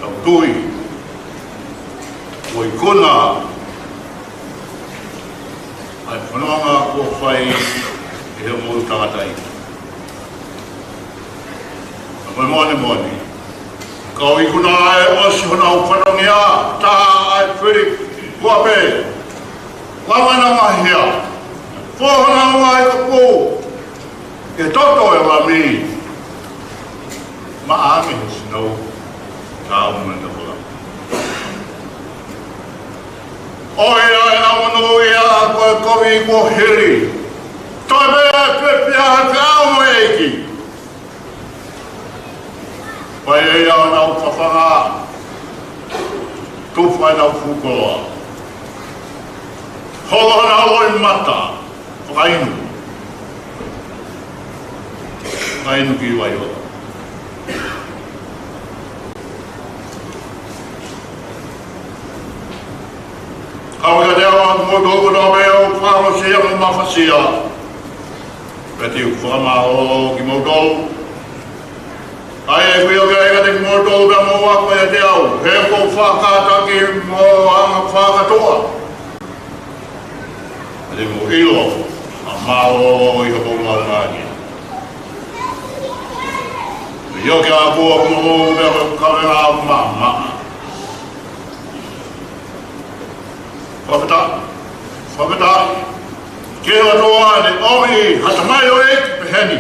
Tau tui, kuo ikuna ʻa e fononga kuo fai ʻe he moʻui tangataʻeiki. Ka ko e moʻoni moʻoni, ka ʻoku ikuna ʻa e ʻosi honau fatongia, tā ʻa e fili, kuo pē, lava ʻenau ngaahi hia, fō honau ngaahi kupu, ke toto e Lami, maʻa ange he sino, tā ʻoku mena kola. ʻOiauē, ʻa e monūʻia ko e kovi kuo hili. Toe pē ʻa e fiefia he feʻao mo e ʻEiki. Fai ʻe ia ʻenau fafanga, tufa ʻenau fuʻu koloa. Holo ʻenau loʻimata, fakainu. Fakainu ki vai ʻo. Kau ia te awa mo toko tau mea ʻo fakamosia mo mafasia. Pea te u fakamālō kimoutolu. ʻA ia ʻoku ʻikai ke ʻiate kimoutolu pea mo au, ʻiate au, he ʻoku ou fakataki mo anga fakatoa. Pea te mou ʻilo ʻa e mālōlō ʻi hoʻomou lāngilangi. ʻIo, ke ʻalu ʻa moʻomou pea mo e kavenga ʻoku maʻamaʻa. Fakafetaʻi, fakafetaʻi ki he ʻOtua ʻi heʻene ʻomi ha tamaioʻeiki pehē ni.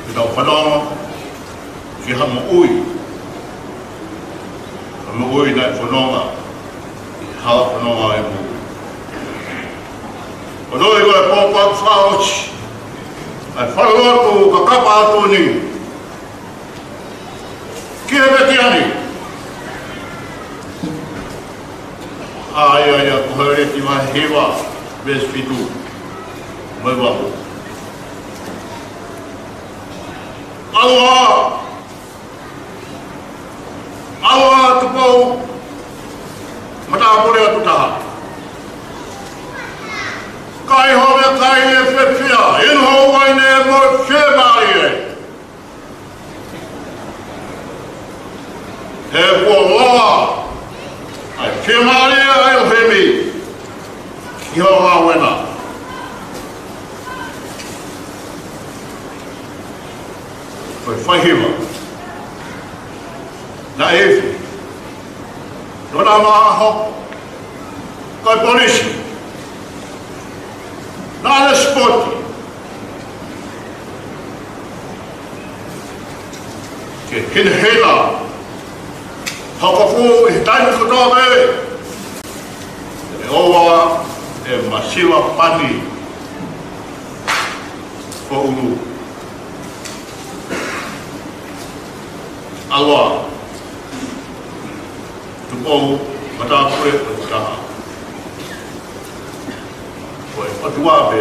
Ke tau fanongo ki ha moʻui, ha moʻui naʻe fononga ʻi he hala fononga ʻo e moʻui. Ko e loi ko e pōpoaki fakaʻosi ʻa e falelotu ka kapa atu ni ki he vetiani. ʻA ia, ʻa ia, ko Hēleti vahe hiva, veesi fitu mo e valu. ʻAlu ā, ʻalu ā Tupou, matāpule atu taha. Kai hoʻo meʻakai ʻe fiefia, inu hoʻo uaine mo e fiemālie. He kuo loa ʻa e fiemālie ʻa ʻElohimi ʻi hoʻo ngāue na. Ko e faihiva naʻe ifi, naʻa nau hoko ko e polisi, naʻa ne sipoti ke hinehina, hoko fuʻu ʻi he taimi kotoa pē, ʻe ʻoua ʻe masiva pani ko ʻulu. ʻAlu ā Tupou, matāpule atu taha. Ko e ʻOtua pē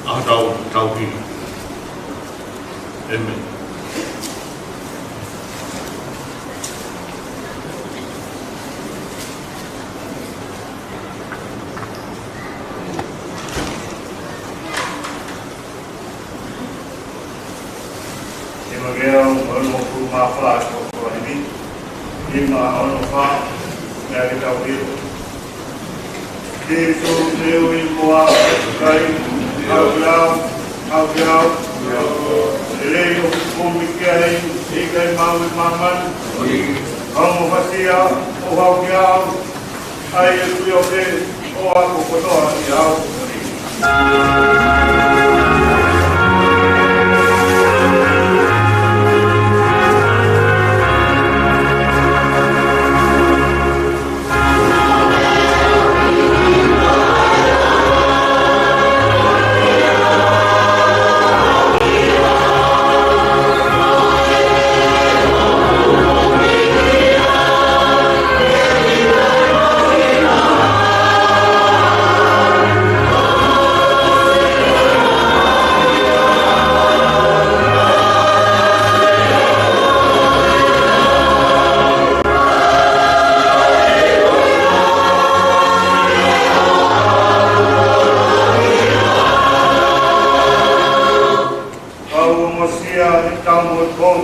ʻa hotau tauhi. ʻĒmeni. Te mou ʻalu ʻo ono pulu mā fā ko ko himi. Nima ono fā, meʻa ke tau ʻilo. Sīsū, te u ui koe, kai, haʻu kiate au, haʻu kiate au. ʻE lelei ʻoku kumi ki ai, ʻikai maʻu ʻe māmani. Ka ʻoua ʻe fasia, ʻo haʻu kiate au. ʻAi ʻeku ʻio pē ʻo ako kotoa ʻiate au. Kau ʻomosia ʻi he tau mo e kou.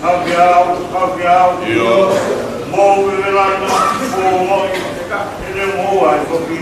Haʻu kiate au, haʻu kiate au. ʻIo. Mou vevela ʻi hoku moʻui, ʻe mou ʻai foki.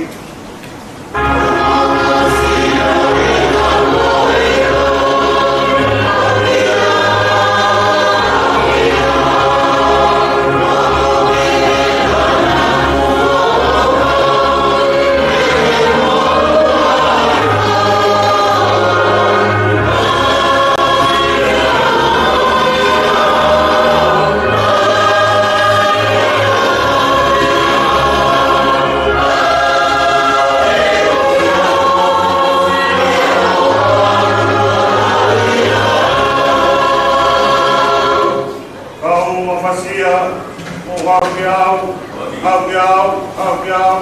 Kau ʻomosia, mou haʻu kiate au, haʻu kiate au, haʻu kiate au.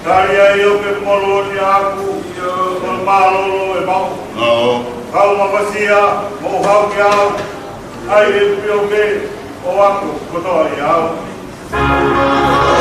Tali ai ʻo ke molo ni aku, ʻo mālōlō ʻe maʻu. Kau ʻomosia, mou haʻu kiate au, ʻai ʻeku ʻio pē ʻo ako kotoa ʻiate au.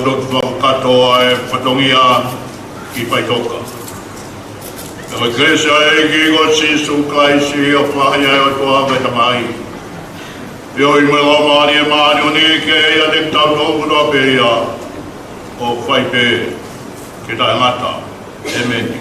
Toki fakakakato ʻa e fatongia ki faʻitoka. Pea ko e kelesi ʻa e ʻEiki ko Sīsū Kalaisi, ʻofa ʻa e ʻOtua ko e Tamai, feohi mo e Laumālie Māʻoniʻoni ke ʻiate kitautolu kotoa pē ia, ʻo fai pē ke taʻengata. ʻEmeni.